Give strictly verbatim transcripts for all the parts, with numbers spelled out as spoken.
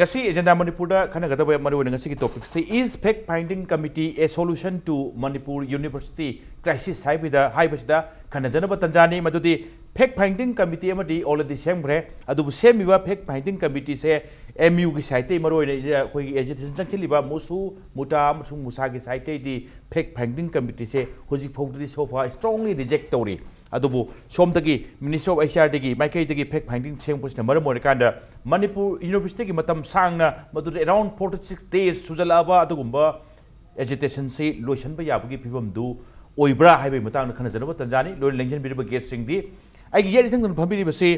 ꯉꯁꯤ ꯑꯦꯖꯦꯟꯗꯥ ꯃꯅꯤꯄꯨꯔꯗ ꯈꯟꯅꯒꯗꯕ ꯃꯔꯨꯑꯣꯏꯅ ꯉꯁꯤꯒꯤ ꯇꯣꯄꯤꯛꯁꯤ is fact finding committee a solution to Manipur university crisis ꯍꯥꯏꯕꯗ ꯍꯥꯏꯕꯁꯤꯗ ꯈꯟꯅꯖꯅꯕ ꯇꯥꯟꯖꯥꯅꯤ꯫ ꯃꯗꯨꯗꯤ ꯐꯦꯛ ꯐꯥꯏꯟꯗꯤꯡ ꯀꯃꯤꯇꯤ ꯑꯃꯗꯤ ꯑꯣꯜꯔꯦꯗꯤ ꯁꯦꯝꯈ꯭ꯔꯦ꯫ ꯑꯗꯨꯕꯨ ꯁꯦꯝꯃꯤꯕ ꯐꯦꯛ ꯐꯥꯏꯟꯗꯤꯡ ꯀꯃꯤꯇꯤꯁꯦ ꯑꯦꯝ ꯌꯨꯒꯤ ꯁꯥꯏꯠꯇꯒꯤ ꯃꯔꯨꯑꯣꯏꯅ ꯑꯩꯈꯣꯏꯒꯤ ꯑꯦꯖꯤꯇꯦꯁꯟ ꯆꯪꯁꯤꯜꯂꯤꯕ ꯃꯨꯁꯨ, ꯃꯨꯇꯥ ꯑꯃꯁꯨꯡ ꯃꯨꯁꯥꯒꯤ ꯁꯥꯏꯠꯇꯒꯤꯗꯤ ꯐꯦꯛ ꯐꯥꯏꯟꯗꯤꯡ ꯀꯃꯤꯇꯤꯁꯦ ꯍꯧꯖꯤꯛ ꯐꯥꯎꯗꯗꯤ so far strongly reject ꯇꯧꯔꯤ꯫ ꯑꯗꯨꯕꯨ ꯁꯣꯝꯗꯒꯤ ꯃꯤꯅꯤꯁꯇ꯭ꯔꯤ ꯑꯣꯐ ꯑꯩꯆ ꯑꯥꯔ ꯗꯤꯒꯤ ꯃꯥꯏꯀꯩꯗꯒꯤ ꯐꯦꯛ ꯐꯥꯏꯟꯗꯤꯡ ꯁꯦꯝꯕꯁꯤꯅ ꯃꯔꯝ ꯑꯣꯏꯔꯀꯥꯟꯗ ꯃꯅꯤꯄꯨꯔ ꯌꯨꯅꯤꯚꯔꯁꯤꯇꯤꯒꯤ ꯃꯇꯝ ꯁꯥꯡꯅ, ꯃꯗꯨꯗ around forty six days ꯁꯨꯖꯜꯂꯛꯑꯕ ꯑꯗꯨꯒꯨꯝꯕ ꯑꯦꯖꯤꯇꯦꯁꯟꯁꯤ ꯂꯣꯏꯁꯤꯟꯕ ꯌꯥꯕꯒꯤ ꯐꯤꯕꯝꯗꯨ ꯑꯣꯏꯕ꯭ꯔꯥ ꯍꯥꯏꯕꯒꯤ ꯃꯇꯥꯡꯗ ꯈꯟꯅꯖꯅꯕ ꯇꯥꯟꯖꯥꯅꯤ꯫ ꯂꯣꯏꯅ ꯂꯦꯡꯁꯤꯟꯕꯤꯔꯤꯕ ꯒꯦꯁꯁꯤꯡꯗꯤ ꯑꯩꯒꯤ ꯌꯦꯠ ꯏꯊꯪꯗꯅ ꯐꯝꯕꯤꯔꯤꯕꯁꯤ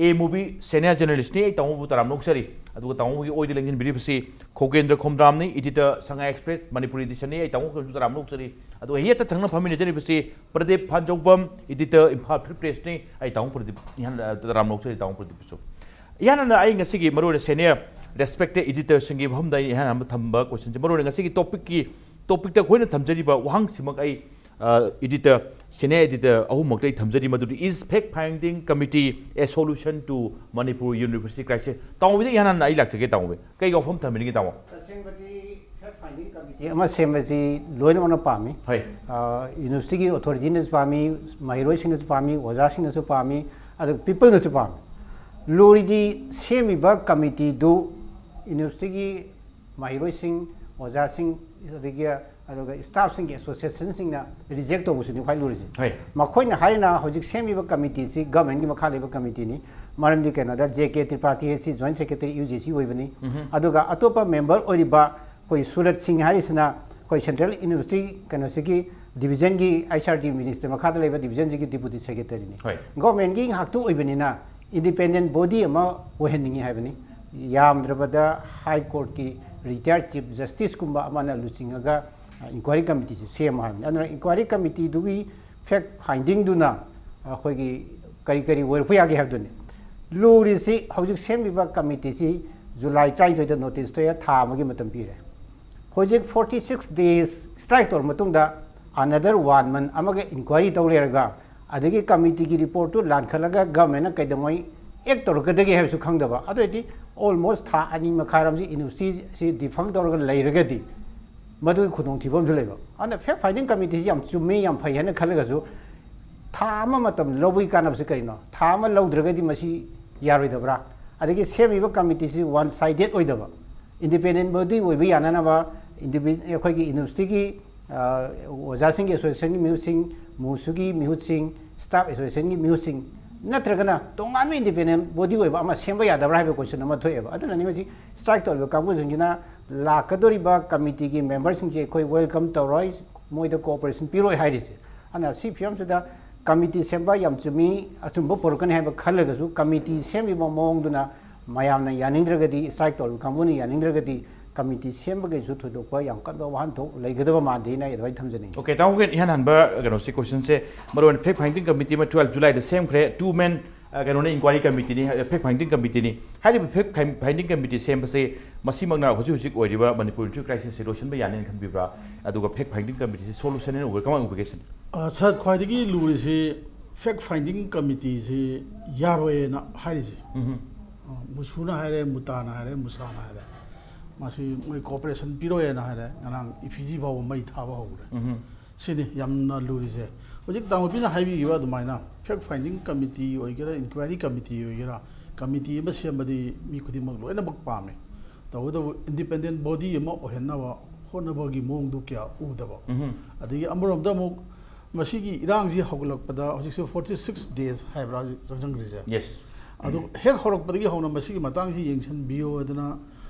ꯑꯦ ꯃꯨꯚꯤ ꯁꯦꯅꯤꯌꯔ ꯖꯔꯅꯦꯂꯤꯁ꯭ꯠꯅꯤ꯫ ꯑꯩ ꯇꯥꯃꯣꯕꯨ ꯇꯔꯥꯝꯅ ꯑꯣꯛꯆꯔꯤ꯫ ꯑꯗꯨꯒ ꯇꯥꯃꯣꯒꯤ ꯑꯣꯏꯗ ꯂꯦꯡꯁꯤꯟꯕꯤꯔꯤꯕꯁꯤ ꯈꯣꯒꯦꯟꯗ꯭ꯔ ꯈꯣꯝꯗ꯭ꯔꯥꯝꯅꯤ, ꯏꯗꯤꯇꯔ ꯁꯉꯥꯏ ꯑꯦꯛꯁꯄ꯭ꯔꯦꯁ ꯃꯅꯤꯄꯨꯔꯤ ꯏꯗꯤꯁꯟꯅꯤ꯫ ꯑꯩ ꯇꯥꯃꯣꯕꯨꯁꯨ ꯇꯔꯥꯝꯅ ꯑꯣꯛꯆꯔꯤ꯫ ꯑꯗꯨꯒ ꯌꯦꯠꯇ ꯊꯪꯅ ꯐꯝꯃꯤꯟꯅꯖꯔꯤꯕꯁꯤ ꯄ꯭ꯔꯗꯤꯞ ꯐꯥꯟꯖꯧꯕꯝ, ꯏꯗꯤꯇꯔ ꯏꯝꯐꯥꯜ ꯐ꯭ꯔꯤ ꯄ꯭ꯔꯦꯁꯅꯤ꯫ ꯑꯩ ꯇꯥꯃꯣ ꯄ꯭ꯔꯗꯤꯞ ꯏꯍꯥꯟ ꯇꯔꯥꯝꯅ ꯑꯣꯛꯆꯔꯤ, ꯇꯥꯃꯣ ꯄ꯭ꯔꯗꯤꯞꯁꯨ꯫ ꯏꯍꯥꯟ ꯍꯥꯟꯅ ꯑꯩ ꯉꯁꯤꯒꯤ ꯃꯔꯨꯑꯣꯏꯅ ꯁꯦꯅꯤꯌꯔ ꯔꯦꯁꯄꯦꯛꯇꯦꯗ ꯏꯗꯤꯇꯔꯁꯤꯡꯒꯤ ꯃꯐꯝꯗ ꯑꯩ ꯏꯍꯥꯟ ꯍꯥꯟꯕ ꯊꯝꯕ ꯀꯣꯏꯁꯟꯁꯦ ꯃꯔꯨꯑꯣꯏꯅ ꯉꯁꯤꯒꯤ ꯇꯣꯄꯤꯛꯀꯤ, ꯇꯣꯄꯤꯛꯇ ꯑꯩꯈꯣꯏꯅ ꯊꯝꯖꯔꯤꯕ ꯋꯥꯍꯪꯁꯤꯃꯛ ꯑꯩ, ꯑ, ꯏꯗꯤꯇꯔ, ꯁꯦꯅꯤꯌꯔ ꯏꯗꯤꯇꯔ ꯑꯍꯨꯝꯃꯛꯇ ꯑꯩ ꯊꯝꯖꯔꯤ꯫ ꯃꯗꯨꯗꯤ is fact finding committee a solution to Manipur university crisis? ꯇꯥꯃꯣꯕꯤꯗ ꯏꯍꯥꯟ ꯍꯥꯟꯅ ꯑꯩ ꯂꯥꯛꯆꯒꯦ ꯇꯥꯃꯣꯕꯤ꯫ ꯀꯩ ꯋꯥꯐꯝ ꯊꯝꯕꯤꯅꯤꯡꯉꯤ ꯇꯥꯃꯣ? ꯇꯁꯦꯡꯕꯗꯤ ꯐꯦꯛ ꯐꯥꯏꯟꯗꯤꯡ ꯀꯃꯤꯇꯤ ꯑꯃ ꯁꯦꯝꯕꯁꯤ ꯂꯣꯏꯅꯃꯛꯅ ꯄꯥꯝꯃꯤ꯫ ꯍꯣꯏ꯫ ꯑ, ꯌꯨꯅꯤꯚꯔꯁꯤꯇꯤꯒꯤ ꯑꯣꯊꯣꯔꯤꯇꯤꯅꯁꯨ ꯄꯥꯝꯃꯤ, ꯃꯍꯩꯔꯣꯏꯁꯤꯡꯅꯁꯨ ꯄꯥꯝꯃꯤ, ꯑꯣꯖꯥꯁꯤꯡꯅꯁꯨ ꯄꯥꯝꯃꯤ, ꯑꯗꯨꯒ ꯄꯤꯄꯜꯅꯁꯨ ꯄꯥꯝꯃꯤ꯫ ꯂꯨꯔꯤꯗꯤ ꯁꯦꯝꯃꯤꯕ ꯀꯃꯤꯇꯤꯗꯨ ꯌꯨꯅꯤꯚꯔꯁꯤꯇꯤꯒꯤ ꯃꯍꯩꯔꯣꯏꯁꯤꯡ, ꯑꯣꯖꯥꯁꯤꯡ, ꯑꯗꯒꯤ, ꯑꯗꯨꯒ ꯁ꯭ꯇꯥꯐꯁꯤꯡꯒꯤ ꯑꯦꯁꯣꯁꯤꯌꯦꯁꯟꯁꯤꯡꯅ ꯔꯤꯖꯦꯛ ꯇꯧꯕꯁꯤꯅꯤ ꯈ꯭ꯋꯥꯏ ꯂꯨꯔꯤꯁꯤ꯫ ꯍꯣꯏ꯫ ꯃꯈꯣꯏꯅ ꯍꯥꯏꯔꯤꯅ ꯍꯧꯖꯤꯛ ꯁꯦꯝꯃꯤꯕ ꯀꯃꯤꯇꯤꯁꯤ ꯒꯚꯔꯟꯃꯦꯟꯠꯀꯤ ꯃꯈꯥ ꯂꯩꯕ ꯀꯃꯤꯇꯤꯅꯤ꯫ ꯃꯔꯝꯗꯤ ꯀꯩꯅꯣꯗ ꯖꯦ ꯀꯦ ꯇ꯭ꯔꯤꯄꯥꯊꯤ ꯑꯁꯤ joint secretary U G C ꯑꯣꯏꯕꯅꯤ꯫ ꯎꯝꯍꯨꯝ꯫ ꯑꯗꯨꯒ ꯑꯇꯣꯞꯄ ꯃꯦꯝꯕꯔ ꯑꯣꯏꯔꯤꯕ ꯑꯩꯈꯣꯏ ꯁꯨꯔꯠ ꯁꯤꯡ ꯍꯥꯏꯔꯤꯁꯤꯅ ꯑꯩꯈꯣꯏ ꯁꯦꯟꯇ꯭ꯔꯦꯜ ꯌꯨꯅꯤꯚꯔꯁꯤꯇꯤ ꯀꯩꯅꯣꯁꯤꯒꯤ ꯗꯤꯕꯤꯖꯟꯒꯤ ꯑꯩꯆ ꯑꯥꯔ ꯗꯤ ꯃꯤꯅꯤꯁꯇꯔ ꯃꯈꯥꯗ ꯂꯩꯕ ꯗꯤꯕꯤꯖꯟꯁꯤꯒꯤ ꯗꯤꯄꯨꯇꯤ ꯁꯦꯀ꯭ꯔꯦꯇꯔꯤꯅꯤ꯫ ꯍꯣꯏ꯫ ꯒꯚꯔꯟꯃꯦꯟꯠꯀꯤ ꯉꯥꯛꯇ ꯑꯣꯏꯕꯅꯤꯅ ꯏꯟꯗꯤꯄꯦꯟꯗꯦꯟꯠ ꯕꯣꯗꯤ ꯑꯃ ꯑꯣꯏꯍꯟꯅꯤꯡꯉꯤ ꯍꯥꯏꯕꯅꯤ꯫ ꯌꯥꯝꯗ꯭ꯔꯕꯗ ꯍꯥꯏ ꯀꯣꯔꯠꯀꯤ ꯔꯤꯇꯥꯌꯔ ꯆꯤꯐ ꯖꯁꯇꯤꯁꯀꯨꯝꯕ ꯑꯃꯅ ꯂꯨꯆꯤꯡꯉꯒ, ꯑ, ꯏꯟꯀ꯭ꯋꯥꯏꯔꯤ ꯀꯃꯤꯇꯤꯁꯤ ꯁꯦꯝꯃꯨ ꯍꯥꯏꯕꯅꯤ꯫ ꯑꯗꯨꯅ ꯏꯟꯀ꯭ꯋꯥꯏꯔꯤ ꯀꯃꯤꯇꯤꯗꯨꯒꯤ ꯐꯦꯛ ꯐꯥꯏꯟꯗꯤꯡꯗꯨꯅ ꯑꯩꯈꯣꯏꯒꯤ ꯀꯔꯤ ꯀꯔꯤ ꯑꯣꯏꯔꯛꯄ ꯌꯥꯒꯦ ꯍꯥꯏꯕꯗꯨꯅꯤ꯫ ꯂꯨꯔꯤꯁꯤ ꯍꯧꯖꯤꯛ ꯁꯦꯝꯂꯤꯕ ꯀꯃꯤꯇꯤꯁꯤ ꯖꯨꯂꯥꯏ ꯇꯔꯥꯅꯤꯊꯣꯏꯗ ꯅꯣꯇꯤꯁ ꯊꯣꯛꯑꯦ, ꯊꯥ ꯑꯃꯒꯤ ꯃꯇꯝ ꯄꯤꯔꯦ꯫ ꯍꯧꯖꯤꯛ forty six days strike ꯇꯧꯔ ꯃꯇꯨꯡꯗ another one month ꯑꯃꯒ ꯏꯟꯀ꯭ꯋꯥꯏꯔꯤ ꯇꯧ ꯂꯩꯔꯒ ꯑꯗꯒꯤ ꯀꯃꯤꯇꯤꯒꯤ ꯔꯤꯄꯣꯔꯠꯇꯨ ꯂꯥꯟꯈꯠꯂꯒ ꯒꯚꯔꯟꯃꯦꯟꯠꯅ ꯀꯩꯗꯧꯉꯩ ꯑꯦꯛ ꯇꯧꯔꯛꯀꯗꯒꯦ ꯍꯥꯏꯕꯁꯨ ꯈꯪꯗꯕ꯫ ꯑꯗꯨ ꯑꯣꯏꯔꯗꯤ ꯑꯣꯜꯃꯣꯁ ꯊꯥ ꯑꯅꯤ ꯃꯈꯥꯏꯔꯣꯝꯁꯤ ꯌꯨꯅꯤꯚꯔꯁꯤꯇꯤꯁꯤ ꯗꯤꯐꯪ ꯇꯧꯔꯒ ꯂꯩꯔꯒꯗꯤ ꯃꯗꯨꯒꯤ ꯈꯨꯗꯣꯡꯊꯤꯕ ꯑꯃꯁꯨ ꯂꯩꯕ꯫ ꯑꯗꯨꯅ ꯐꯦꯛ ꯐꯥꯏꯟꯗꯤꯡ ꯀꯃꯤꯇꯤꯁꯤ ꯌꯥꯝ ꯆꯨꯝꯃꯤ, ꯌꯥꯝ ꯐꯩ ꯍꯥꯏꯅ ꯈꯜꯂꯒꯁꯨ, ꯊꯥ ꯑꯃ ꯃꯇꯝ ꯂꯧꯕꯒꯤ ꯀꯥꯟꯅꯕꯁꯤ ꯀꯔꯤꯅꯣ? ꯊꯥ ꯑꯃ ꯂꯧꯗ꯭ꯔꯒꯗꯤ ꯃꯁꯤ ꯌꯥꯔꯣꯏꯗꯕ꯭ꯔꯥ? ꯑꯗꯒꯤ ꯁꯦꯝꯃꯤꯕ ꯀꯃꯤꯇꯤꯁꯤ ꯋꯥꯟ ꯁꯥꯏꯗꯦꯠ ꯑꯣꯏꯗꯕ, ꯏꯟꯗꯤꯄꯦꯟꯗꯦꯟ ꯕꯣꯗꯤ ꯑꯣꯏꯕ ꯌꯥꯅꯅꯕ, ꯏꯟꯗꯤꯄꯦ-, ꯑꯩꯈꯣꯏꯒꯤ ꯌꯨꯅꯤꯚꯔꯁꯤꯇꯤꯒꯤ ꯑ, ꯑꯣꯖꯥꯁꯤꯡꯒꯤ ꯑꯦꯁꯣꯁꯤꯌꯦꯁꯟꯒꯤ ꯃꯤꯍꯨꯠꯁꯤꯡ, ꯃꯨꯁꯨꯒꯤ ꯃꯤꯍꯨꯠꯁꯤꯡ, ꯁ꯭ꯇꯥꯐ ꯑꯦꯁꯣꯁꯤꯌꯦꯁꯟꯒꯤ ꯃꯤꯍꯨꯠꯁꯤꯡ, ꯅꯠꯇ꯭ꯔꯒꯅ ꯇꯣꯉꯥꯟꯕ ꯏꯟꯗꯤꯄꯦꯟꯗꯦꯟ ꯕꯣꯗꯤ ꯑꯣꯏꯕ ꯑꯃ ꯁꯦꯝꯕ ꯌꯥꯗꯕ꯭ꯔꯥ ꯍꯥꯏꯕ ꯀꯣꯏꯁꯟ ꯑꯃ ꯊꯣꯛꯑꯦꯕ꯫ ꯑꯗꯨꯅꯅꯤ ꯍꯧꯖꯤꯛ ꯁ꯭ꯇ꯭ꯔꯥꯏꯛ ꯇꯧꯔꯤꯕ ꯀꯥꯡꯕꯨꯁꯤꯡꯁꯤꯅ ꯂꯥꯛꯀꯗꯧꯔꯤꯕ ꯀꯃꯤꯇꯤꯒꯤ ꯃꯦꯝꯕꯔꯁꯤꯡꯁꯦ ꯑꯩꯈꯣꯏ ꯋꯦꯜꯀꯝ ꯇꯧꯔꯣꯏ, ꯃꯣꯏꯗ ꯀꯣꯑꯣꯄꯔꯦꯁꯟ ꯄꯤꯔꯣꯏ ꯍꯥꯏꯔꯤꯁꯦ꯫ ꯑꯗꯨꯅ ꯁꯤ ꯐꯤꯕꯝꯁꯤꯗ ꯀꯃꯤꯇꯤ ꯁꯦꯝꯕ ꯌꯥꯝ ꯆꯨꯝꯃꯤ, ꯑꯆꯨꯝꯕ ꯄꯨꯔꯛꯀꯅꯤ ꯍꯥꯏꯕ ꯈꯜꯂꯒꯁꯨ, ꯀꯃꯤꯇꯤ ꯁꯦꯝꯃꯤꯕ ꯃꯑꯣꯡꯗꯨꯅ ꯃꯌꯥꯝꯅ ꯌꯥꯅꯤꯡꯗ꯭ꯔꯒꯗꯤ, ꯁ꯭ꯇ꯭ꯔꯥꯏꯛ ꯇꯧꯔꯤꯕ ꯀꯥꯡꯕꯨꯅ ꯌꯥꯅꯤꯡꯗ꯭ꯔꯒꯗꯤ, ꯀꯃꯤꯇꯤ ꯁꯦꯝꯕꯒꯤꯁꯨ ꯊꯣꯏꯗꯣꯛꯄ ꯌꯥꯝ ꯀꯟꯕ ꯋꯥꯍꯟꯊꯣꯛ ꯂꯩꯒꯗꯕ ꯃꯥꯟꯗꯦꯅ ꯑꯩ ꯑꯗꯨꯃꯥꯏꯅ ꯊꯝꯖꯅꯤꯡꯉꯤ꯫ ꯑꯣꯀꯦ, ꯇꯥꯃꯣꯒꯤ ꯏꯍꯥꯟ ꯍꯥꯟꯕ ꯀꯩꯅꯣꯁꯦ, ꯀꯣꯏꯁꯟꯁꯦ, ꯃꯔꯨꯑꯣꯏꯅ ꯐꯦꯛ ꯐꯥꯏꯟꯗꯤꯡ ꯀꯃꯤꯇꯤ ꯑꯃ ꯇꯨꯋꯦꯜꯐ ꯖꯨꯂꯥꯏꯗ ꯁꯦꯝꯈ꯭ꯔꯦ, ꯇꯨ ꯃꯦꯟ, ꯑ, ꯀꯩꯅꯣꯅ, ꯏꯟꯀ꯭ꯋꯥꯏꯔꯤ ꯀꯃꯤꯇꯤꯅꯤ, ꯑ, ꯐꯦꯛ ꯐꯥꯏꯟꯗꯤꯡ ꯀꯃꯤꯇꯤꯅꯤ꯫ ꯍꯥꯏꯔꯤꯕ ꯐꯦꯛ ꯐꯥꯏꯟ-, ꯐꯥꯏꯟꯗꯤꯡ ꯀꯃꯤꯇꯤ ꯁꯦꯝꯕꯁꯦ ꯃꯁꯤꯃꯛꯅ ꯍꯧꯖꯤꯛ ꯍꯧꯖꯤꯛ ꯑꯣꯏꯔꯤꯕ ꯃꯅꯤꯄꯨꯔ ꯏꯟꯇ꯭ꯔꯤ ꯀ꯭ꯔꯥꯏꯁꯤꯁꯁꯦ ꯂꯣꯏꯁꯤꯟꯕ ꯌꯥꯅꯤꯅ ꯈꯟꯕꯤꯕ꯭ꯔꯥ? ꯑꯗꯨꯒ ꯐꯦꯛ ꯐꯥꯏꯟꯗꯤꯡ ꯀꯃꯤꯇꯤꯁꯦ ꯁꯣꯂꯨꯁꯟ ꯑꯣꯏꯅ ꯎꯕ꯭ꯔꯥ? ꯀꯃꯥꯏꯅ ꯎꯕꯒꯦ ꯁꯤꯅꯤ? ꯑ, ꯁꯥꯔ, ꯈ꯭ꯋꯥꯏꯗꯒꯤ ꯂꯨꯔꯤꯁꯤ ꯐꯦꯛ ꯐꯥꯏꯟꯗꯤꯡ ꯀꯃꯤꯇꯤꯁꯤ ꯌꯥꯔꯣꯏꯅ ꯍꯥꯏꯔꯤꯁꯤ꯫ ꯎꯝꯍꯨꯝ꯫ ꯑ, ꯃꯨꯁꯨꯅ ꯍꯥꯏꯔꯦ, ꯃꯨꯇꯥꯅ ꯍꯥꯏꯔꯦ, ꯃꯨꯁꯥꯅ ꯍꯥꯏꯔꯦ, ꯃꯁꯤ ꯃꯣꯏ ꯀꯣꯑꯣꯄꯔꯦꯁꯟ ꯄꯤꯔꯣꯏꯅ ꯍꯥꯏꯔꯦ꯫ ꯉꯔꯥꯡ ꯏꯐꯤꯖꯤ ꯐꯥꯎꯕ ꯃꯩ ꯊꯥꯕ ꯍꯧꯈ꯭ꯔꯦ꯫ ꯎꯝꯍꯨꯝ꯫ ꯁꯤꯅꯤ ꯌꯥꯝꯅ ꯂꯨꯔꯤꯁꯦ꯫ ꯍꯧꯖꯤꯛ ꯇꯥꯃꯣꯕꯤꯅ ꯍꯥꯏꯕꯤꯈꯤꯕ ꯑꯗꯨꯃꯥꯏꯅ ꯐꯦꯛ ꯐꯥꯏꯟꯗꯤꯡ ꯀꯃꯤꯇꯤ ꯑꯣꯏꯒꯦꯔꯥ, ꯏꯟꯀ꯭ꯋꯥꯏꯔꯤ ꯀꯃꯤꯇꯤ ꯑꯣꯏꯒꯦꯔꯥ, ꯀꯃꯤꯇꯤ ꯑꯃ ꯁꯦꯝꯕꯗꯤ ꯃꯤ ꯈꯨꯗꯤꯡꯃꯛ ꯂꯣꯏꯅꯃꯛ ꯄꯥꯝꯃꯤ꯫ ꯇꯧꯕꯇꯕꯨ ꯏꯟꯗꯤꯄꯦꯟꯗꯦꯟ ꯕꯣꯗꯤ ꯑꯃ ꯑꯣꯏꯍꯟꯅꯕ ꯍꯣꯠꯅꯕꯒꯤ ꯃꯑꯣꯡꯗꯨ ꯀꯌꯥ ꯎꯗꯕ꯫ ꯎꯝꯍꯨꯝ꯫ ꯑꯗꯒꯤ ꯑꯃꯔꯣꯝꯗ ꯑꯃꯨꯛ ꯃꯁꯤꯒꯤ ꯏꯔꯥꯡꯁꯤ ꯍꯧꯒꯠꯂꯛꯄꯗ ꯍꯧꯖꯤꯛꯁꯦ ꯐꯣꯔꯇꯤ ꯁꯤꯛꯁ ꯗꯦꯖ ꯍꯥꯏꯕ꯭ꯔꯥ ꯍꯧꯖꯤꯛ ꯆꯪꯁꯤꯟꯈ꯭ꯔꯤꯁꯦ? ꯌꯦꯁ꯫ ꯑꯗꯨ ꯍꯦꯛ ꯍꯧꯔꯛꯄꯗꯒꯤ ꯍꯧꯅ ꯃꯁꯤꯒꯤ ꯃꯇꯥꯡꯁꯤ ꯌꯦꯡꯁꯤꯟꯕꯤꯌꯨ ꯍꯥꯏꯗꯅ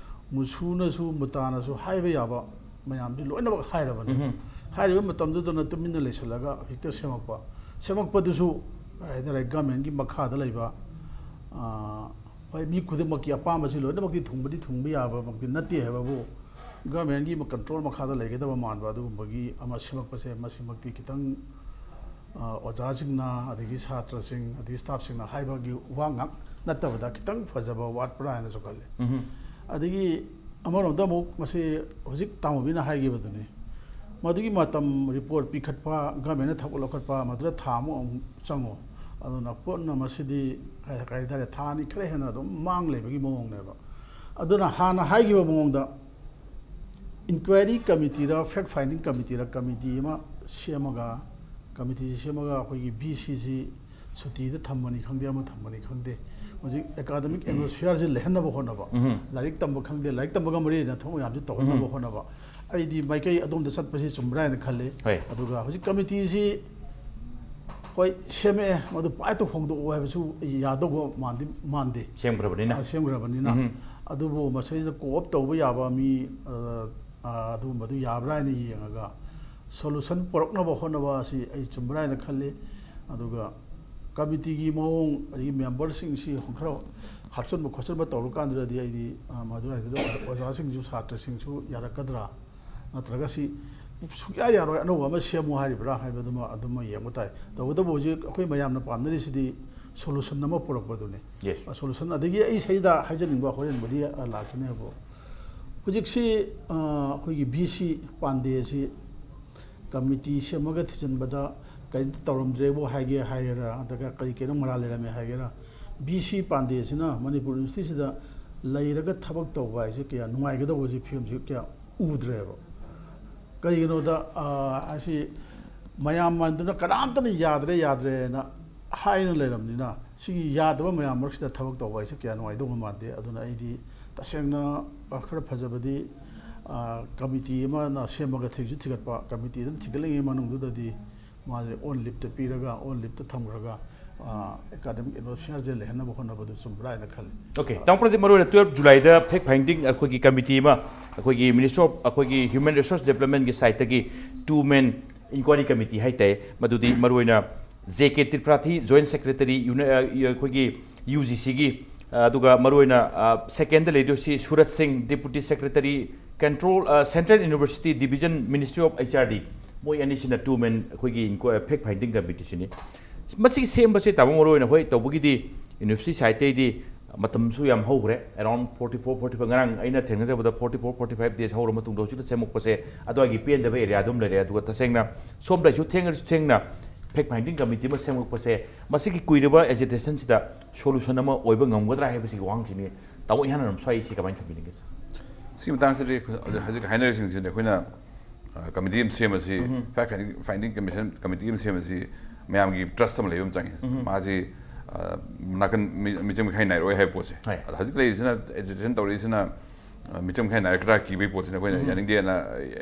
ꯃꯨꯁꯨꯅꯁꯨ ꯃꯨꯇꯥꯅꯁꯨ ꯍꯥꯏꯕ ꯌꯥꯕ ꯃꯌꯥꯝꯁꯤ ꯂꯣꯏꯅꯃꯛ ꯍꯥꯏꯔꯕꯅꯤ꯫ ꯎꯝꯍꯨꯝ꯫ ꯍꯥꯏꯔꯤꯕ ꯃꯇꯝꯗꯨꯗꯅ ꯇꯨꯃꯤꯟꯅ ꯂꯩꯁꯤꯜꯂꯒ ꯍꯦꯛꯇ ꯁꯦꯝꯃꯛꯄ꯫ ꯁꯦꯝꯃꯛꯄꯗꯨꯁꯨ ꯀꯔꯤ ꯍꯥꯏꯇꯥꯔꯦ, ꯒꯃꯦꯟꯒꯤ ꯃꯈꯥꯗ ꯂꯩꯕ, ꯑ, ꯍꯣꯏ, ꯃꯤ ꯈꯨꯗꯤꯡꯃꯛꯀꯤ ꯑꯄꯥꯝꯕꯁꯤ ꯂꯣꯏꯅꯃꯛꯇꯤ ꯊꯨꯡꯕꯗꯤ ꯊꯨꯡꯕ ꯌꯥꯕꯃꯛꯇꯤ ꯅꯠꯇꯦ ꯍꯥꯏꯕꯕꯨ, ꯒꯃꯦꯟꯒꯤ ꯃ-, ꯀꯟꯇ꯭ꯔꯣꯜ ꯃꯈꯥꯗ ꯂꯩꯒꯗꯕ ꯃꯥꯟꯕ ꯑꯗꯨꯒꯨꯝꯕꯒꯤ ꯑꯃ ꯁꯦꯝꯃꯛꯄꯁꯦ, ꯃꯁꯤꯃꯛꯇꯤ ꯈꯤꯇꯪ, ꯑ, ꯑꯣꯖꯥꯁꯤꯡꯅ, ꯑꯗꯒꯤ ꯁꯥꯇ꯭ꯔꯁꯤꯡ, ꯑꯗꯒꯤ ꯁ꯭ꯇꯥꯐꯁꯤꯡꯅ ꯍꯥꯏꯕꯒꯤ ꯋꯥ ꯉꯥꯛ ꯅꯠꯇꯕꯗ ꯈꯤꯇꯪ ꯐꯖꯕ ꯋꯥꯠꯄ꯭ꯔꯥ ꯍꯥꯏꯅꯁꯨ ꯈꯜꯂꯤ꯫ ꯎꯝꯍꯨꯝ꯫ ꯑꯗꯒꯤ ꯑꯃꯔꯣꯝꯗ ꯑꯃꯨꯛ ꯃꯁꯤ ꯍꯧꯖꯤꯛ ꯇꯥꯃꯣꯕꯤꯅ ꯍꯥꯏꯈꯤꯕꯗꯨꯅꯤ, ꯃꯗꯨꯒꯤ ꯃꯇꯝ ꯔꯤꯄꯣꯔꯠ ꯄꯤꯈꯠꯄ, ꯒꯃꯦꯟꯅ ꯊꯕꯛ ꯂꯧꯈꯠꯄ, ꯃꯗꯨꯗ ꯊꯥ ꯑꯃꯨꯛ ꯑꯃꯨꯛ ꯆꯪꯉꯣ꯫ ꯑꯗꯨꯅ ꯄꯨꯟꯅ ꯃꯁꯤꯗꯤ ꯀꯩ ꯀꯩ ꯍꯥꯏꯇꯥꯔꯦ, ꯊꯥ ꯑꯅꯤ ꯈꯔ ꯍꯦꯟꯅ ꯑꯗꯨꯝ ꯃꯥꯡ ꯂꯩꯕꯒꯤ ꯃꯑꯣꯡꯅꯦꯕ꯫ ꯑꯗꯨꯅ ꯍꯥꯟꯅ ꯍꯥꯏꯈꯤꯕ ꯃꯑꯣꯡꯗ inquiry committeeꯔ fact finding committeeꯔ committee ꯑꯃ ꯁꯦꯝꯃꯒ, committeeꯁꯤ ꯁꯦꯝꯃꯒ ꯑꯩꯈꯣꯏꯒꯤ ꯕꯤ ꯁꯤꯁꯤ ꯁꯨꯇꯤꯗ ꯊꯝꯕꯅꯤ ꯈꯪꯗꯦ, ꯑꯃ ꯊꯝꯕꯅꯤ ꯈꯪꯗꯦ, ꯍꯧꯖꯤꯛ academic atmosphereꯁꯤ ꯂꯩꯍꯟꯅꯕ ꯍꯣꯠꯅꯕ, ꯎꯝ꯫ ꯂꯥꯏꯔꯤꯛ ꯇꯝꯕ ꯈꯪꯗꯦ, ꯂꯥꯏꯔꯤꯛ ꯇꯝꯕꯒ ꯃꯔꯤ ꯂꯩꯅꯕ ꯊꯕꯛ ꯃꯌꯥꯝꯁꯤ ꯇꯧꯍꯟꯅꯕ ꯎꯝ꯫ ꯍꯣꯠꯅꯕ, ꯑꯩꯗꯤ ꯃꯥꯏꯀꯩ ꯑꯗꯣꯝꯗ ꯆꯠꯄꯁꯤ ꯆꯨꯝꯕ꯭ꯔꯥ ꯍꯥꯏꯅ ꯈꯜꯂꯤ꯫ ꯍꯣꯏ꯫ ꯑꯗꯨꯒ ꯍꯧꯖꯤꯛ committeeꯁꯤ ꯍꯣꯏ ꯁꯦꯝꯃꯛꯑꯦ, ꯃꯗꯨ ꯄꯥꯏꯇ ꯍꯣꯡꯗꯣꯛꯑꯣ ꯍꯥꯏꯕꯁꯨ ꯌꯥꯗꯧꯕ ꯃꯥꯟꯗꯤ ꯃꯥꯟꯗꯦ꯫ ꯁꯦꯝꯈ꯭ꯔꯕꯅꯤꯅ꯫ ꯑ, ꯁꯦꯝꯈ꯭ꯔꯕꯅꯤꯅ꯫ ꯎꯝ꯫ ꯑꯗꯨꯕꯨ ꯃꯁꯤꯗ co-opt ꯇꯧꯕ ꯌꯥꯕ ꯃꯤ, ꯑ, ꯑ, ꯑꯗꯨꯒꯨꯝꯕꯗꯨ ꯌꯥꯕ꯭ꯔꯥ ꯍꯥꯏꯅ ꯌꯦꯡꯉꯒ solution ꯄꯨꯔꯛꯅꯕ ꯍꯣꯠꯅꯕ ꯑꯁꯤ ꯑꯩ ꯆꯨꯝꯕ꯭ꯔꯥ ꯍꯥꯏꯅ ꯈꯜꯂꯤ꯫ ꯑꯗꯨꯒ committeeꯒꯤ ꯃꯑꯣꯡ, ꯑꯗꯒꯤ memberꯁꯤꯡꯁꯤ ꯈꯔ ꯍꯥꯞꯆꯤꯟꯕ ꯈꯣꯠꯆꯤꯟꯕ ꯇꯧꯔꯀꯥꯟꯗꯗꯤ ꯑꯩꯗꯤ, ꯑ, ꯃꯗꯨ ꯍꯥꯏꯗꯨꯗ ꯑꯣꯖꯥꯁꯤꯡꯁꯨ ꯁꯥꯇ꯭ꯔꯁꯤꯡꯁꯨ ꯌꯥꯔꯛꯀꯗ꯭ꯔꯥ, ꯅꯠꯇ꯭ꯔꯒ ꯁꯤ ꯁꯨꯡꯌꯥ ꯌꯥꯔꯣꯏ, ꯑꯅꯧꯕ ꯑꯃ ꯁꯦꯝꯃꯨ ꯍꯥꯏꯔꯤꯕ꯭ꯔꯥ ꯍꯥꯏꯕꯗꯨꯃ ꯑꯗꯨꯃ ꯌꯦꯡꯕ ꯇꯥꯏ꯫ ꯇꯧꯕꯇꯕꯨ ꯍꯧꯖꯤꯛ ꯑꯩꯈꯣꯏ ꯃꯌꯥꯝꯅ ꯄꯥꯝꯅꯔꯤꯁꯤꯗꯤ solution ꯑꯃ ꯄꯨꯔꯛꯄꯗꯨꯅꯤ꯫ Yes꯫ Solution, ꯑꯗꯒꯤ ꯑꯩ ꯁꯤꯗ ꯍꯥꯏꯖꯅꯤꯡꯕ, ꯍꯣꯔꯦꯟꯕꯨꯗꯤ, ꯑ, ꯂꯥꯛꯈꯤꯅꯦꯕ꯫ ꯍꯧꯖꯤꯛꯁꯤ, ꯑ, ꯑꯩꯈꯣꯏꯒꯤ ꯕꯤ ꯁꯤ ꯄꯥꯟꯗꯦ ꯑꯁꯤ committee ꯁꯦꯝꯃꯒ ꯊꯤꯖꯤꯟꯕꯗ ꯀꯔꯤꯝꯇ ꯇꯧꯔꯝꯗ꯭ꯔꯦꯕꯨ ꯍꯥꯏꯒꯦ ꯍꯥꯏꯒꯦꯔꯥ, ꯅꯠꯇ꯭ꯔꯒ ꯀꯔꯤ ꯀꯩꯅꯣ ꯃꯔꯥꯜ ꯂꯩꯔꯝꯃꯦ ꯍꯥꯏꯒꯦꯔꯥ, ꯕꯤ ꯁꯤ ꯄꯥꯟꯗꯦꯁꯤꯅ ꯃꯅꯤꯄꯨꯔ ꯌꯨꯅꯤꯚꯔꯁꯤꯇꯤꯁꯤꯗ ꯂꯩꯔꯒ ꯊꯕꯛ ꯇꯧꯕ ꯍꯥꯏꯁꯦ ꯀꯌꯥ ꯅꯨꯡꯉꯥꯏꯒꯗꯧꯕꯁꯤ, ꯐꯤꯕꯝꯁꯤ ꯀꯌꯥ ꯎꯗ꯭ꯔꯦꯕ꯫ ꯀꯩꯒꯤꯅꯣꯗ, ꯑ, ꯑꯁꯤ ꯃꯌꯥꯝ ꯃꯥꯟꯗꯨꯅ ꯀꯅꯥꯝꯇꯅ ꯌꯥꯗ꯭ꯔꯦ, ꯌꯥꯗ꯭ꯔꯦꯅ ꯍꯥꯏꯅ ꯂꯩꯔꯕꯅꯤꯅ, ꯁꯤꯒꯤ ꯌꯥꯗꯕ ꯃꯌꯥꯝ ꯃꯔꯛꯁꯤꯗ ꯊꯕꯛ ꯇꯧꯕ ꯍꯥꯏꯁꯦ ꯀꯌꯥ ꯅꯨꯡꯉꯥꯏꯗꯧꯕ ꯃꯥꯟꯗꯦ꯫ ꯑꯗꯨꯅ ꯑꯩꯗꯤ ꯇꯁꯦꯡꯅ, ꯑ, ꯈꯔ ꯐꯖꯕꯗꯤ, ꯑ, committee ꯑꯃꯅ ꯁꯦꯝꯃꯒ ꯊꯤꯁꯨ ꯊꯤꯒꯠꯄ, committee ꯑꯗꯨꯝ ꯊꯤꯒꯠꯂꯤꯉꯩ ꯃꯅꯨꯡꯗꯨꯗꯗꯤ ꯃꯥꯁꯦ on leave ꯇ ꯄꯤꯔꯒ, on leave ꯇ ꯊꯝꯈ꯭ꯔꯒ, ꯑ, academic atmosphere ꯁꯦ ꯂꯩꯍꯟꯅꯕ ꯍꯣꯠꯅꯕꯗꯨ ꯆꯨꯝꯕ꯭ꯔꯥ ꯍꯥꯏꯅ ꯈꯜꯂꯤ꯫ Okay, ꯇꯥꯃꯣ ꯄ꯭ꯔꯗꯤꯞ, ꯃꯔꯨꯑꯣꯏꯅ twelve July ꯗ fact finding ꯑꯩꯈꯣꯏꯒꯤ committee ꯑꯃ, ꯑꯩꯈꯣꯏꯒꯤ Ministry of, ꯑꯩꯈꯣꯏꯒꯤ Human Resource Development ꯀꯤ side ꯇꯒꯤ two man inquiry committee ꯍꯥꯏꯇꯥꯔꯦ, ꯃꯗꯨꯗꯤ ꯃꯔꯨꯑꯣꯏꯅ J K ꯇ꯭ꯔꯤꯄꯥꯊꯤ, Joint Secretary, uni-, ꯑ, ꯑꯩꯈꯣꯏꯒꯤ U G C ꯒꯤ, ꯑ, ꯑꯗꯨꯒ ꯃꯔꯨꯑꯣꯏꯅ, ꯑ, second ꯗ ꯂꯩꯗꯣꯏꯁꯤ ꯁꯨꯔꯠ ꯁꯤꯡ, Deputy Secretary, Control, ꯑ, Central University Division, Ministry of H R D, ꯃꯣꯏ ꯑꯅꯤꯁꯤꯅ two man ꯑꯩꯈꯣꯏꯒꯤ inqui-, fact finding committee ꯁꯤꯅꯤ꯫ ꯃꯁꯤ ꯁꯦꯝꯕꯁꯦ, ꯇꯥꯃꯣ, ꯃꯔꯨꯑꯣꯏꯅ ꯍꯣꯏ ꯇꯧꯕꯒꯤꯗꯤ university side ꯇꯩꯗꯤ ꯃꯇꯝꯁꯨ ꯌꯥꯝ ꯍꯧꯈ꯭ꯔꯦ, around forty four, forty five, ꯉꯔꯥꯡ ꯑꯩꯅ ꯊꯦꯡꯅꯖꯕꯗ forty four, forty five days ꯍꯧꯔ ꯃꯇꯨꯡꯗ ꯍꯧꯖꯤꯛꯇ ꯁꯦꯝꯃꯛꯄꯁꯦ ꯑꯗꯨꯋꯥꯏꯒꯤ ꯄꯦꯟꯗꯕ area ꯑꯗꯨꯝ ꯂꯩꯔꯦ꯫ ꯑꯗꯨꯒ ꯇꯁꯦꯡꯅ ꯁꯣꯝꯗ ꯑꯩꯁꯨ ꯊꯦꯡꯉꯁꯨ ꯊꯦꯡꯅ ꯐꯦꯛ ꯐꯥꯏꯟꯗꯤꯡ ꯀꯃꯤꯇꯤ ꯑꯃ ꯁꯦꯝꯒꯠꯄꯁꯦ ꯃꯁꯤꯒꯤ ꯀꯨꯏꯔꯕ ꯑꯦꯖꯤꯇꯦꯁꯟꯁꯤꯗ ꯁꯣꯂꯨꯁꯟ ꯑꯃ ꯑꯣꯏꯕ ꯉꯝꯒꯗ꯭ꯔꯥ ꯍꯥꯏꯕꯁꯤꯒꯤ ꯋꯥꯍꯪꯁꯤꯅꯤ꯫ ꯇꯥꯃꯣ ꯏꯍꯥꯟ ꯍꯥꯟꯅ ꯁ꯭ꯋꯥꯏꯁꯤ ꯀꯃꯥꯏꯅ ꯊꯝꯕꯤꯅꯤꯡꯒꯦ? ꯁꯤ ꯃꯇꯥꯡꯁꯤꯗꯤ ꯑꯩꯈꯣꯏ ꯍꯧꯖꯤꯛ ꯍꯧꯖꯤꯛ ꯍꯥꯏꯅꯔꯤꯁꯤꯡꯁꯤꯗꯤ ꯑꯩꯈꯣꯏꯅ ꯀꯃꯤꯇꯤ ꯑꯃ ꯁꯦꯝꯕꯁꯤ, ꯐꯦꯛ ꯐꯥꯏꯟꯗꯤꯡ ꯀꯃꯤꯁꯟ ꯀꯃꯤꯇꯤ ꯑꯃ ꯁꯦꯝꯕꯁꯤ ꯃꯌꯥꯝꯒꯤ ꯇ꯭ꯔꯁ ꯑꯃ ꯂꯩꯕ ꯑꯃ ꯆꯪꯉꯤ꯫ ꯃꯥꯁꯤ ꯑ, ꯅꯥꯀꯟ ꯃꯤ- ꯃꯤꯆꯪ ꯃꯤꯈꯥꯏ ꯅꯥꯏꯔꯣꯏ ꯍꯥꯏꯕ ꯄꯣꯠꯁꯦ꯫ ꯍꯣꯏ꯫ ꯑꯗꯣ ꯍꯧꯖꯤꯛ ꯂꯩꯔꯤꯁꯤꯅ, ꯑꯦꯖꯤꯇꯦꯁꯟ ꯇꯧꯔꯛꯏꯁꯤꯅ, ꯑ, ꯃꯤꯆꯪ ꯃꯤꯈꯥꯏ ꯅꯥꯏꯔꯛꯀꯗ꯭ꯔꯥ ꯀꯤꯕꯒꯤ ꯄꯣꯠꯁꯤꯅ ꯑꯩꯈꯣꯏꯅ ꯌꯥꯅꯤꯡꯗꯦꯅ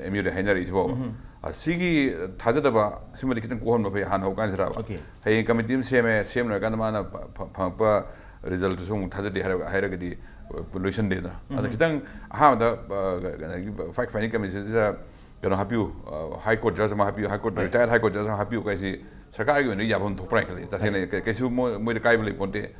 ꯑꯦꯝ ꯌꯨꯗ ꯍꯥꯏꯅꯔꯛꯏꯁꯤꯕꯣ꯫ ꯑ, ꯁꯤꯒꯤ ꯊꯥꯖꯗꯕ ꯁꯤꯃꯗꯤ ꯈꯤꯇꯪ ꯀꯣꯛꯍꯟꯕ ꯐꯩ ꯍꯥꯟꯅ ꯍꯧꯀꯥꯟꯁꯤꯗ꯫ Okay꯫ ꯍꯌꯦꯡ ꯀꯃꯤꯇꯤ ꯑꯃ ꯁꯦꯝꯃꯦ, ꯁꯦꯝ ꯂꯣꯏꯔꯀꯥꯟꯗ ꯃꯥꯅ ꯐ- ꯐ- ꯐꯪꯉꯛꯄ ꯔꯤꯖꯜꯇꯨꯁꯨ ꯑꯃꯨꯛ ꯊꯥꯖꯗꯦ ꯍꯥꯏꯔ- ꯍꯥꯏꯔꯒꯗꯤ, ꯑ, ꯂꯣꯏꯁꯟꯗꯦꯗꯅ꯫ ꯑꯗ ꯈꯤꯇꯪ ꯑꯍꯥꯟꯕꯗ, ꯑ, ꯀꯩꯅꯣꯒꯤ ꯐꯦꯛ ꯐꯥꯏꯟꯗꯤꯡ ꯀꯃꯤꯁꯟꯁꯤꯗ ꯀꯩꯅꯣ ꯍꯥꯞꯄꯤꯌꯨ, ꯍꯥꯏ ꯀꯣꯔꯠ ꯖꯖ ꯑꯃ ꯍꯥꯞꯄꯤꯌꯨ, high court, retired high court ꯖꯖ ꯑꯃ ꯍꯥꯞꯄꯤꯌꯨ ꯀꯥꯏꯁꯤ ꯁꯔꯀꯥꯔꯒꯤ ꯑꯣꯏꯅ ꯌꯥꯐꯝ ꯊꯣꯛꯄ꯭ꯔꯥ ꯍꯥꯏꯅ ꯈꯜꯂꯤ꯫ ꯇꯁꯦꯡꯅ ꯀꯩ- ꯀꯩꯁꯨ ꯃꯣꯏ- ꯃꯣꯏꯗ ꯀꯥꯏꯕ ꯂꯩ ꯄꯣꯟꯇꯦ꯫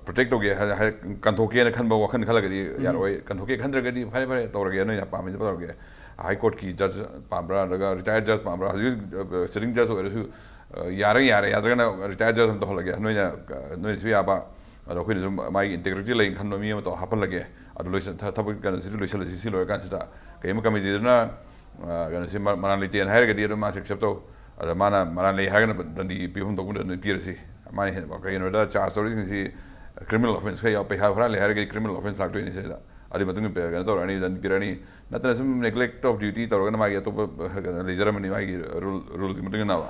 ꯄ꯭ꯔꯣꯇꯦꯛ ꯇꯧꯒꯦ ꯍꯥꯏ- ꯍꯥꯏ- ꯀꯟꯊꯣꯛꯀꯦꯅ ꯈꯟꯕ ꯋꯥꯈꯜ ꯈꯜꯂꯒꯗꯤ ꯌꯥꯔꯣꯏ꯫ ꯀꯟꯊꯣꯛꯀꯦ ꯈꯟꯗ꯭ꯔꯒꯗꯤ ꯐꯔꯦ ꯐꯔꯦ, ꯇꯧꯔꯒꯦ, ꯅꯣꯏꯅ ꯄꯥꯝꯃꯤꯁꯦ ꯇꯧꯔꯒꯦ꯫ ꯍꯥꯏ ꯀꯣꯔꯠꯀꯤ ꯖꯖ ꯄꯥꯝꯕ꯭ꯔꯥ, ꯅꯠꯇ꯭ꯔꯒ ꯔꯤꯇꯥꯌꯔ ꯖꯖ ꯄꯥꯝꯕ꯭ꯔꯥ? ꯍꯧꯖꯤꯛ ꯍꯧꯖꯤꯛ ꯁꯤꯇꯤꯡ ꯖꯖ ꯑꯣꯏꯔꯁꯨ, ꯑ, ꯌꯥꯔꯒ ꯌꯥꯔꯦ, ꯌꯥꯗ꯭ꯔꯒꯅ ꯔꯤꯇꯥꯌꯔ ꯖꯖ ꯑꯃ ꯇꯧꯍꯜꯂꯒꯦ, ꯅꯣꯏꯅ, ꯑ, ꯅꯣꯏꯅꯁꯨ ꯌꯥꯕ꯫ ꯑꯗꯣ ꯑꯩꯈꯣꯏꯅꯁꯨ ꯃꯥꯒꯤ ꯏꯟꯇꯦꯒ꯭ꯔꯤꯇꯤ ꯂꯩꯅ ꯈꯟꯕ ꯃꯤ ꯑꯃ ꯇꯧꯔ ꯍꯥꯞꯍꯜꯂꯒꯦ꯫ ꯑꯗꯨ ꯂꯣꯏꯁꯤꯟ- ꯊ- ꯊꯕꯛ ꯀꯩꯅꯣꯁꯤꯗꯤ ꯂꯣꯏꯁꯤꯜꯂꯁꯤ, ꯁꯤ ꯂꯣꯏꯔꯀꯥꯟꯁꯤꯗ ꯀꯩꯒꯨꯝꯕ ꯀꯃꯤꯇꯤꯗꯨꯅ, ꯑ, ꯀꯩꯅꯣꯁꯤ ꯃ- ꯃꯔꯥꯜ ꯂꯩꯇꯦꯅ ꯍꯥꯏꯔꯒꯗꯤ ꯑꯗꯨꯝ ꯃꯥꯁꯦ ꯑꯦꯛꯁꯦꯞ ꯇꯧ꯫ ꯑꯗ ꯃꯥꯅ ꯃꯔꯥꯜ ꯂꯩ ꯍꯥꯏꯔꯒꯅ ꯗꯟꯗꯤ ꯄꯤꯐꯝ ꯊꯣꯛꯄꯗ ꯑꯗꯨꯝ ꯄꯤꯔꯁꯤ꯫ ꯃꯥꯅ ꯍꯦꯟꯅ ꯀꯩꯅꯣꯗ ꯆꯥꯔꯖ ꯇꯧꯔꯤꯁꯤꯡꯁꯤ ꯀ꯭ꯔꯤꯃꯤꯅꯦꯜ ꯑꯣꯐꯦꯟꯁ ꯈꯔ ꯌꯥꯎ- ꯄꯩꯁꯥ ꯈꯔ ꯂꯩ ꯍꯥꯏꯔꯒꯗꯤ ꯀ꯭ꯔꯤꯃꯤꯅꯦꯜ ꯑꯣꯐꯦꯟꯁ ꯂꯥꯛꯇꯣꯏꯅꯤ ꯁꯤꯗ꯫ ꯑꯗꯨꯒꯤ ꯃꯇꯨꯡ ꯏꯟꯅ ꯀꯩꯅꯣ ꯇꯧꯔꯛꯑꯅꯤ, ꯗꯟꯗꯤ ꯄꯤꯔꯛꯑꯅꯤ꯫ ꯅꯠꯇꯅ ꯁꯨꯝ neglect of duty ꯇꯧꯔꯒꯅ ꯃꯥꯒꯤ ꯑꯇꯣꯞꯄ, ꯑ, ꯀꯩꯅꯣ ꯂꯩꯖꯔꯝꯃꯅꯤ, ꯃꯥꯒꯤ ꯔꯨꯜ ꯔꯨꯜꯒꯤ ꯃꯇꯨꯡ ꯏꯟꯅ꯫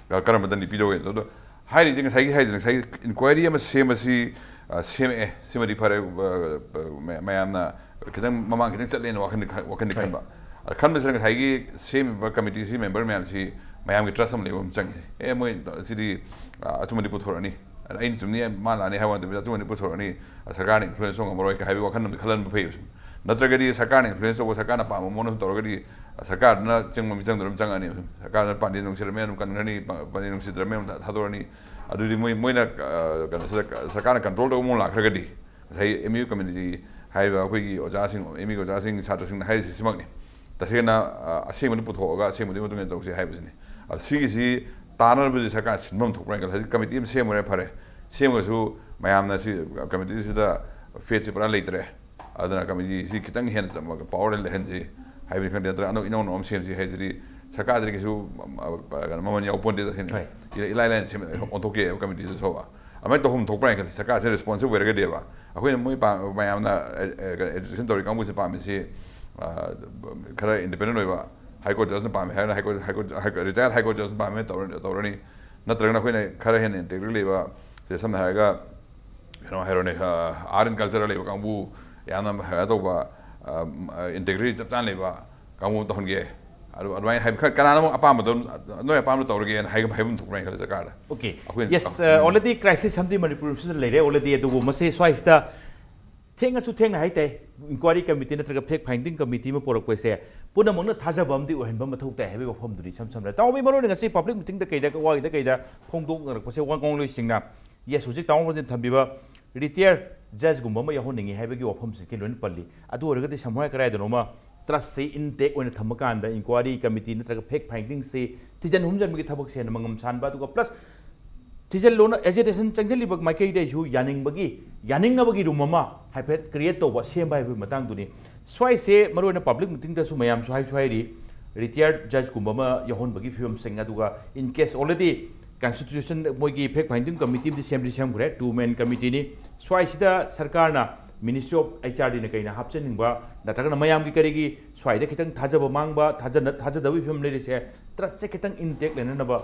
ꯀ- ꯀꯔꯝꯕ ꯗꯟꯗꯤ ꯄꯤꯗꯧꯒꯦ? ꯑꯗꯣ ꯍꯥꯏꯔꯤꯁꯦ ꯉꯁꯥꯏꯒꯤ ꯍꯥꯏꯁꯦ, ꯉꯁꯥꯏꯒꯤ ꯏꯟꯀ꯭ꯋꯥꯏꯔꯤ ꯑꯃ ꯁꯦꯝꯃꯁꯤ, ꯑ, ꯁꯦꯝꯃꯛꯑꯦ, ꯁꯤꯃꯗꯤ ꯐꯔꯦ, ꯑ, ꯑ, ꯃ- ꯃꯌꯥꯝꯅ ꯈꯤꯇꯪ ꯃꯃꯥꯡ ꯈꯤꯇꯪ ꯆꯠꯂꯦꯅ ꯋꯥꯈꯜꯗꯤ ꯈ- ꯋꯥꯈꯜꯗꯤ ꯍꯣꯏ꯫ ꯈꯟꯕ꯫ ꯑꯗ ꯈꯟꯕꯁꯤꯗ ꯉꯁꯥꯏꯒꯤ ꯁꯦꯝꯃꯤꯕ ꯀꯃꯤꯇꯤꯁꯤ ꯃꯦꯝꯕꯔ ꯃꯌꯥꯝꯁꯤ ꯃꯌꯥꯝꯒꯤ ꯇ꯭ꯔꯁ ꯑꯃ ꯂꯩꯕ ꯑꯃ ꯆꯪꯉꯤ꯫ ꯑꯦ, ꯃꯣꯏ ꯁꯤꯗꯤ, ꯑ, ꯑꯆꯨꯝꯕꯗꯤ ꯄꯨꯊꯣꯔꯛꯑꯅꯤ, ꯑꯗ ꯑꯩꯅ ꯆꯨꯝꯅꯤ, ꯃꯥ ꯂꯥꯛꯑꯅꯤ ꯍꯥꯏꯕ ꯅꯠꯇꯕꯤꯗ ꯑꯆꯨꯝꯕꯗꯤ ꯄꯨꯊꯣꯔꯛꯑꯅꯤ꯫ ꯑ, ꯁꯔꯀꯥꯔꯅ ꯏꯟꯐ꯭ꯂꯨꯌꯦꯟꯁ ꯇꯧ ꯉꯝꯃꯔꯣꯏ ꯍꯥꯏꯕꯒꯤ ꯋꯥꯈꯜ ꯑꯃꯗꯤ ꯈꯜꯍꯟꯕ ꯐꯩꯌꯦꯕ ꯁꯨꯝ꯫ ꯅꯠꯇ꯭ꯔꯒꯗꯤ ꯁꯔꯀꯥꯔꯅ ꯏꯟꯐ꯭ꯂꯨꯌꯦꯟꯁ ꯇꯧꯕ, ꯁꯔꯀꯥꯔꯅ ꯄꯥꯝꯕ ꯃꯑꯣꯡꯗ ꯁꯨꯝ ꯇꯧꯔꯒꯗꯤ ꯁꯔꯀꯥꯔꯗꯨꯅ ꯆꯪꯕ ꯃꯤꯆꯪꯗꯨ ꯑꯗꯨꯝ ꯆꯪꯉꯅꯤ꯫ ꯁꯔꯀꯥꯔꯗꯨꯅ ꯄꯥꯟꯗꯤ ꯅꯨꯡꯁꯤꯔꯝꯃꯦ ꯑꯗꯨꯝ ꯀꯟꯈ꯭ꯔꯅꯤ, ꯄ- ꯄꯥꯟꯗꯤ ꯅꯨꯡꯁꯤꯗ꯭ꯔꯝꯃꯦ ꯑꯗꯨꯝ ꯊꯥ- ꯊꯥꯗꯣꯔꯅꯤ꯫ ꯑꯗꯨꯗꯤ ꯃꯣꯏ- ꯃꯣꯏꯅ, ꯑ, ꯀꯩꯅꯣꯁꯤꯗ ꯁꯔꯀꯥꯔꯅ ꯀꯟꯇ꯭ꯔꯣꯜ ꯇꯧꯕ ꯃꯑꯣꯡ ꯂꯥꯛꯈ꯭ꯔꯒꯗꯤ ꯉꯁꯥꯏ ꯑꯦꯝ ꯌꯨ ꯀꯝꯃ꯭ꯌꯨꯅꯤꯇꯤ ꯍꯥꯏꯔꯤꯕ ꯑꯩꯈꯣꯏꯒꯤ ꯑꯣꯖꯥꯁꯤꯡ, ꯑꯦꯝ ꯌꯨꯒꯤ ꯑꯣꯖꯥꯁꯤꯡ, ꯁꯥꯇ꯭ꯔꯁꯤꯡꯅ ꯍꯥꯏꯔꯤꯁꯤ ꯁꯤꯃꯛꯅꯤ꯫ ꯇꯁꯦꯡꯅ, ꯑ, ꯑꯁꯦꯡꯕꯗꯨ ꯄꯨꯊꯣꯛꯑꯒ ꯑꯁꯦꯡꯕꯗꯨꯒꯤ ꯃꯇꯨꯡ ꯏꯟꯅ ꯇꯧꯁꯤ ꯍꯥꯏꯕꯁꯤꯅꯤ꯫ ꯑꯗ ꯁꯤꯒꯤꯁꯤ ꯇꯥꯟꯅꯕꯗꯤ ꯁꯔꯀꯥꯔ ꯁꯤꯟꯐꯝ ꯊꯣꯛꯄ꯭ꯔꯥ ꯍꯥꯏꯅ ꯈꯜꯂꯤ꯫ ꯍꯧꯖꯤꯛ ꯀꯃꯤꯇꯤ ꯑꯃ ꯁꯦꯝꯈ꯭ꯔꯦ, ꯐꯔꯦ, ꯁꯦꯝꯃꯒꯁꯨ ꯃꯌꯥꯝꯅ ꯁꯤ ꯀꯃꯤꯇꯤꯁꯤꯗ ꯐꯦꯠꯁꯤ ꯄꯨꯔꯥ ꯂꯩꯇ꯭ꯔꯦ꯫ ꯑꯗꯨꯅ ꯀꯃꯤꯇꯤꯁꯤ ꯈꯤꯇꯪ ꯍꯦꯟꯅ ꯆꯝꯃꯒ ꯄꯥꯋꯔ ꯂꯩꯍꯟꯁꯤ ꯍꯥꯏꯕꯅꯤ ꯈꯪꯗꯦ, ꯅꯠꯇ꯭ꯔꯒ ꯑꯅꯧ- ꯏꯅꯧ ꯅꯧꯕ ꯑꯃ ꯁꯦꯝꯁꯤ ꯍꯥꯏꯁꯤꯗꯤ ꯁꯔꯀꯥꯔꯗꯒꯤꯁꯨ ꯀꯩꯅꯣ ꯃꯃꯜ ꯌꯥꯎꯄꯣꯟꯇꯦ ꯇꯁꯦꯡꯅ꯫ ꯍꯣꯏ꯫ ꯏꯂꯥꯏ ꯂꯥꯏꯅ ꯁꯦꯝ ꯑꯣꯟꯊꯣꯛꯀꯦ ꯍꯥꯏꯕ ꯀꯃꯤꯇꯤꯁꯨ ꯊꯣꯛꯑ ꯑꯗꯨꯃꯥꯏꯅ ꯇꯧꯐꯝ ꯊꯣꯛꯄ꯭ꯔꯥ ꯍꯥꯏꯅ ꯈꯜꯂꯤ꯫ ꯁꯔꯀꯥꯔꯁꯦ ꯔꯦꯁꯄꯣꯟꯁꯤꯕ ꯑꯣꯏꯔꯒꯗꯤꯕ ꯑꯩꯈꯣꯏꯅ ꯃꯣꯏ ꯄꯥꯝ- ꯃꯌꯥꯝꯅ ꯑꯦꯖꯨꯀꯦꯁꯟ ꯇꯧꯔꯤ ꯀꯥꯡꯕꯨꯁꯤꯅ ꯄꯥꯝꯃꯤꯁꯤ ꯈꯔ ꯏꯟꯗꯤꯄꯦꯟꯗꯦꯟ ꯑꯣꯏꯕ ꯍꯥꯏ ꯀꯣꯔꯠ ꯖꯁꯅ ꯄꯥꯝꯃꯤ ꯍꯥꯏꯔꯒꯅ high court high court retired high court ꯖꯁꯅ ꯄꯥꯝꯃꯤ ꯇꯧꯔꯅꯤ ꯇꯧꯔꯅꯤ ꯅꯠꯇ꯭ꯔꯒꯅ ꯑꯩꯈꯣꯏꯅ ꯈꯔ ꯍꯦꯟꯅ ꯏꯟꯇꯦꯒ꯭ꯔꯤꯇꯤ ꯂꯩꯕ ꯁꯦ ꯁꯝꯅ ꯍꯥꯏꯔꯒ ꯀꯩꯅꯣ ꯍꯥꯏꯔꯣꯅꯦ ꯑꯥꯔꯠ ꯑꯦꯟ ꯀꯜꯆꯔ ꯂꯩꯕ ꯀꯥꯡꯕꯨ ꯌꯥꯝꯅ ꯀꯩꯅꯣ ꯇꯧꯕ ꯏꯟꯇꯦꯒ꯭ꯔꯤꯇꯤ ꯆꯞ ꯆꯥꯅ ꯂꯩꯕ ꯀꯥꯡꯕꯨ ꯇꯧꯍꯟꯒꯦ꯫ ꯑꯗꯨ ꯑꯗꯨꯃꯥꯏꯅ ꯍꯥꯏꯕ ꯈꯔ ꯀꯅꯥꯅꯣ ꯑꯃꯨꯛ ꯑꯄꯥꯝꯕꯗꯣ ꯅꯣꯏ ꯑꯄꯥꯝꯕ ꯇꯧꯔꯒꯦꯅ ꯍꯥꯏꯕ ꯍꯥꯏꯐꯝ ꯊꯣꯛꯄ꯭ꯔꯥ ꯍꯥꯏꯅ ꯈꯜꯂꯦ ꯁꯔꯀꯥꯔꯗ꯫ Okay. ꯑꯩꯈꯣꯏꯅ Yes, uh, already crisis ꯑꯃꯗꯤ ꯃꯅꯤꯄꯨꯔꯁꯤꯗ ꯂꯩꯔꯦ already꯫ ꯑꯗꯨꯕꯨ ꯃꯁꯤ ꯁ꯭ꯋꯥꯏꯁꯤꯗ ꯊꯦꯡꯉꯁꯨ ꯊꯦꯡꯅ ꯍꯥꯏꯇꯥꯏ, ꯏꯟꯀ꯭ꯋꯥꯏꯔꯤ ꯀꯃꯤꯇꯤ ꯅꯠꯇ꯭ꯔꯒ ꯐꯦꯛ ꯐꯥꯏꯟꯗꯤꯡ ꯀꯃꯤꯇꯤ ꯑꯃ ꯄꯨꯔꯛꯄꯁꯦ ꯄꯨꯝꯅꯃꯛꯅ ꯊꯥꯖꯕ ꯑꯃꯗꯤ ꯑꯣꯏꯍꯟꯕ ꯃꯊꯧ ꯇꯥꯏ ꯍꯥꯏꯕꯒꯤ ꯋꯥꯐꯝꯗꯨꯅꯤ ꯏꯁꯝ ꯁꯝꯅ꯫ ꯇꯥꯎꯕꯤ ꯃꯔꯨꯑꯣꯏꯅ ꯉꯁꯤ ꯄꯕ꯭ꯂꯤꯛ ꯃꯤꯇꯤꯡꯗ ꯀꯩꯗ ꯋꯥꯒꯤꯗ ꯀꯩꯗ ꯐꯣꯡꯗꯣꯛꯅꯔꯛꯄꯁꯦ ꯋꯥ ꯉꯥꯡꯂꯣꯏꯁꯤꯡꯅ, ꯌꯦꯁ, ꯍꯧꯖꯤꯛ ꯇꯥꯃꯣ ꯃꯔꯨꯞꯅ ꯊꯝꯕꯤꯕ ꯔꯤꯇꯥꯌꯔ ꯖꯖꯒꯨꯝꯕ ꯑꯃ ꯌꯥꯎꯍꯟꯅꯤꯡꯉꯤ ꯍꯥꯏꯕꯒꯤ ꯋꯥꯐꯝꯁꯤꯡꯁꯦ ꯂꯣꯏꯅ ꯄꯜꯂꯤ꯫ ꯑꯗꯨ ꯑꯣꯏꯔꯒꯗꯤ ꯁꯝꯍꯥꯏ ꯀꯗꯥꯏꯗꯅꯣꯃ ꯇ꯭ꯔꯁꯁꯤ ꯏꯟꯇꯦꯛ ꯑꯣꯏꯅ ꯊꯝꯕ ꯀꯥꯟꯗ ꯏꯟꯀ꯭ꯋꯥꯏꯔꯤ ꯀꯃꯤꯇꯤ ꯅꯠꯇ꯭ꯔꯒ ꯐꯦꯛ ꯐꯥꯏꯟꯗꯤꯡꯁꯤ ꯊꯤꯖꯤꯟ ꯍꯨꯝꯖꯤꯟꯕꯒꯤ ꯊꯕꯛꯁꯦ ꯍꯦꯟꯅ ꯃꯉꯝ ꯁꯥꯟꯕ, ꯑꯗꯨꯒ ꯄ꯭ꯂꯁ ꯊꯤꯖꯤꯜꯂꯣꯅ ꯑꯦꯖꯤꯇꯦꯁꯟ ꯆꯪꯁꯤꯜꯂꯤꯕ ꯃꯥꯏꯀꯩꯗꯩꯁꯨ ꯌꯥꯅꯤꯡꯕꯒꯤ ꯌꯥꯅꯤꯡꯅꯕꯒꯤ ꯔꯨꯝ ꯑꯃ ꯍꯥꯏꯐꯦꯠ ꯀ꯭ꯔꯤꯌꯦꯠ ꯇꯧꯕ ꯁꯦꯝꯕ ꯍꯥꯏꯕꯒꯤ ꯃꯇꯥꯡꯗꯨꯅꯤ꯫ ꯁ꯭ꯋꯥꯏꯁꯦ ꯃꯔꯨꯑꯣꯏꯅ ꯄꯕ꯭ꯂꯤꯛ ꯃꯤꯇꯤꯡꯗꯁꯨ ꯃꯌꯥꯝꯁꯨ ꯍꯥꯏꯁꯨ ꯍꯥꯏꯔꯤ, ꯔꯤꯇꯥꯌꯔ ꯖꯖꯀꯨꯝꯕ ꯑꯃ ꯌꯥꯎꯍꯟꯕꯒꯤ ꯐꯤꯕꯝꯁꯤꯡ, ꯑꯗꯨꯒ in case already ꯀꯟꯁꯇꯤꯇ꯭ꯌꯨꯁꯟ ꯃꯣꯏꯒꯤ ꯐꯦꯛ ꯐꯥꯏꯟꯗꯤꯡ ꯀꯃꯤꯇꯤ ꯑꯃꯗꯤ ꯁꯦꯝꯗꯤ ꯁꯦꯝꯈ꯭ꯔꯦ, ꯇꯨ ꯃꯦꯟ ꯀꯃꯤꯇꯤꯅꯤ꯫ ꯁ꯭ꯋꯥꯏꯁꯤꯗ ꯁꯔꯀꯥꯔꯅ ꯃꯤꯅꯤꯁꯇ꯭ꯔꯤ ꯑꯣꯐ ꯑꯩꯆ ꯑꯥꯔ ꯗꯤꯅ ꯀꯩꯅ ꯍꯥꯞꯆꯅꯤꯡꯕ ꯅꯠꯇ꯭ꯔꯒꯅ ꯃꯌꯥꯝꯒꯤ ꯀꯔꯤꯒꯤ ꯁ꯭ꯋꯥꯏꯗ ꯈꯤꯇꯪ ꯊꯥꯖꯕ ꯃꯥꯡꯕ, ꯊꯥꯖꯅ- ꯊꯥꯖꯗꯕꯒꯤ ꯐꯤꯕꯝ ꯂꯩꯔꯤꯁꯦ, ꯇ꯭ꯔꯁꯁꯦ ꯈꯤꯇꯪ ꯏꯟꯇꯦꯛ ꯂꯩꯅꯅꯕ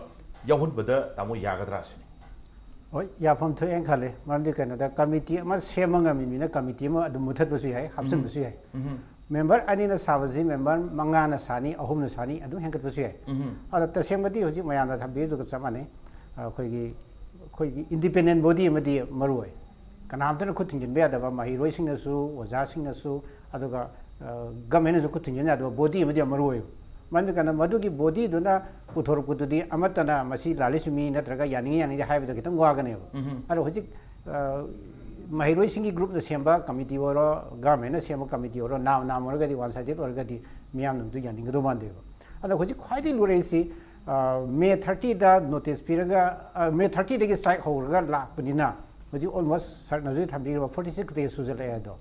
ꯌꯥꯎꯍꯟꯕꯗ ꯇꯥꯃꯣ ꯌꯥꯒꯗ꯭ꯔꯥ ꯁꯤꯅꯤ꯫ ꯍꯣꯏ, ꯌꯥꯐꯝ ꯊꯣꯛꯑꯦꯅ ꯈꯜꯂꯦ꯫ ꯃꯔꯝꯗꯤ ꯀꯩꯅꯣꯗ ꯀꯃꯤꯇꯤ ꯑꯃ ꯁꯦꯝꯕ ꯉꯝꯃꯤ ꯃꯤꯅ ꯀꯃꯤꯇꯤ ꯑꯃ ꯑꯗꯨꯝ ꯃꯨꯊꯠꯄꯁꯨ ꯌꯥꯏ, ꯍꯥꯞꯆꯤꯟꯕꯁꯨ ꯌꯥꯏ꯫ ꯃꯦꯝꯕꯔ ꯑꯅꯤꯅ ꯁꯥꯕꯁꯤ ꯃꯦꯝꯕꯔ ꯃꯉꯥꯅ ꯁꯥꯅꯤ, ꯑꯍꯨꯝꯅ ꯁꯥꯅꯤ, ꯑꯗꯨꯝ ꯍꯦꯟꯒꯠꯄꯁꯨ ꯌꯥꯏ꯫ ꯑꯗꯣ ꯇꯁꯦꯡꯕꯗꯤ ꯍꯧꯖꯤꯛ ꯃꯌꯥꯝꯅ ꯊꯝꯕꯤꯔꯤꯗꯨꯒ ꯆꯞ ꯃꯥꯟꯅꯩ꯫ ꯑꯩꯈꯣꯏꯒꯤ ꯑꯩꯈꯣꯏꯒꯤ ꯏꯟꯗꯤꯄꯦꯟꯗꯦꯟ ꯕꯣꯗꯤ ꯑꯃꯗꯤ ꯃꯔꯨ ꯑꯣꯏ꯫ ꯀꯅꯥꯝꯇꯅ ꯈꯨꯠ ꯊꯤꯡꯖꯤꯟꯕ ꯌꯥꯗꯕ, ꯃꯍꯩꯔꯣꯏꯁꯤꯡꯅꯁꯨ, ꯑꯣꯖꯥꯁꯤꯡꯅꯁꯨ, ꯑꯗꯨꯒ ꯒꯃꯦꯟꯅꯁꯨ ꯈꯨꯠ ꯊꯤꯡꯖꯤꯟ ꯌꯥꯗꯕ ꯕꯣꯗꯤ ꯑꯃꯗꯤ ꯌꯥꯝ ꯃꯔꯨ ꯑꯣꯏꯕ꯫ ꯃꯔꯝꯗꯤ ꯀꯩꯅꯣ, ꯃꯗꯨꯒꯤ ꯕꯣꯗꯤꯗꯨꯅ ꯄꯨꯊꯣꯔꯛꯄꯗꯨꯗꯤ ꯑꯃꯠꯇꯅ ꯃꯁꯤ ꯂꯥꯜꯂꯤ ꯆꯨꯝꯃꯤ ꯅꯠꯇ꯭ꯔꯒ ꯌꯥꯅꯤꯡꯉꯤ ꯌꯥꯅꯤꯡꯗꯦ ꯍꯥꯏꯕꯗ ꯈꯤꯇꯪ ꯋꯥꯒꯅꯦꯕ꯫ ꯑꯗꯣ ꯍꯧꯖꯤꯛ ꯑ, ꯃꯍꯩꯔꯣꯏꯁꯤꯡꯒꯤ ꯒ꯭ꯔꯨꯞꯅ ꯁꯦꯝꯕ ꯀꯃꯤꯇꯤ ꯑꯣꯏꯔꯣ, ꯒꯚꯔꯟꯃꯦꯟꯅ ꯁꯦꯝꯕ ꯀꯃꯤꯇꯤ ꯑꯣꯏꯔꯣ, ꯅꯥꯝ ꯅꯥꯝ ꯑꯣꯏꯔꯒꯗꯤ, ꯋꯥꯟ ꯁꯥꯏꯗꯦꯠ ꯑꯣꯏꯔꯒꯗꯤ ꯃꯤꯌꯥꯝꯅ ꯃꯗꯨ ꯌꯥꯅꯤꯡꯒꯗꯧ ꯃꯥꯟꯗꯦꯕ꯫ ꯑꯗꯣ ꯍꯧꯖꯤꯛ ꯈ꯭ꯋꯥꯏꯗꯒꯤ ꯂꯨꯔꯛꯏꯁꯤ, ꯑ, ꯃꯦ ꯊꯥꯔꯇꯤꯗ ꯅꯣꯇꯤꯁ ꯄꯤꯔꯒ, ꯑ, ꯃꯦ ꯊꯥꯔꯇꯤꯗꯒꯤ ꯁ꯭ꯇ꯭ꯔꯥꯏꯛ ꯍꯧꯔꯒ ꯂꯥꯛꯄꯅꯤꯅ ꯍꯧꯖꯤꯛ ꯑꯣꯜꯃꯣꯁ ꯁꯥꯔꯅꯁꯨ ꯊꯝꯕꯤꯈ꯭ꯔꯕ ꯐꯣꯔꯇꯤ ꯁꯤꯛꯁ ꯗꯦ ꯁꯨꯖꯜꯂꯛꯑꯦ ꯑꯗꯣ꯫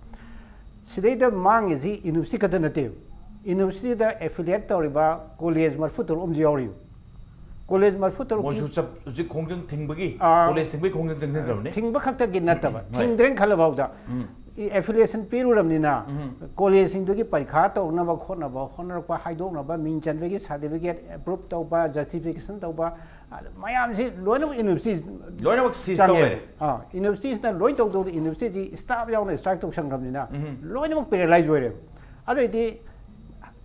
ꯁꯤꯗꯩꯗ ꯃꯥꯡꯉꯤꯁꯤ ꯌꯨꯅꯤꯚꯔꯁꯤꯇꯤ ꯈꯛꯇ ꯅꯠꯇꯦꯕ꯫ ꯌꯨꯅꯤꯚꯔꯁꯤꯇꯤꯗ ꯑꯦꯐꯤꯂꯤꯌꯦꯠ ꯇꯧꯔꯤꯕ ꯀꯣꯂꯦꯖ ꯃꯔꯤꯐꯨ ꯇꯔꯨꯛ ꯑꯃꯁꯨ ꯌꯥꯎꯔꯤꯕ꯫ ꯀꯣꯂꯦꯖ ꯃꯔꯤꯐꯨ ꯇꯔꯨꯛꯀꯤ ꯃꯣꯏꯁꯨ ꯆꯞ- ꯍꯧꯖꯤꯛ ꯈꯣꯡꯖꯪ ꯊꯤꯡꯕꯒꯤ ꯑꯥ, ꯀꯣꯂꯦꯖ ꯊꯤꯡꯕꯒꯤ ꯈꯣꯡꯖꯪ ꯆꯪꯁꯤꯟꯈ꯭ꯔꯕꯅꯤ꯫ ꯊꯤꯡꯕ ꯈꯛꯇꯒꯤ ꯅꯠꯇꯕ, ꯍꯣꯏ꯫ ꯊꯤꯡꯗ꯭ꯔꯦꯅ ꯈꯜꯂꯐꯥꯎꯗ ꯎꯝ꯫ ꯑꯦꯐꯤꯂꯤꯌꯦꯁꯟ ꯄꯤꯔꯨꯔꯕꯅꯤꯅ ꯎꯝ꯫ ꯀꯣꯂꯦꯖꯁꯤꯡꯗꯨꯒꯤ ꯄꯔꯤꯈꯥ ꯇꯧꯅꯕ ꯈꯣꯠꯅꯕ ꯍꯣꯠꯅꯔꯛꯄ, ꯍꯥꯏꯗꯣꯛꯅꯕ, ꯃꯤꯡ ꯆꯟꯕꯒꯤ ꯁꯥꯔꯇꯤꯐꯤꯀꯦꯠ ꯑꯦꯄ꯭ꯔꯨꯞ ꯇꯧꯕ, ꯖꯁꯇꯤꯐꯤꯀꯦꯁꯟ ꯇꯧꯕ, ꯑꯗꯨ ꯃꯌꯥꯝꯁꯤ ꯂꯣꯏꯅꯃꯛ ꯌꯨꯅꯤꯚꯔꯁꯤꯇꯤ ꯂꯣꯏꯅꯃꯛ ꯁꯤꯖ ꯆꯪꯉꯦ꯫ ꯇꯧꯔꯦ꯫ ꯑꯥ, ꯌꯨꯅꯤꯚꯔꯁꯤꯇꯤꯁꯤꯅ ꯂꯣꯏ ꯇꯧꯗꯧꯗ ꯌꯨꯅꯤꯚꯔꯁꯤꯇꯤꯁꯤ ꯁ꯭ꯇꯥꯐ ꯌꯥꯎꯅ ꯁ꯭ꯇ꯭ꯔꯥꯏꯛ ꯇꯧꯁꯟꯈ꯭ꯔꯕꯅꯤꯅ ꯎꯝ꯫ ꯂꯣꯏꯅꯃꯛ ꯄꯦꯔꯦꯂꯥꯏꯁ ꯑꯣꯏꯔꯦꯕ꯫ ꯑꯗꯨꯑꯣꯏꯗꯤ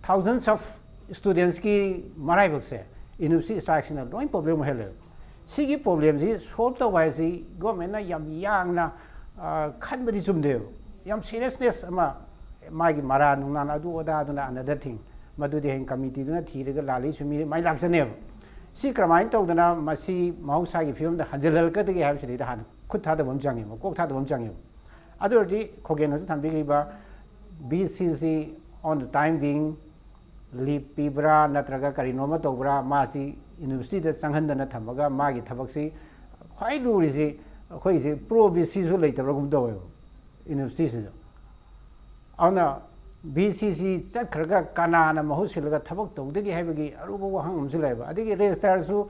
thousands of students ꯀꯤ ꯃꯔꯥꯏꯕꯛꯁꯦ ꯌꯨꯅꯤꯚꯔꯁꯤꯇꯤ ꯁ꯭ꯇ꯭ꯔꯥꯏꯛꯁꯤꯅ ꯂꯣꯏ ꯄ꯭ꯔꯣꯕ꯭ꯂꯦꯝ ꯑꯣꯏꯍꯜꯂꯦꯕ꯫ ꯁꯤꯒꯤ ꯄ꯭ꯔꯣꯕ꯭ꯂꯦꯝꯁꯤ ꯁꯣꯜꯕ ꯇꯧꯕ ꯍꯥꯏꯁꯤ ꯒꯣꯔꯃꯦꯟꯅ ꯌꯥꯝ ꯌꯥꯡꯅ, ꯑ, ꯈꯟꯕꯗꯤ ꯆꯨꯝꯗꯦꯕ꯫ ꯌꯥꯝ ꯁꯤꯔꯤꯌꯁꯅꯦꯁ ꯑꯃ, ꯃꯥꯒꯤ ꯃꯔꯥ ꯅꯨꯡꯅꯥꯟ ꯑꯗꯨ ꯑꯗꯥ ꯑꯗꯨꯅ another thing, ꯃꯗꯨꯗꯤ ꯍꯌꯦꯡ ꯀꯃꯤꯇꯤꯗꯨꯅ ꯊꯤꯔꯒ ꯂꯥꯜꯂꯤ ꯆꯨꯝꯃꯤ ꯃꯥꯏ ꯂꯥꯛꯆꯅꯦꯕ꯫ ꯁꯤ ꯀꯔꯝꯍꯥꯏꯅ ꯇꯧꯗꯅ ꯃꯁꯤ ꯃꯍꯧꯁꯥꯒꯤ ꯐꯤꯕꯝꯗ ꯍꯟꯖꯤꯜꯍꯜꯂꯛꯀꯗꯒꯦ ꯍꯥꯏꯕꯁꯤꯗꯩꯗ ꯍꯥꯟꯅ ꯈꯨꯠ ꯊꯥꯗꯕ ꯑꯃ ꯆꯪꯉꯦꯕ, ꯀꯣꯛ ꯊꯥꯗꯕ ꯑꯃ ꯆꯪꯉꯦꯕ꯫ ꯑꯗꯨ ꯑꯣꯏꯔꯗꯤ ꯈꯣꯒꯦꯟꯅꯁꯨ ꯊꯝꯕꯤꯈ꯭ꯔꯤꯕ ꯕꯤ ꯁꯤ ꯁꯤ on the time being leave ꯄꯤꯕ꯭ꯔꯥ ꯅꯠꯇ꯭ꯔꯒ ꯀꯔꯤꯅꯣꯃ ꯇꯧꯕ꯭ꯔꯥ, ꯃꯥꯁꯤ ꯌꯨꯅꯤꯚꯔꯁꯤꯇꯤꯗ ꯆꯪꯍꯟꯗꯅ ꯊꯝꯃꯒ ꯃꯥꯒꯤ ꯊꯕꯛꯁꯤ ꯈ꯭ꯋꯥꯏ ꯂꯨꯔꯤꯁꯤ ꯑꯩꯈꯣꯏꯁꯤ ꯄ꯭ꯔꯣ ꯕꯤ ꯁꯤꯁꯨ ꯂꯩꯇꯕ꯭ꯔꯥꯒꯨꯝ ꯇꯧꯋꯦꯕ ꯌꯨꯅꯤꯚꯔꯁꯤꯇꯤꯁꯤꯗ꯫ ꯑꯗꯨꯅ ꯕꯤ ꯁꯤ ꯁꯤ ꯆꯠꯈ꯭ꯔꯒ ꯀꯅꯥꯅ ꯃꯍꯨꯠ ꯁꯤꯜꯂꯒ ꯊꯕꯛ ꯇꯧꯗꯒꯦ ꯍꯥꯏꯕꯒꯤ ꯑꯔꯨꯕ ꯋꯥꯍꯪ ꯑꯃꯁꯨ ꯂꯩꯕ꯫ ꯑꯗꯒꯤ ꯔꯦꯖꯤꯁꯇ꯭ꯔꯥꯔꯁꯨ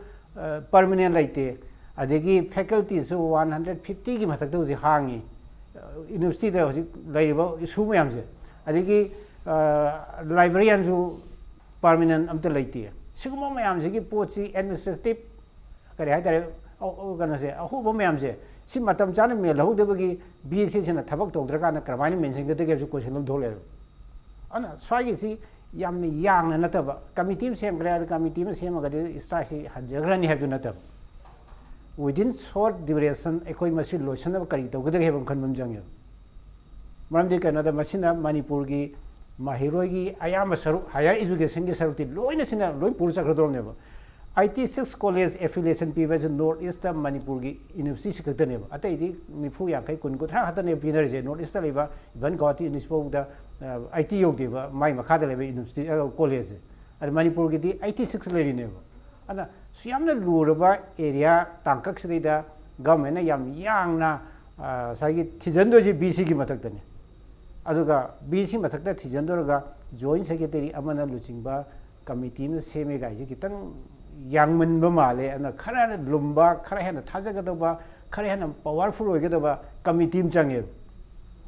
ꯄꯔꯃꯅꯦꯟ ꯂꯩꯇꯦ, ꯑꯗꯒꯤ ꯐꯦꯀꯜꯇꯤꯁꯨ ꯋꯥꯟ ꯍꯟꯗ꯭ꯔꯦꯠ ꯐꯤꯐꯇꯤꯒꯤ ꯃꯊꯛꯇ ꯍꯧꯖꯤꯛ ꯍꯥꯡꯉꯤ꯫ ꯌꯨꯅꯤꯚꯔꯁꯤꯇꯤꯗ ꯍꯧꯖꯤꯛ ꯂꯩꯔꯤꯕ ꯏꯁꯨ ꯃꯌꯥꯝꯁꯦ, ꯑꯗꯒꯤ ꯂꯥꯏꯕ꯭ꯔꯦꯔꯤꯌꯥꯟꯁꯨ ꯄꯔꯃꯅꯦꯟ ꯑꯝꯇ ꯂꯩꯇꯦ꯫ ꯁꯤꯒꯨꯝꯕ ꯃꯌꯥꯝꯁꯤꯒꯤ ꯄꯣꯠꯁꯤ ꯑꯦꯗꯃꯤꯅꯤꯁꯇ꯭ꯔꯦꯇꯤꯞ ꯀꯔꯤ ꯍꯥꯏꯇꯥꯔꯦ, ꯑ- ꯑ- ꯀꯩꯅꯣꯁꯦ, ꯑꯍꯣꯕ ꯃꯌꯥꯝꯁꯦ ꯁꯤ ꯃꯇꯝ ꯆꯥꯅ ꯃꯦꯜꯍꯧꯗꯕꯒꯤ ꯕꯤ ꯑꯦꯁ ꯁꯤꯁꯤꯅ ꯊꯕꯛ ꯇꯧꯗ꯭ꯔꯀꯥꯟꯗ ꯀꯔꯝꯍꯥꯏꯅ ꯃꯦꯟꯁꯤꯟꯒꯗꯒꯦ ꯍꯥꯏꯕꯁꯤ ꯀꯣꯏꯁꯟ ꯑꯃ ꯊꯣꯛꯂꯛꯑꯦꯕ꯫ ꯑꯗꯨꯅ ꯁ꯭ꯋꯥꯏꯒꯤꯁꯤ ꯌꯥꯝꯅ ꯌꯥꯡꯅ ꯅꯠꯇꯕ, ꯀꯃꯤꯇꯤ ꯑꯃ ꯁꯦꯝꯈ꯭ꯔꯦ, ꯑꯗꯨ ꯀꯃꯤꯇꯤ ꯑꯃ ꯁꯦꯝꯃꯒꯗꯤ ꯁ꯭ꯇ꯭ꯔꯥꯏꯛꯁꯤ ꯍꯟꯖꯈ꯭ꯔꯅꯤ ꯍꯥꯏꯕꯗꯨ ꯅꯠꯇꯕ, within short duration ꯑꯩꯈꯣꯏ ꯃꯁꯤ ꯂꯣꯏꯁꯤꯟꯅꯕ ꯀꯔꯤ ꯇꯧꯒꯗꯒꯦ ꯍꯥꯏꯕ ꯑꯃ ꯈꯟꯕ ꯑꯃ ꯆꯪꯉꯦꯕ꯫ ꯃꯔꯝꯗꯤ ꯀꯩꯅꯣꯗ ꯃꯁꯤꯅ ꯃꯅꯤꯄꯨꯔꯒꯤ ꯃꯍꯩꯔꯣꯏꯒꯤ ꯑꯌꯥꯝꯕ ꯁꯔꯨꯛ, ꯍꯥꯌꯔ ꯏꯖꯨꯀꯦꯁꯟꯒꯤ ꯁꯔꯨꯛꯇꯤ ꯂꯣꯏꯅ ꯁꯤꯅ ꯂꯣꯏ ꯄꯨꯔ ꯆꯠꯈ꯭ꯔꯗꯧꯔꯕꯅꯦꯕ꯫ ꯑꯩꯠꯇꯤ ꯁꯤꯛꯁ ꯀꯣꯂꯦꯖ ꯑꯦꯐꯤꯂꯤꯌꯦꯁꯟ ꯄꯤꯕ ꯍꯥꯏꯁꯦ ꯅꯣꯔꯠ ꯏꯁꯇ ꯃꯅꯤꯄꯨꯔꯒꯤ ꯌꯨꯅꯤꯚꯔꯁꯤꯇꯤꯁꯤ ꯈꯛꯇꯅꯦꯕ꯫ ꯑꯇꯩꯗꯤ ꯅꯤꯐꯨ, ꯌꯥꯡꯈꯩ, ꯀꯨꯟ, ꯀꯨꯟꯊ꯭ꯔꯥ ꯈꯛꯇꯅꯦꯕ ꯄꯤꯅꯔꯤꯁꯦ꯫ ꯅꯣꯔꯠ ꯏꯁꯇ ꯂꯩꯕ ꯏꯚꯟ ꯒꯧꯍꯥꯇꯤ ꯌꯨꯅꯤꯚꯔꯁꯤꯇꯤ ꯐꯥꯎꯗ ꯑꯩꯠꯇꯤ ꯌꯧꯗꯦꯕ, ꯃꯥꯏ ꯃꯈꯥꯗ ꯂꯩꯕ ꯌꯨꯅꯤꯚꯔꯁꯤꯇꯤ, ꯑ, ꯀꯣꯂꯦꯖꯁꯦ꯫ ꯑꯗ ꯃꯅꯤꯄꯨꯔꯒꯤꯗꯤ ꯑꯩꯠꯇꯤ ꯁꯤꯛꯁ ꯂꯩꯔꯤꯅꯦꯕ꯫ ꯑꯗ ꯁꯤ ꯌꯥꯝꯅ ꯂꯨꯔꯕ ꯑꯦꯔꯤꯌꯥ ꯇꯥꯡꯀꯛꯁꯤꯗꯩꯗ ꯒꯚꯔꯟꯃꯦꯟꯅ ꯌꯥꯝ ꯌꯥꯡꯅ, ꯑ, ꯉꯁꯥꯏꯒꯤ ꯊꯤꯖꯤꯟꯗꯣꯏꯁꯦ ꯕꯤ ꯁꯤꯒꯤ ꯃꯊꯛꯇꯅꯤ꯫ ꯑꯗꯨꯒ ꯕꯤ ꯁꯤ ꯃꯊꯛꯇ ꯊꯤꯖꯤꯟꯗꯧꯔꯒ ꯖꯣꯏꯟ ꯁꯦꯀ꯭ꯔꯦꯇꯔꯤ ꯑꯃꯅ ꯂꯨꯆꯤꯡꯕ ꯀꯃꯤꯇꯤ ꯑꯃ ꯁꯦꯝꯃꯦ ꯀꯥꯏꯁꯦ ꯈꯤꯇꯪ ꯌꯥꯡꯃꯟꯕ ꯃꯥꯜꯂꯦ꯫ ꯑꯗꯨꯅ ꯈꯔ ꯂꯨꯝꯕ, ꯈꯔ ꯍꯦꯟꯅ ꯊꯥꯖꯒꯗꯧꯕ, ꯈꯔ ꯍꯦꯟꯅ ꯄꯋꯥꯔꯐꯨꯜ ꯑꯣꯏꯒꯗꯕ ꯀꯃꯤꯇꯤ ꯑꯃ ꯆꯪꯉꯦꯕ꯫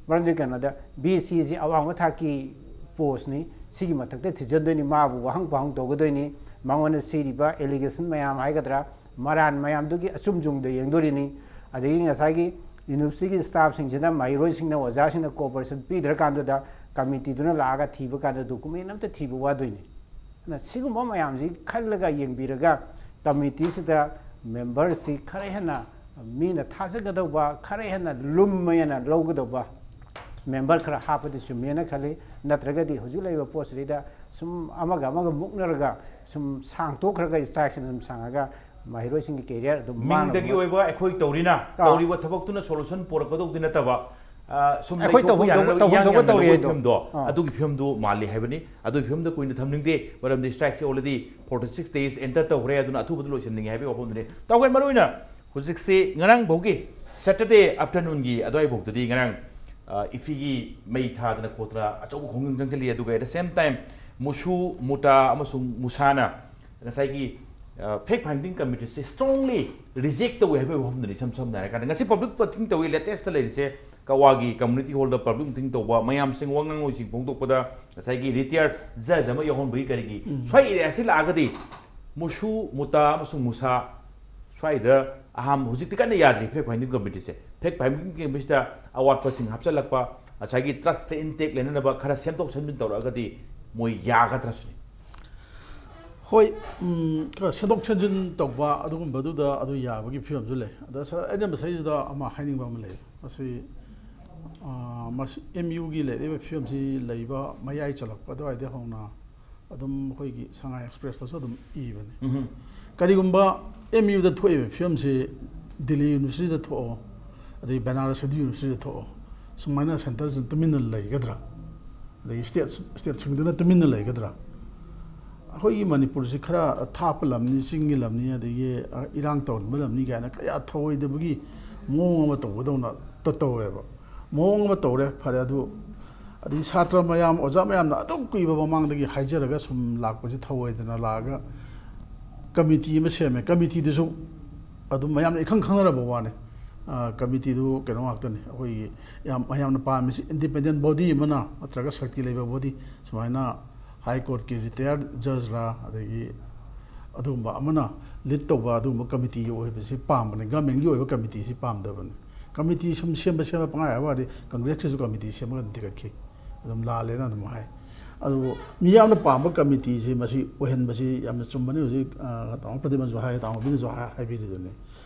ꯃꯔꯝꯗꯤ ꯀꯩꯅꯣꯗ, ꯕꯤ ꯁꯤꯁꯤ ꯑꯋꯥꯡꯕ ꯊꯥꯛꯀꯤ ꯄꯣꯁꯅꯤ, ꯁꯤꯒꯤ ꯃꯊꯛꯇ ꯊꯤꯖꯤꯟꯗꯣꯏꯅꯤ, ꯃꯥꯕꯨ ꯋꯥꯍꯪ ꯄꯥꯎꯍꯪ ꯇꯧꯒꯗꯣꯏꯅꯤ, ꯃꯉꯣꯟꯗ ꯁꯤꯔꯤꯕ ꯑꯦꯂꯤꯒꯦꯁꯟ ꯃꯌꯥꯝ ꯍꯥꯏꯒꯗ꯭ꯔꯥ, ꯃꯔꯥꯟ ꯃꯌꯥꯝꯗꯨꯒꯤ ꯑꯆꯨꯝ ꯆꯨꯝꯗ ꯌꯦꯡꯗꯣꯔꯤꯅꯤ꯫ ꯑꯗꯒꯤ ꯉꯁꯥꯏꯒꯤ ꯌꯨꯅꯤꯚꯔꯁꯤꯇꯤꯒꯤ ꯁ꯭ꯇꯥꯐꯁꯤꯡꯁꯤꯅ, ꯃꯍꯩꯔꯣꯏꯁꯤꯡꯅ, ꯑꯣꯖꯥꯁꯤꯡꯅ ꯀꯣꯑꯣꯄꯔꯦꯁꯟ ꯄꯤꯗ꯭ꯔꯀꯥꯟꯗꯨꯗ ꯀꯃꯤꯇꯤꯗꯨꯅ ꯂꯥꯛꯑꯒ ꯊꯤꯕ ꯀꯥꯟꯗ ꯗꯣꯀꯨꯃꯦꯟ ꯑꯝꯇ ꯊꯤꯕ ꯋꯥꯗꯣꯏꯅꯤ꯫ ꯑꯗꯨꯅ ꯁꯤꯒꯨꯝꯕ ꯃꯌꯥꯝꯁꯤ ꯈꯜꯂꯒ ꯌꯦꯡꯕꯤꯔꯒ ꯀꯃꯤꯇꯤꯁꯤꯗ ꯃꯦꯝꯕꯔꯁꯤ ꯈꯔ ꯍꯦꯟꯅ ꯃꯤꯅ ꯊꯥꯖꯒꯗꯧꯕ, ꯈꯔ ꯍꯦꯟꯅ ꯂꯨꯝꯃꯦꯅ ꯂꯧꯒꯗꯧꯕ ꯃꯦꯝꯕꯔ ꯈꯔ ꯍꯥꯞꯄꯗꯤ ꯆꯨꯝꯃꯦꯅ ꯈꯜꯂꯤ꯫ ꯅꯠꯇ꯭ꯔꯒꯗꯤ ꯍꯧꯖꯤꯛ ꯂꯩꯔꯤꯕ ꯄꯣꯠꯁꯤꯗꯩꯗ ꯁꯨꯝ ꯑꯃꯒ ꯑꯃꯒ ꯃꯨꯛꯅꯔꯒ ꯁꯨꯝ ꯁꯥꯡꯇꯣꯛꯈ꯭ꯔꯒ, ꯁ꯭ꯇ꯭ꯔꯥꯏꯛꯁꯤꯅ ꯁꯨꯝ ꯁꯥꯡꯉꯒ ꯃꯍꯩꯔꯣꯏꯁꯤꯡꯒꯤ ꯀꯦꯔꯤꯌꯔ ꯑꯗꯨꯝ ꯃꯤꯡꯗꯒꯤ ꯃꯥꯡꯅꯕ ꯑꯣꯏꯕ ꯑꯩꯈꯣꯏ ꯇꯧꯔꯤꯅ ꯑꯥ꯫ ꯇꯧꯔꯤꯕ ꯊꯕꯛꯇꯨꯅ ꯁꯣꯂꯨꯁꯟ ꯄꯨꯔꯛꯀꯗꯧꯗꯤ ꯅꯠꯇꯕ, ꯑ, ꯁꯨꯝ ꯑꯩꯈꯣꯏ ꯂꯩꯊꯣꯛꯄ ꯇꯧꯐꯝ ꯌꯥꯅꯅꯕ ꯊꯣꯛꯄ, ꯇꯧꯐꯝ ꯏꯌꯥꯡ ꯊꯣꯛꯄ ꯌꯥꯡꯅ ꯇꯧꯔꯤ ꯂꯧꯕꯒꯤ ꯍꯥꯏꯗꯣ꯫ ꯐꯤꯕꯝꯗꯣ ꯑꯥ꯫ ꯑꯗꯨꯒꯤ ꯐꯤꯕꯝꯗꯨ ꯃꯥꯜꯂꯤ ꯍꯥꯏꯕꯅꯤ꯫ ꯑꯗꯨꯒꯤ ꯐꯤꯕꯝꯗ ꯀꯨꯏꯅ ꯊꯝꯅꯤꯡꯗꯦ, ꯃꯔꯝꯗꯤ ꯁ꯭ꯇ꯭ꯔꯥꯏꯛꯁꯦ already forty six days enter ꯇꯧꯈ꯭ꯔꯦ꯫ ꯑꯗꯨꯅ ꯑꯊꯨꯕꯗ ꯂꯣꯏꯁꯤꯟꯅꯤꯡꯉꯦ ꯍꯥꯏꯕꯒꯤ ꯋꯥꯐꯝꯗꯨꯅꯤ꯫ ꯇꯧꯋꯦ, ꯃꯔꯨꯑꯣꯏꯅ ꯍꯧꯖꯤꯛꯁꯤ ꯉꯔꯥꯡ ꯐꯥꯎꯒꯤ Saturday afternoonꯒꯤ ꯑꯗꯨꯋꯥꯏ ꯐꯥꯎꯗꯗꯤ ꯉꯔꯥꯡ, ꯑ, ꯏꯐꯤꯒꯤ ꯃꯩ ꯊꯥꯗꯅ ꯈꯣꯠꯇꯅ ꯑꯆꯧꯕ ꯈꯣꯡꯖꯪ ꯆꯪꯁꯤꯜꯂꯤ꯫ ꯑꯗꯨꯒ at the same time ꯃꯨꯁꯨ, ꯃꯨꯇꯥ ꯑꯃꯁꯨꯡ ꯃꯨꯁꯥꯅ ꯉꯁꯥꯏꯒꯤ, ꯑ, fact finding committeeꯁꯦ strongly reject ꯇꯧꯏ ꯍꯥꯏꯕꯒꯤ ꯋꯥꯐꯝꯗꯨꯅꯤ꯫ ꯏꯁꯝ ꯁꯝꯅ ꯍꯥꯏꯔꯀꯥꯟꯗ ꯉꯁꯤ public meeting ꯇꯧꯏ, latestꯇ ꯂꯩꯔꯤꯁꯦ ꯀꯛꯋꯥꯒꯤ community hallꯗ public meeting ꯇꯧꯕ, ꯃꯌꯥꯝꯁꯤꯡ ꯋꯥ ꯉꯥꯡꯂꯣꯏꯁꯤꯡ ꯐꯣꯡꯗꯣꯛꯄꯗ ꯉꯁꯥꯏꯒꯤ retired judge ꯑꯃ ꯌꯥꯎꯍꯟꯕꯒꯤ ꯀꯔꯤꯒꯤ ꯎꯝ꯫ ꯁ꯭ꯋꯥꯏ areaꯁꯤ ꯂꯥꯛꯑꯒꯗꯤ ꯃꯨꯁꯨ, ꯃꯨꯇꯥ ꯑꯃꯁꯨꯡ ꯃꯨꯁꯥ ꯁ꯭ꯋꯥꯏꯗ ꯑꯍꯥꯟꯕ ꯍꯧꯖꯤꯛꯇꯤ ꯀꯟꯅ ꯌꯥꯗ꯭ꯔꯤ fact finding committeeꯁꯦ꯫ Fact finding committeeꯁꯤꯗ ꯑꯋꯥꯠꯄꯁꯤꯡ ꯍꯥꯞꯆꯤꯜꯂꯛꯄ, ꯉꯁꯥꯏꯒꯤ trustꯁꯦ intact ꯂꯩꯅꯅꯕ ꯈꯔ ꯁꯦꯝꯗꯣꯛ ꯁꯦꯝꯖꯤꯟ ꯇꯧꯔꯛꯑꯒꯗꯤ ꯃꯣꯏ ꯌꯥꯒꯗ꯭ꯔꯥ ꯁꯤꯅꯤ꯫ ꯍꯣꯏ, ꯎꯝ, ꯈꯔ ꯁꯦꯝꯗꯣꯛ ꯁꯦꯝꯖꯤꯟ ꯇꯧꯕ ꯑꯗꯨꯒꯨꯝꯕꯗꯨꯗ ꯑꯗꯨ ꯌꯥꯕꯒꯤ ꯐꯤꯕꯝꯁꯨ ꯂꯩ꯫ ꯑꯗ ꯁꯥꯔ, ꯑꯩꯅ ꯃꯁꯤꯗꯩꯁꯤꯗ ꯑꯃ ꯍꯥꯏꯅꯤꯡꯕ ꯑꯃ ꯂꯩ꯫ ꯃꯁꯤ, ꯑ, ꯃꯁꯤ ꯑꯦꯝ ꯌꯨꯒꯤ ꯂꯩꯔꯤꯕ ꯐꯤꯕꯝꯁꯤ ꯂꯩꯕ ꯃꯌꯥꯏ ꯆꯜꯂꯛꯄ ꯑꯗꯨꯋꯥꯏꯗꯩ ꯍꯧꯅ ꯑꯗꯨꯝ ꯑꯩꯈꯣꯏꯒꯤ ꯁꯉꯥꯏ ꯑꯦꯛꯁꯄ꯭ꯔꯦꯁꯇꯁꯨ ꯑꯗꯨꯝ ꯏꯕꯅꯤ꯫ ꯎꯝꯍꯨꯝ꯫ ꯀꯔꯤꯒꯨꯝꯕ ꯑꯦꯝ ꯌꯨꯗ ꯊꯣꯛꯏꯕ ꯐꯤꯕꯝꯁꯤ ꯗꯤꯜꯂꯤ ꯌꯨꯅꯤꯚꯔꯁꯤꯇꯤꯗ ꯊꯣꯛꯑꯣ, ꯑꯗꯩ ꯕꯦꯅꯥꯔꯁ ꯍꯤꯟꯗꯨ ꯌꯨꯅꯤꯚꯔꯁꯤꯇꯤꯗ ꯊꯣꯛꯑꯣ, ꯁꯨꯃꯥꯏꯅ ꯁꯦꯟꯇꯔꯁꯤꯡ ꯇꯨꯃꯤꯟꯅ ꯂꯩꯒꯗ꯭ꯔꯥ? ꯑꯗꯒꯤ ꯁ꯭ꯇꯦꯠ, ꯁ꯭ꯇꯦꯠꯁꯤꯡꯗꯨꯅ ꯇꯨꯃꯤꯟꯅ ꯂꯩꯒꯗ꯭ꯔꯥ? ꯑꯩꯈꯣꯏꯒꯤ ꯃꯅꯤꯄꯨꯔꯁꯤ ꯈꯔ ꯊꯥꯞꯄ ꯂꯝꯅꯤ, ꯆꯤꯡꯒꯤ ꯂꯝꯅꯤ, ꯑꯗꯒꯤ, ꯑ, ꯏꯔꯥꯡ ꯇꯧꯔꯝꯕ ꯂꯝꯅꯤ ꯀꯥꯏꯅ ꯀꯌꯥ ꯊꯧꯑꯣꯏꯗꯕꯒꯤ ꯃꯑꯣꯡ ꯑꯃ ꯇꯧꯕꯗꯧꯅ ꯇ-, ꯇꯧꯋꯦꯕ꯫ ꯃꯑꯣꯡ ꯑꯃ ꯇꯧꯔꯦ, ꯐꯔꯦ, ꯑꯗꯨ ꯑꯗꯩ ꯁꯥꯇ꯭ꯔ ꯃꯌꯥꯝ, ꯑꯣꯖꯥ ꯃꯌꯥꯝꯅ ꯑꯗꯨꯝ ꯀꯨꯏꯕ ꯃꯃꯥꯡꯗꯒꯤ ꯍꯥꯏꯖꯔꯒ ꯁꯨꯝ ꯂꯥꯛꯄꯁꯤ ꯊꯧꯑꯣꯏꯗꯅ ꯂꯥꯛꯑꯒ ꯀꯃꯤꯇꯤ ꯑꯃ ꯁꯦꯝꯃꯦ꯫ ꯀꯃꯤꯇꯤꯗꯨꯁꯨ ꯑꯗꯨꯝ ꯃꯌꯥꯝꯅ ꯏꯈꯪ ꯈꯪꯅꯔꯕ ꯋꯥꯅꯤ꯫ ꯑ, ꯀꯃꯤꯇꯤꯗꯨ ꯀꯩꯅꯣ ꯉꯥꯛꯇꯅꯤ, ꯑꯩꯈꯣꯏꯒꯤ ꯌꯥꯝ, ꯃꯌꯥꯝꯅ ꯄꯥꯝꯃꯤꯁꯤ independent body ꯑꯃꯅ ꯅꯠꯇ꯭ꯔꯒ ꯁꯛꯇꯤ ꯂꯩꯕ body, ꯁꯨꯃꯥꯏꯅ High Courtꯀꯤ retired judgeꯔꯥ, ꯑꯗꯒꯤ ꯑꯗꯨꯒꯨꯝꯕ ꯑꯃꯅ lead ꯇꯧꯕ ꯑꯗꯨꯒꯨꯝꯕ ꯀꯃꯤꯇꯤꯒꯤ ꯑꯣꯏꯕꯁꯤ ꯄꯥꯝꯕꯅꯤ, governmentꯀꯤ ꯑꯣꯏꯕ ꯀꯃꯤꯇꯤꯁꯤ ꯄꯥꯝꯗꯕꯅꯤ꯫ ꯀꯃꯤꯇꯤ ꯁꯨꯝ ꯁꯦꯝꯕ ꯁꯦꯝꯕ ꯄꯪꯍꯥꯏ ꯍꯥꯏꯕ ꯋꯥꯅꯤ, ꯀꯪꯒ꯭ꯔꯦꯁꯀꯤꯁꯨ ꯀꯃꯤꯇꯤ ꯁꯦꯝꯃꯒ ꯑꯗꯨꯝ ꯊꯤꯒꯠꯈꯤ, ꯑꯗꯨꯝ ꯂꯥꯜꯂꯦꯅ ꯑꯗꯨꯝ ꯍꯥꯏ꯫ ꯑꯗꯨꯕꯨ ꯃꯤꯌꯥꯝꯅ ꯄꯥꯝꯕ ꯀꯃꯤꯇꯤꯁꯤ ꯃꯁꯤ ꯑꯣꯏꯍꯟꯕꯁꯤ ꯌꯥꯝꯅ ꯆꯨꯝꯕꯅꯤ꯫ ꯍꯧꯖꯤꯛ, ꯑ, ꯇꯥꯃꯣ ꯄ꯭ꯔꯗꯤꯞꯅꯁꯨ ꯍꯥꯏ, ꯇꯥꯃꯣ ꯕꯤꯅꯁꯨ ꯍꯥꯏ-, ꯍꯥꯏꯕꯤꯔꯤꯗꯨꯅꯤ꯫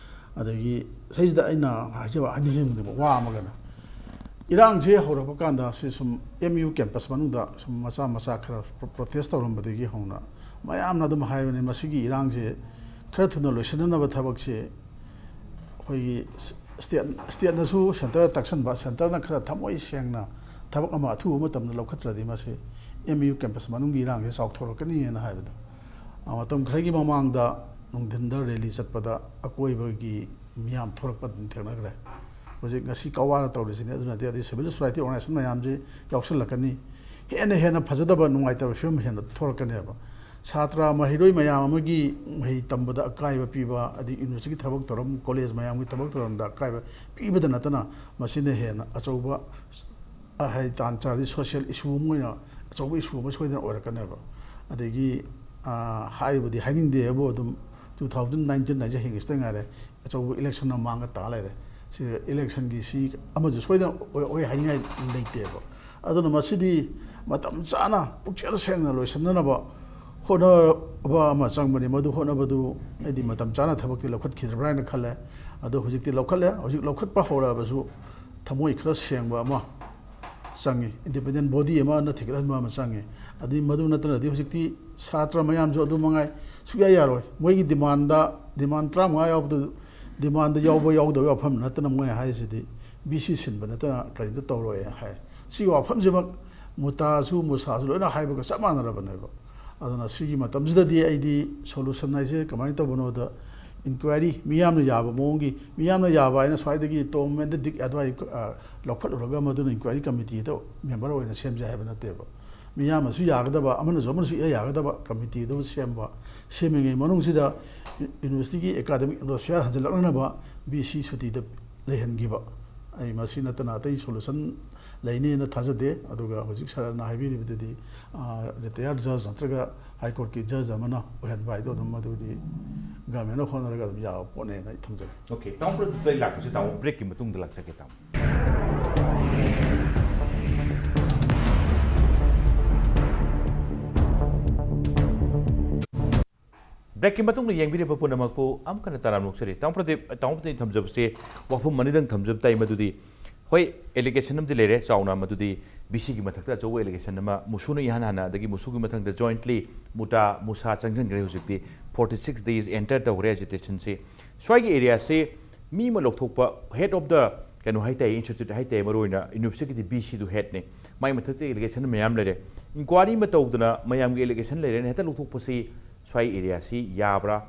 ꯑꯗꯒꯤ ꯁꯤꯗꯩꯁꯤꯗ ꯑꯩꯅ ꯍꯥꯏꯖꯕ, ꯍꯥꯏꯅꯤꯡꯖꯕ ꯋꯥ ꯑꯃꯒꯅ, ꯏꯔꯥꯡꯁꯦ ꯍꯧꯔꯛꯄ ꯀꯥꯟꯗ ꯁꯤ ꯁꯨꯝ M U campus ꯃꯅꯨꯡꯗ ꯁꯨꯝ ꯃꯆꯥ ꯃꯆꯥ ꯈꯔ pro-, protest ꯇꯧꯔꯝꯕꯗꯒꯤ ꯍꯧꯅ ꯃꯌꯥꯝꯅ ꯑꯗꯨꯝ ꯍꯥꯏꯕꯅꯤ, ꯃꯁꯤꯒꯤ ꯏꯔꯥꯡꯁꯦ ꯈꯔ ꯊꯨꯅ ꯂꯣꯏꯁꯤꯟꯅꯅꯕ ꯊꯕꯛꯁꯦ ꯑꯩꯈꯣꯏꯒꯤ ꯁ-, state, stateꯅꯁꯨ centreꯗ ꯇꯛꯁꯟꯕ, centreꯅ ꯈꯔ ꯊꯃꯣꯏ ꯁꯦꯡꯅ ꯊꯕꯛ ꯑꯃ ꯑꯊꯨꯕ ꯃꯇꯝꯗ ꯂꯧꯈꯠꯇ꯭ꯔꯗꯤ ꯃꯁꯤ M U campus ꯃꯅꯨꯡꯒꯤ ꯏꯔꯥꯡꯁꯦ ꯆꯥꯎꯊꯣꯔꯛꯀꯅꯤꯅ ꯍꯥꯏꯕꯗꯣ꯫ ꯑ, ꯃꯇꯝ ꯈꯔꯒꯤ ꯃꯃꯥꯡꯗ ꯅꯨꯡꯊꯤꯟꯗ rally ꯆꯠꯄꯗ ꯑꯀꯣꯏꯕꯒꯤ ꯃꯤꯌꯥꯝ ꯊꯣꯔꯛꯄ ꯑꯗꯨꯝ ꯊꯦꯡꯅꯈ꯭ꯔꯦ꯫ ꯍꯧꯖꯤꯛ ꯉꯁꯤ ꯀꯋꯥꯅ ꯇꯧꯔꯤꯁꯤꯅꯤ, ꯑꯗꯨꯅꯗꯤ ꯑꯗꯩ civil society organization ꯃꯌꯥꯝꯁꯤ ꯌꯥꯎꯁꯜꯂꯛꯀꯅꯤ, ꯍꯦꯟꯅ ꯍꯦꯟꯅ ꯐꯖꯗꯕ ꯅꯨꯡꯉꯥꯏꯇꯕ ꯐꯤꯕꯝ ꯍꯦꯟꯅ ꯊꯣꯔꯛꯀꯅꯦꯕ꯫ ꯁꯥꯇ꯭ꯔ ꯃꯍꯩꯔꯣꯏ ꯃꯌꯥꯝ ꯑꯃꯒꯤ ꯃꯍꯩ ꯇꯝꯕꯗ ꯑꯀꯥꯏꯕ ꯄꯤꯕ, ꯑꯗꯩ universityꯒꯤ ꯊꯕꯛ ꯊꯧꯔꯝ, college ꯃꯌꯥꯝꯒꯤ ꯊꯕꯛ ꯊꯧꯔꯝꯗ ꯑꯀꯥꯏꯕ ꯄꯤꯕꯗ ꯅꯠꯇꯅ ꯃꯁꯤꯅ ꯍꯦꯟꯅ ꯑꯆꯧꯕ, ꯑ, ꯍꯥꯏ ꯇꯥꯟ ꯆꯥꯔꯗꯤ social issue ꯑꯃ ꯑꯣꯏꯅ, ꯑꯆꯧꯕ issue ꯑꯃ ꯁꯣꯏꯗꯅ ꯑꯣꯏꯔꯛꯀꯅꯦꯕ꯫ ꯑꯗꯒꯤ, ꯑ, ꯍꯥꯏꯕꯨꯗꯤ ꯍꯥꯏꯅꯤꯡꯗꯦꯕꯨ, ꯑꯗꯨꯝ two thousand nineteen ꯍꯥꯏꯁꯦ ꯍꯌꯦꯡ ꯁꯤꯗ ꯉꯥꯏꯔꯦ, ꯑꯆꯧꯕ election ꯑꯃ ꯃꯥꯡꯒ ꯇꯥ ꯂꯩꯔꯦ꯫ ꯁꯤ electionꯒꯤ ꯁꯤ ꯑꯃꯁꯨ ꯁꯣꯏꯗꯅ ꯑꯣꯏ, ꯑꯣꯏ ꯍꯥꯏꯅꯤꯡꯉꯥꯏ ꯂꯩꯇꯦꯕ꯫ ꯑꯗꯨꯅ ꯃꯁꯤꯗꯤ ꯃꯇꯝ ꯆꯥꯅ ꯄꯨꯛꯆꯦꯜ ꯁꯦꯡꯅ ꯂꯣꯏꯁꯤꯟꯅꯅꯕ ꯍꯣꯠꯅꯕ ꯑꯃ ꯆꯪꯕꯅꯤ꯫ ꯃꯗꯨ ꯍꯣꯠꯅꯕꯗꯨ ꯑꯩꯗꯤ ꯃꯇꯝ ꯆꯥꯅ ꯊꯕꯛꯇꯤ ꯂꯧꯈꯠꯈꯤꯗ꯭ꯔꯕ꯭ꯔꯥ ꯍꯥꯏꯅ ꯈꯜꯂꯦ꯫ ꯑꯗꯣ ꯍꯧꯖꯤꯛꯇꯤ ꯂꯧꯈꯠꯂꯦ꯫ ꯍꯧꯖꯤꯛ ꯂꯧꯈꯠꯄ ꯍꯧꯔꯛꯑꯕꯁꯨ ꯊꯃꯣꯏ ꯈꯔ ꯁꯦꯡꯕ ꯑꯃ ꯆꯪꯉꯤ, independent body ꯑꯃꯅ ꯊꯤꯒꯠꯍꯟꯕ ꯑꯃ ꯆꯪꯉꯤ꯫ ꯑꯗꯨꯗꯤ ꯃꯗꯨ ꯅꯠꯇꯅꯗꯤ ꯍꯧꯖꯤꯛꯇꯤ ꯁꯥꯇ꯭ꯔ ꯃꯌꯥꯝꯁꯨ ꯑꯗꯨ ꯃꯉꯥꯏ, ꯁꯨꯛꯌꯥ ꯌꯥꯔꯣꯏ꯫ ꯃꯣꯏꯒꯤ demandꯗ, demand ꯇꯔꯥꯃꯉꯥ ꯌꯥꯎꯕꯗꯨ, demandꯗ ꯌꯥꯎꯕ ꯌꯥꯎꯗꯕ ꯋꯥꯐꯝ ꯅꯠꯇꯅ ꯃꯣꯏ ꯍꯥꯏꯁꯤꯗꯤ B C ꯁꯤꯟꯕ ꯅꯠꯇꯅ ꯀꯔꯤꯝꯇ ꯇꯧꯔꯣꯏ ꯍꯥꯏ꯫ ꯁꯤꯒꯤ ꯋꯥꯐꯝꯁꯤꯃꯛ ꯃꯨꯇꯥꯁꯨ ꯃꯨꯁꯥꯁꯨ ꯂꯣꯏꯅ ꯍꯥꯏꯕꯒ ꯆꯞ ꯃꯥꯟꯅꯔꯕꯅꯦꯕ꯫ ꯑꯗꯨꯅ ꯁꯤꯒꯤ ꯃꯇꯝꯁꯤꯗꯗꯤ ꯑꯩꯗꯤ solution ꯍꯥꯏꯁꯦ ꯀꯃꯥꯏꯅ ꯇꯧꯕꯅꯣꯗ, Inquiry ꯃꯤꯌꯥꯝꯅ ꯌꯥꯕ ꯃꯑꯣꯡꯒꯤ, ꯃꯤꯌꯥꯝꯅ ꯌꯥꯕ ꯍꯥꯏꯅ ꯁ꯭ꯋꯥꯏꯗꯒꯤ Tom and Dick ꯑꯗꯨꯋꯥꯏ, ꯑ, ꯂꯧꯈꯠꯂꯨꯔꯒ ꯃꯗꯨꯅ inquiry committeeꯗꯣ member ꯑꯣꯏꯅ ꯁꯦꯝꯖꯦ ꯍꯥꯏꯕ ꯅꯠꯇꯦꯕ꯫ ꯃꯤꯌꯥꯝꯅꯁꯨ ꯌꯥꯒꯗꯕ, ꯑꯃꯅꯁꯨ ꯑꯃꯅꯁꯨ ꯏꯌꯥ ꯌꯥꯒꯗꯕ committeeꯗꯨ ꯁꯦꯝꯕ, ꯁꯦꯝꯃꯤꯉꯩ ꯃꯅꯨꯡꯁꯤꯗ universityꯒꯤ academic atmosphere ꯍꯟꯖꯤꯜꯂꯛꯅꯅꯕ VC ꯁꯨꯇꯤꯗ ꯂꯩꯍꯟꯈꯤꯕ꯫ ꯑꯩ ꯃꯁꯤ ꯅꯠꯇꯅ ꯑꯇꯩ solution ꯂꯩꯅꯤꯅ ꯊꯥꯖꯗꯦ꯫ ꯑꯗꯨꯒ ꯍꯧꯖꯤꯛ ꯁꯥꯔꯅ ꯍꯥꯏꯕꯤꯔꯤꯕꯗꯨꯗꯤ, ꯑ, retired judge ꯅꯠꯇ꯭ꯔꯒ High Courtꯀꯤ judge ꯑꯃꯅ ꯑꯣꯏꯍꯟꯕ ꯍꯥꯏꯗꯣ ꯑꯗꯨꯝ ꯃꯗꯨꯗꯤ governmentꯅ ꯍꯣꯠꯅꯔꯒ ꯑꯗꯨꯝ ꯌꯥꯕ ꯄꯣꯠꯅꯦꯅ ꯑꯩ ꯊꯝꯖꯒꯦ꯫ Okay, ꯇꯥꯃꯣ, ꯄ꯭ꯔꯗꯤꯞꯇ ꯑꯩ ꯂꯥꯛꯄꯁꯦ, ꯇꯥꯃꯣ, breakꯀꯤ ꯃꯇꯨꯡꯗ ꯂꯥꯛꯆꯒꯦ, ꯇꯥꯃꯣ꯫ Breakꯀꯤ ꯃꯇꯨꯡꯗ ꯌꯦꯡꯕꯤꯔꯤꯕ ꯄꯨꯝꯅꯃꯛꯄꯨ ꯑꯃꯨꯛ ꯍꯟꯅ ꯇꯔꯥꯝꯅ ꯑꯣꯛꯆꯔꯤ꯫ ꯇꯥꯃꯣ ꯄ꯭ꯔꯗꯤꯞ, ꯇꯥꯃꯣ ꯄ꯭ꯔꯗꯤꯞ ꯊꯝꯖꯕꯁꯦ ꯋꯥꯐꯝ ꯑꯅꯤꯗꯪ ꯊꯝꯖꯕ ꯇꯥꯏ, ꯃꯗꯨꯗꯤ, ꯍꯣꯏ, allegation ꯑꯃꯗꯤ ꯂꯩꯔꯦ ꯆꯥꯎꯅ, ꯃꯗꯨꯗꯤ VCꯒꯤ ꯃꯊꯛꯇ ꯑꯆꯧꯕ allegation ꯑꯃ ꯃꯨꯁꯨꯅ ꯏꯍꯥꯟ ꯍꯥꯟꯅ, ꯑꯗꯒꯤ ꯃꯨꯁꯨꯒꯤ ꯃꯊꯪꯗ jointly ꯃꯨꯇꯥ, ꯃꯨꯁꯥ ꯆꯪꯁꯤꯟꯈ꯭ꯔꯦ꯫ ꯍꯧꯖꯤꯛꯇꯤ forty six days enter ꯇꯧꯈ꯭ꯔꯦ agitationꯁꯦ꯫ ꯁ꯭ꯋꯥꯏꯒꯤ areaꯁꯦ ꯃꯤ ꯑꯃ ꯂꯧꯊꯣꯛꯄ, head of the ꯀꯩꯅꯣ ꯍꯥꯏꯇꯥꯔꯦ, institute ꯍꯥꯏꯇꯥꯔꯦ, ꯃꯔꯨꯑꯣꯏꯅ universityꯒꯤꯗꯤ VCꯗꯨ headꯅꯤ, ꯃꯥꯏ ꯃꯊꯛꯇ allegation ꯃꯌꯥꯝ ꯂꯩꯔꯦ꯫ Inquiry ꯑꯃ ꯇꯧꯗꯅ ꯃꯌꯥꯝꯒꯤ allegation ꯂꯩꯔꯦꯅ ꯍꯦꯛꯇ ꯂꯧꯊꯣꯛꯄꯁꯤ ꯁ꯭ꯋꯥꯏ areaꯁꯤ ꯌꯥꯕ꯭ꯔꯥ?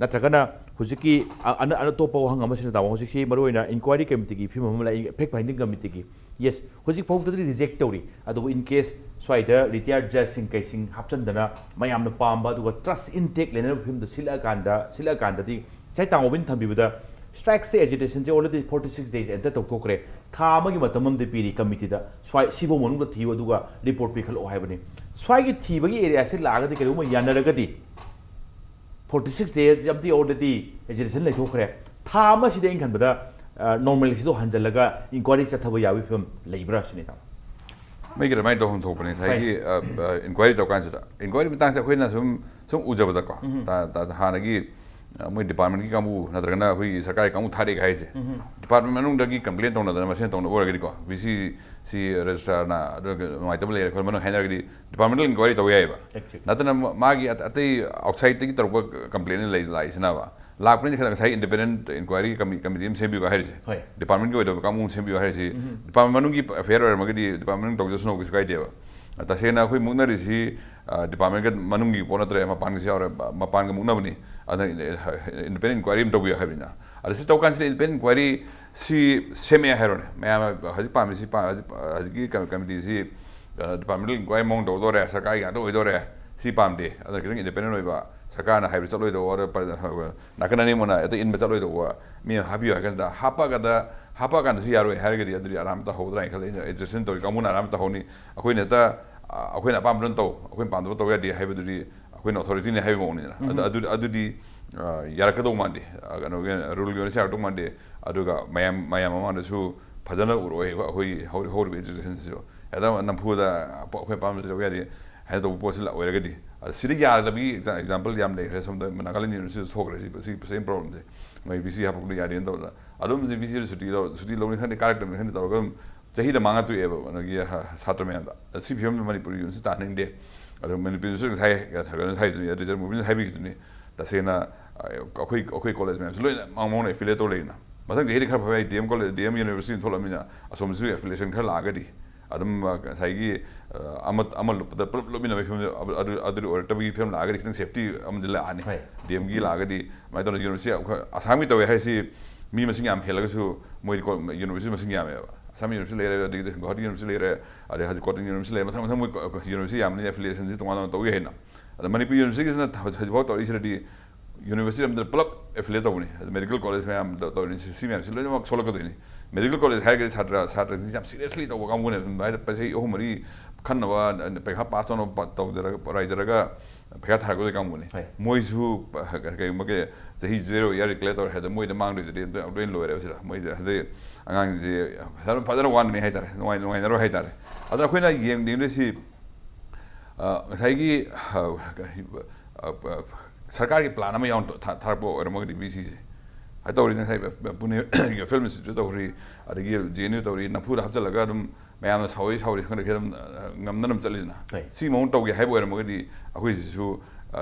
ꯅꯠꯇ꯭ꯔꯒꯅ ꯍꯧꯖꯤꯛꯀꯤ ꯑ-, ꯑꯅ-, ꯑꯇꯣꯞꯄ ꯋꯥꯍꯪ ꯑꯃꯁꯤꯅ, ꯇꯥꯃꯣ, ꯍꯧꯖꯤꯛꯁꯤ ꯃꯔꯨꯑꯣꯏꯅ inquiry committeeꯒꯤ ꯐꯤꯕꯝ ꯑꯃ ꯂꯥꯛꯏ, fact finding committeeꯒꯤ꯫ Yes, ꯍꯧꯖꯤꯛ ꯐꯥꯎꯗꯗꯤ reject ꯇꯧꯔꯤ, ꯑꯗꯨꯕꯨ in case ꯁ꯭ꯋꯥꯏꯗ retired judgeꯁꯤꯡ ꯀꯩꯁꯤꯡ ꯍꯥꯞꯆꯤꯟꯗꯅ ꯃꯌꯥꯝꯅ ꯄꯥꯝꯕ, ꯑꯗꯨꯒ trust intact ꯂꯩꯅꯕ ꯐꯤꯕꯝꯗ ꯁꯤꯜꯂꯛꯑꯀꯥꯟꯗ, ꯁꯤꯜꯂꯛꯑꯀꯥꯟꯗꯗꯤ ꯉꯁꯥꯏ ꯇꯥꯃꯣꯕꯤꯅ ꯊꯝꯕꯤꯕꯗ strikeꯁꯦ, agitationꯁꯦ already forty six days enter ꯇꯧꯊꯣꯛꯈ꯭ꯔꯦ, ꯊꯥ ꯑꯃꯒꯤ ꯃꯇꯝ ꯑꯃꯗꯤ ꯄꯤꯔꯤ committeeꯗ, ꯁ꯭ꯋꯥꯏ ꯁꯤꯐꯧ ꯃꯅꯨꯡꯗ ꯊꯤꯌꯨ ꯑꯗꯨꯒ report ꯄꯤꯈꯠꯂꯛꯑꯣ ꯍꯥꯏꯕꯅꯤ꯫ ꯁ꯭ꯋꯥꯏꯒꯤ ꯊꯤꯕꯒꯤ areaꯁꯤ ꯂꯥꯛꯑꯒꯗꯤ, ꯀꯔꯤꯒꯨꯝꯕ ꯌꯥꯅꯔꯒꯗꯤ, forty six days ꯑꯃꯗꯤ already agitation ꯂꯩꯊꯣꯛꯈ꯭ꯔꯦ, ꯊꯥ ꯑꯃꯁꯤꯗꯤ ꯑꯩꯅ ꯈꯟꯕꯗ, ꯑ, normalcyꯗꯣ ꯍꯟꯖꯤꯜꯂꯒ inquiry ꯆꯠꯊꯕ ꯌꯥꯕꯒꯤ ꯐꯤꯕꯝ ꯂꯩꯕ꯭ꯔꯥ ꯁꯤꯅꯤ, ꯇꯥꯃꯣ꯫ ꯃꯩꯒꯤ ꯑꯗꯨꯃꯥꯏꯅ ꯇꯧꯐꯝ ꯊꯣꯛꯄꯅꯤ ꯉꯁꯥꯏꯒꯤ inquiry ꯇꯧꯀꯥꯟꯁꯤꯗ, inquiry ꯃꯇꯥꯡꯁꯤꯗ ꯑꯩꯈꯣꯏꯅ ꯁꯨꯝ ꯁꯨꯝ ꯎꯖꯕꯗꯀꯣ, ꯇꯥ- ꯇꯥ- ꯍꯥꯟꯅꯒꯤ, ꯑ, ꯃꯣꯏ departmentꯀꯤ ꯀꯥꯡꯕꯨ ꯅꯠꯇ꯭ꯔꯒꯅ ꯑꯩꯈꯣꯏꯒꯤ ꯁꯔꯀꯥꯔꯒꯤ ꯀꯥꯡꯕꯨ ꯊꯥꯔꯛꯑꯦ ꯍꯥꯏꯁꯦ, department ꯃꯅꯨꯡꯗꯒꯤ complain ꯇꯧꯅꯗꯅ ꯃꯁꯦꯟ ꯇꯧꯅꯕ ꯑꯣꯏꯔꯒꯗꯤꯀꯣ, VCꯁꯤ registrarꯅ ꯑꯗꯨꯒ ꯅꯨꯡꯉꯥꯏꯇꯕ ꯂꯩꯔꯦ, ꯑꯩꯈꯣꯏ ꯃꯅꯨꯡ ꯍꯥꯏꯅꯔꯒꯗꯤ departmental inquiry ꯇꯧꯕ ꯌꯥꯏꯑꯕ꯫ Exactly. ꯅꯠꯇꯅ ꯃꯥꯒꯤ ꯑꯇ- ꯑꯇꯩ outsideꯇꯒꯤ ꯇꯧꯔꯛꯄ complaint ꯂꯩ ꯂꯥꯛꯏꯁꯤꯅꯕ, ꯂꯥꯛꯄꯅꯤꯅ ꯈꯤꯇꯪ ꯉꯁꯥꯏ independent inquiry committee ꯑꯃ ꯁꯦꯝꯕꯤꯌꯨ ꯍꯥꯏꯔꯤꯁꯦ, ꯍꯣꯏ꯫ departmentꯀꯤ ꯑꯣꯏꯗꯕ ꯀꯥꯡꯕꯨ ꯑꯃ ꯁꯦꯝꯕꯤꯌꯨ ꯍꯥꯏꯔꯤꯁꯤ, department ꯃꯅꯨꯡꯒꯤ affair ꯑꯣꯏꯔꯝꯃꯒꯗꯤ department ꯃꯅꯨꯡ ꯇꯧꯖꯁꯅꯨ, ꯀꯩꯁꯨ ꯀꯥꯏꯗꯦꯕ꯫ ꯇꯁꯦꯡꯅ ꯑꯩꯈꯣꯏ ꯃꯨꯛꯅꯔꯤꯁꯤ, ꯗꯤꯄꯥꯔꯠꯃꯦꯟꯒ ꯃꯅꯨꯡꯒꯤ ꯄꯣꯠ ꯅꯠꯇ꯭ꯔꯦ, ꯃꯄꯥꯟꯒꯤꯁꯨ ꯌꯥꯎꯔꯦ, ꯃꯄꯥꯟꯒ ꯃꯨꯛꯅꯕꯅꯤ꯫ ꯑꯗ ꯏꯟꯗꯤꯄꯦꯟꯗꯦꯟ ꯏꯟꯀ꯭ꯋꯥꯏꯔꯤ ꯑꯃ ꯇꯧꯕꯤꯌꯨ ꯍꯥꯏꯕꯅꯤꯅ꯫ ꯑꯗ ꯁꯤ ꯇꯧꯀꯥꯟꯁꯤꯗ ꯏꯟꯗꯤꯄꯦꯟꯗꯦꯟ ꯏꯟꯀ꯭ꯋꯥꯏꯔꯤ ꯁꯤ ꯁꯦꯝꯃꯦ ꯍꯥꯏꯔꯣꯅꯦ, ꯃꯌꯥꯝ ꯍꯧꯖꯤꯛ ꯄꯥꯝꯃꯤꯁꯤ, ꯄꯥ- ꯍꯧꯖꯤꯛ ꯍꯧꯖꯤꯛꯀꯤ ꯀ- ꯀꯃꯤꯇꯤꯁꯤ ꯗꯤꯄꯥꯔꯠꯃꯦꯟꯇꯦꯜ ꯏꯟꯀ꯭ꯋꯥꯏꯔꯤ ꯃꯑꯣꯡ ꯇꯧꯗꯣꯔꯦ, ꯁꯔꯀꯥꯔꯒꯤ ꯉꯥꯛꯇ ꯑꯣꯏꯗꯣꯔꯦ, ꯁꯤ ꯄꯥꯝꯗꯦ꯫ ꯑꯗ ꯈꯤꯇꯪ ꯏꯟꯗꯤꯄꯦꯟꯗꯦꯟ ꯑꯣꯏꯕ, ꯁꯔꯀꯥꯔꯅ ꯍꯥꯏꯕ ꯆꯠꯂꯣꯏꯗꯧꯕ, ꯑꯗ ꯄ- ꯅꯥꯀꯟ ꯑꯅꯤꯃꯛꯅ ꯍꯦꯛꯇ ꯏꯟꯕ ꯆꯠꯂꯣꯏꯗꯧꯕ ꯃꯤ ꯑꯃ ꯍꯥꯞꯄꯤꯌꯨ ꯍꯥꯏ ꯀꯥꯟꯁꯤꯗ, ꯍꯥꯞꯄꯒꯗ ꯍꯥꯞꯄ ꯀꯥꯟꯗꯁꯨ ꯌꯥꯔꯣꯏ ꯍꯥꯏꯔꯒꯗꯤ ꯑꯗꯨꯗꯤ ꯑꯔꯥꯟꯕ ꯇꯧꯍꯧꯗ꯭ꯔꯥ ꯍꯥꯏꯅ ꯈꯜꯂꯦ꯫ ꯑꯩꯅ ꯑꯦꯖꯨꯀꯦꯁꯟ ꯇꯧꯔꯤ ꯀꯥꯡꯕꯨꯅ ꯑꯔꯥꯟꯕ ꯇꯧꯍꯧꯅꯤ꯫ ꯑꯩꯈꯣꯏꯅ ꯍꯦꯛꯇ ꯑ, ꯑꯩꯈꯣꯏꯅ ꯑꯄꯥꯝꯕꯗꯨꯅ ꯇꯧ, ꯑꯩꯈꯣꯏꯅ ꯄꯥꯝꯗꯕ ꯇꯧ ꯌꯥꯗꯦ ꯍꯥꯏꯕꯗꯨꯗꯤ ꯑꯩꯈꯣꯏꯅ ꯑꯣꯊꯣꯔꯤꯇꯤꯅꯦ ꯍꯥꯏꯕ ꯃꯑꯣꯡꯅꯤꯗꯅ꯫ ꯑꯗꯨ- ꯑꯗꯨ- ꯑꯗꯨꯗꯤ ꯑ, ꯌꯥꯔꯛꯀꯗꯧ ꯃꯥꯟꯗꯦ꯫ ꯑ, ꯀꯩꯅꯣꯒꯤ ꯔꯨꯜꯒꯤ ꯑꯣꯏꯅꯁꯨ ꯌꯥꯔꯛꯇꯧ ꯃꯥꯟꯗꯦ꯫ ꯑꯗꯨꯒ ꯃꯌꯥꯝ ꯃꯌꯥꯝ ꯃꯃꯥꯡꯗꯁꯨ ꯐꯖꯅ ꯎꯔꯛꯑꯣꯏ ꯑꯩꯈꯣꯏ ꯍꯧ- ꯍꯧꯔꯤꯕ ꯑꯦꯖꯨꯀꯦꯁꯟꯁꯤꯁꯨ꯫ ꯍꯦꯛꯇ ꯅꯝꯐꯨꯗ ꯑꯩꯈꯣꯏ ꯑꯄꯥꯝꯕꯁꯤ ꯇꯧ ꯌꯥꯗꯦ ꯍꯥꯏꯅ ꯇꯧꯕ ꯄꯣꯠꯁꯤ ꯑꯣꯏꯔꯒꯗꯤ, ꯑꯗ ꯁꯤꯗ ꯌꯥꯗꯕꯒꯤ ꯑꯦꯛꯖꯥꯝꯄꯜ ꯌꯥꯝ ꯂꯩꯈ꯭ꯔꯦ꯫ ꯁꯣꯝꯗ ꯅꯥꯒꯥꯂꯦꯟ ꯌꯨꯅꯤꯚꯔꯁꯤꯇꯤꯗ ꯊꯣꯛꯈ꯭ꯔꯦ ꯁꯤ, ꯁꯤ ꯁꯦꯝ ꯄ꯭ꯔꯣꯕ꯭ꯂꯦꯝꯁꯦ꯫ ꯃꯣꯏ ꯕꯤ ꯁꯤ ꯍꯥꯞꯄꯛꯄꯗꯣ ꯌꯥꯗꯦꯅ ꯇꯧꯗꯅ ꯑꯗꯨꯝ ꯕꯤ ꯁꯤꯗ ꯁꯨꯇꯤ ꯂꯧ- ꯁꯨꯇꯤ ꯂꯧꯅꯤ ꯈꯪꯗꯦ, ꯀꯥꯔꯛꯇꯕꯅꯤ ꯈꯪꯗꯦ ꯇꯧꯔꯒ ꯑꯗꯨꯝ ꯆꯍꯤꯗ ꯃꯥꯡꯉ ꯇꯣꯛꯑꯦꯕ ꯅꯣꯏꯒꯤ, ꯍ- ꯁꯥꯇ꯭ꯔ ꯃꯌꯥꯝꯗ꯫ ꯁꯤ ꯐꯤꯕꯝꯗ ꯃꯅꯤꯄꯨꯔꯒꯤ ꯌꯨꯅꯤꯚꯔꯁꯤꯇꯤ ꯇꯥꯍꯟꯅꯤꯡꯗꯦ꯫ ꯑꯗꯣ ꯃꯅꯤꯄꯨꯔ ꯌꯨꯅꯤꯚꯔꯁꯤꯇꯤ ꯉꯁꯥꯏ ꯀꯩꯅꯣ ꯍꯥꯏꯗꯨꯅꯤ, ꯇꯤꯆꯔ ꯃꯨꯕꯤꯅ ꯍꯥꯏꯕꯤꯈꯤꯗꯨꯅꯤ꯫ ꯇꯁꯦꯡꯅ ꯑ, ꯑꯩꯈꯣꯏ ꯑꯩꯈꯣꯏ ꯀꯣꯂꯦꯖ ꯃꯌꯥꯝꯁꯤ ꯂꯣꯏꯅ ꯃꯥꯡ ꯃꯥꯡꯅ ꯑꯦꯐꯤꯂꯦꯠ ꯇꯧ ꯂꯩꯔꯤꯅ꯫ ꯃꯊꯪ ꯆꯍꯤꯗꯤ ꯈꯔ ꯐꯕ ꯌꯥꯏ, D M college, D M university ꯊꯣꯛꯂꯛꯑꯃꯤꯅ ꯑꯁꯣꯝꯁꯨ ꯑꯦꯐꯤꯂꯦꯁꯟ ꯈꯔ ꯂꯥꯛꯑꯒꯗꯤ ꯑꯗꯨꯝ, ꯑ, ꯉꯁꯥꯏꯒꯤ, ꯑ, ꯑꯃ ꯑꯃ ꯂꯨꯞꯄꯗ ꯄꯨꯂꯞ ꯂꯨꯞꯃꯤꯟꯅꯕꯒꯤ ꯐꯤꯕꯝꯗ ꯑꯗꯨ- ꯑꯗꯨ ꯑꯣꯏꯔꯛꯇꯕꯒꯤ ꯐꯤꯕꯝ ꯂꯥꯛꯑꯒꯗꯤ ꯈꯤꯇꯪ ꯁꯦꯐꯇꯤ ꯑꯃꯗꯤ ꯂꯥꯛꯑꯅꯤ꯫ ꯍꯣꯏ꯫ ꯗꯤ ꯑꯦꯝꯒꯤ ꯂꯥꯛꯑꯒꯗꯤ ꯑꯗꯨꯃꯥꯏꯅ ꯇꯧꯅ ꯌꯨꯅꯤꯚꯔꯁꯤꯇꯤ ꯑꯩꯈꯣꯏ ꯑꯁꯥꯝꯒꯤ ꯇꯧꯋꯦ ꯍꯥꯏꯁꯤ ꯃꯤ ꯃꯁꯤꯡ ꯌꯥꯝ ꯍꯦꯜꯂꯒꯁꯨ ꯃꯣꯏꯗꯤ ꯀꯣ- ꯌꯨꯅꯤꯚꯔꯁꯤꯇꯤ ꯃꯁꯤꯡ ꯌꯥꯝꯃꯦꯕ꯫ ꯑꯁꯥꯝ ꯌꯨꯅꯤꯚꯔꯁꯤꯇꯤ ꯂꯩꯔꯦ, ꯑꯗꯒꯤꯗꯤ ꯒꯨꯋꯥꯍꯥꯇꯤ ꯌꯨꯅꯤꯚꯔꯁꯤꯇꯤ ꯂꯩꯔꯦ, ꯑꯗꯩ ꯍꯧꯖꯤꯛ ꯀꯣꯇꯟ ꯌꯨꯅꯤꯚꯔꯁꯤꯇꯤ ꯂꯩꯔꯦ, ꯃꯊꯪ ꯃꯊꯪ ꯃꯣꯏ ꯀꯣ- ꯀꯣ- ꯌꯨꯅꯤꯚꯔꯁꯤꯇꯤ ꯌꯥꯝꯕꯅꯤꯅ ꯑꯦꯐꯤꯂꯤꯌꯦꯁꯟꯁꯤ ꯇꯣꯉꯥꯟ ꯇꯣꯉꯥꯟ ꯇꯧꯒꯦ ꯍꯥꯏꯅ꯫ ꯑꯗ ꯃꯅꯤꯄꯨꯔ ꯌꯨꯅꯤꯚꯔꯁꯤꯇꯤꯒꯤꯁꯤꯅ ꯍꯧꯖꯤꯛ- ꯍꯧꯖꯤꯛꯐꯥꯎ ꯇꯧꯔꯛꯏꯁꯤꯗꯗꯤ ꯌꯨꯅꯤꯚꯔꯁꯤꯇꯤ ꯑꯃꯗ ꯄꯨꯂꯞ ꯑꯦꯐꯤꯂꯤꯌꯦꯠ ꯇꯧꯕꯅꯤ꯫ ꯑꯗ ꯃꯦꯗꯤꯀꯦꯜ ꯀꯣꯂꯦꯖ ꯃꯌꯥꯝꯗ ꯇꯧꯔꯤꯅꯤ, ꯁꯤ ꯁꯤ ꯃꯌꯥꯝꯁꯤ ꯂꯣꯏꯅꯃꯛ ꯁꯣꯛꯂꯛꯀꯗꯣꯏꯅꯤ꯫ ꯃꯦꯗꯤꯀꯦꯜ ꯀꯣꯂꯦꯖ ꯍꯥꯏꯔꯒꯗꯤ ꯁꯥꯇ꯭ꯔ ꯁꯥꯇ꯭ꯔꯁꯤꯡꯁꯤ ꯌꯥꯝ ꯁꯤꯔꯤꯌꯁꯂꯤ ꯇꯧꯕ ꯀꯥꯡꯕꯨꯅꯦ꯫ ꯑꯗꯨꯝ ꯍꯥꯏꯗꯤ ꯆꯍꯤ ꯑꯍꯨꯝ ꯃꯔꯤ ꯈꯟꯅꯕ, ꯄꯩꯈꯥ ꯄꯥꯁ ꯇꯧꯅꯕ ꯄ- ꯇꯧꯖꯔꯒ ꯔꯥꯏꯖꯔꯒ ꯄꯩꯈꯥ ꯊꯥꯔꯛꯀꯗꯣꯏ ꯀꯥꯡꯕꯨꯅꯤ꯫ ꯍꯣꯏ꯫ ꯃꯣꯏꯁꯨ ꯄ- ꯀꯩꯒꯨꯝꯕ ꯀꯩ- ꯆꯍꯤ ꯖꯦꯔꯣ ꯏꯌꯥꯔ ꯗꯤꯀ꯭ꯂꯦꯌꯔ ꯇꯧꯔꯦ ꯍꯥꯏꯗ ꯃꯣꯏꯗ ꯃꯥꯡꯗꯣꯏꯗꯨꯗꯤ ꯂꯣꯏ ꯂꯣꯏꯔꯦꯕ ꯁꯤꯗ꯫ ꯃꯣꯏꯁꯦ ꯍꯥꯏꯗꯤ ꯑꯉꯥꯡꯁꯤꯡꯁꯦ ꯐꯖꯅ ꯐꯖꯅ ꯋꯥꯅꯅꯤ ꯍꯥꯏꯇꯥꯔꯦ, ꯅꯨꯡꯉꯥꯏ ꯅꯨꯡꯉꯥꯏꯅꯔꯣꯏ ꯍꯥꯏꯇꯥꯔꯦ꯫ ꯑꯗꯨꯅ ꯑꯩꯈꯣꯏꯅ ꯌꯦꯡ- ꯌꯦꯡꯗꯣꯏꯁꯤ ꯑ, ꯉꯁꯥꯏꯒꯤ ꯑ, ꯑ, ꯑ, ꯁꯔꯀꯥꯔꯒꯤ ꯄ꯭ꯂꯥꯟ ꯑꯃ ꯌꯥꯎꯅ ꯊꯥ- ꯊꯥꯔꯛꯄ ꯑꯣꯏꯔꯝꯃꯒꯗꯤ ꯕꯤ ꯁꯤꯁꯦ ꯍꯥꯏ ꯇꯧꯔꯤ꯫ ꯉꯁꯥꯏ ꯄꯨꯅꯦ ꯐꯤꯜꯝ ꯏꯟꯁꯇꯤꯇ꯭ꯌꯨꯠ ꯇꯧꯔꯤ, ꯑꯗꯒꯤ ꯖꯦ ꯑꯦꯟ ꯌꯨ ꯇꯧꯔꯤ, ꯅꯝꯐꯨꯗ ꯍꯥꯞꯆꯤꯜꯂꯒ ꯑꯗꯨꯝ ꯃꯌꯥꯝꯅ ꯁꯥꯎꯏ ꯁꯥꯎꯔꯤ ꯈꯪꯗꯦ ꯑꯗꯨꯝ ꯑ, ꯉꯝꯅ ꯑꯗꯨꯝ ꯆꯠꯂꯤꯗꯅ꯫ ꯍꯣꯏ꯫ ꯁꯤ ꯃꯑꯣꯡ ꯇꯧꯒꯦ ꯍꯥꯏꯕ ꯑꯣꯏꯔꯝꯃꯒꯗꯤ ꯑꯩꯈꯣꯏꯁꯤꯁꯨ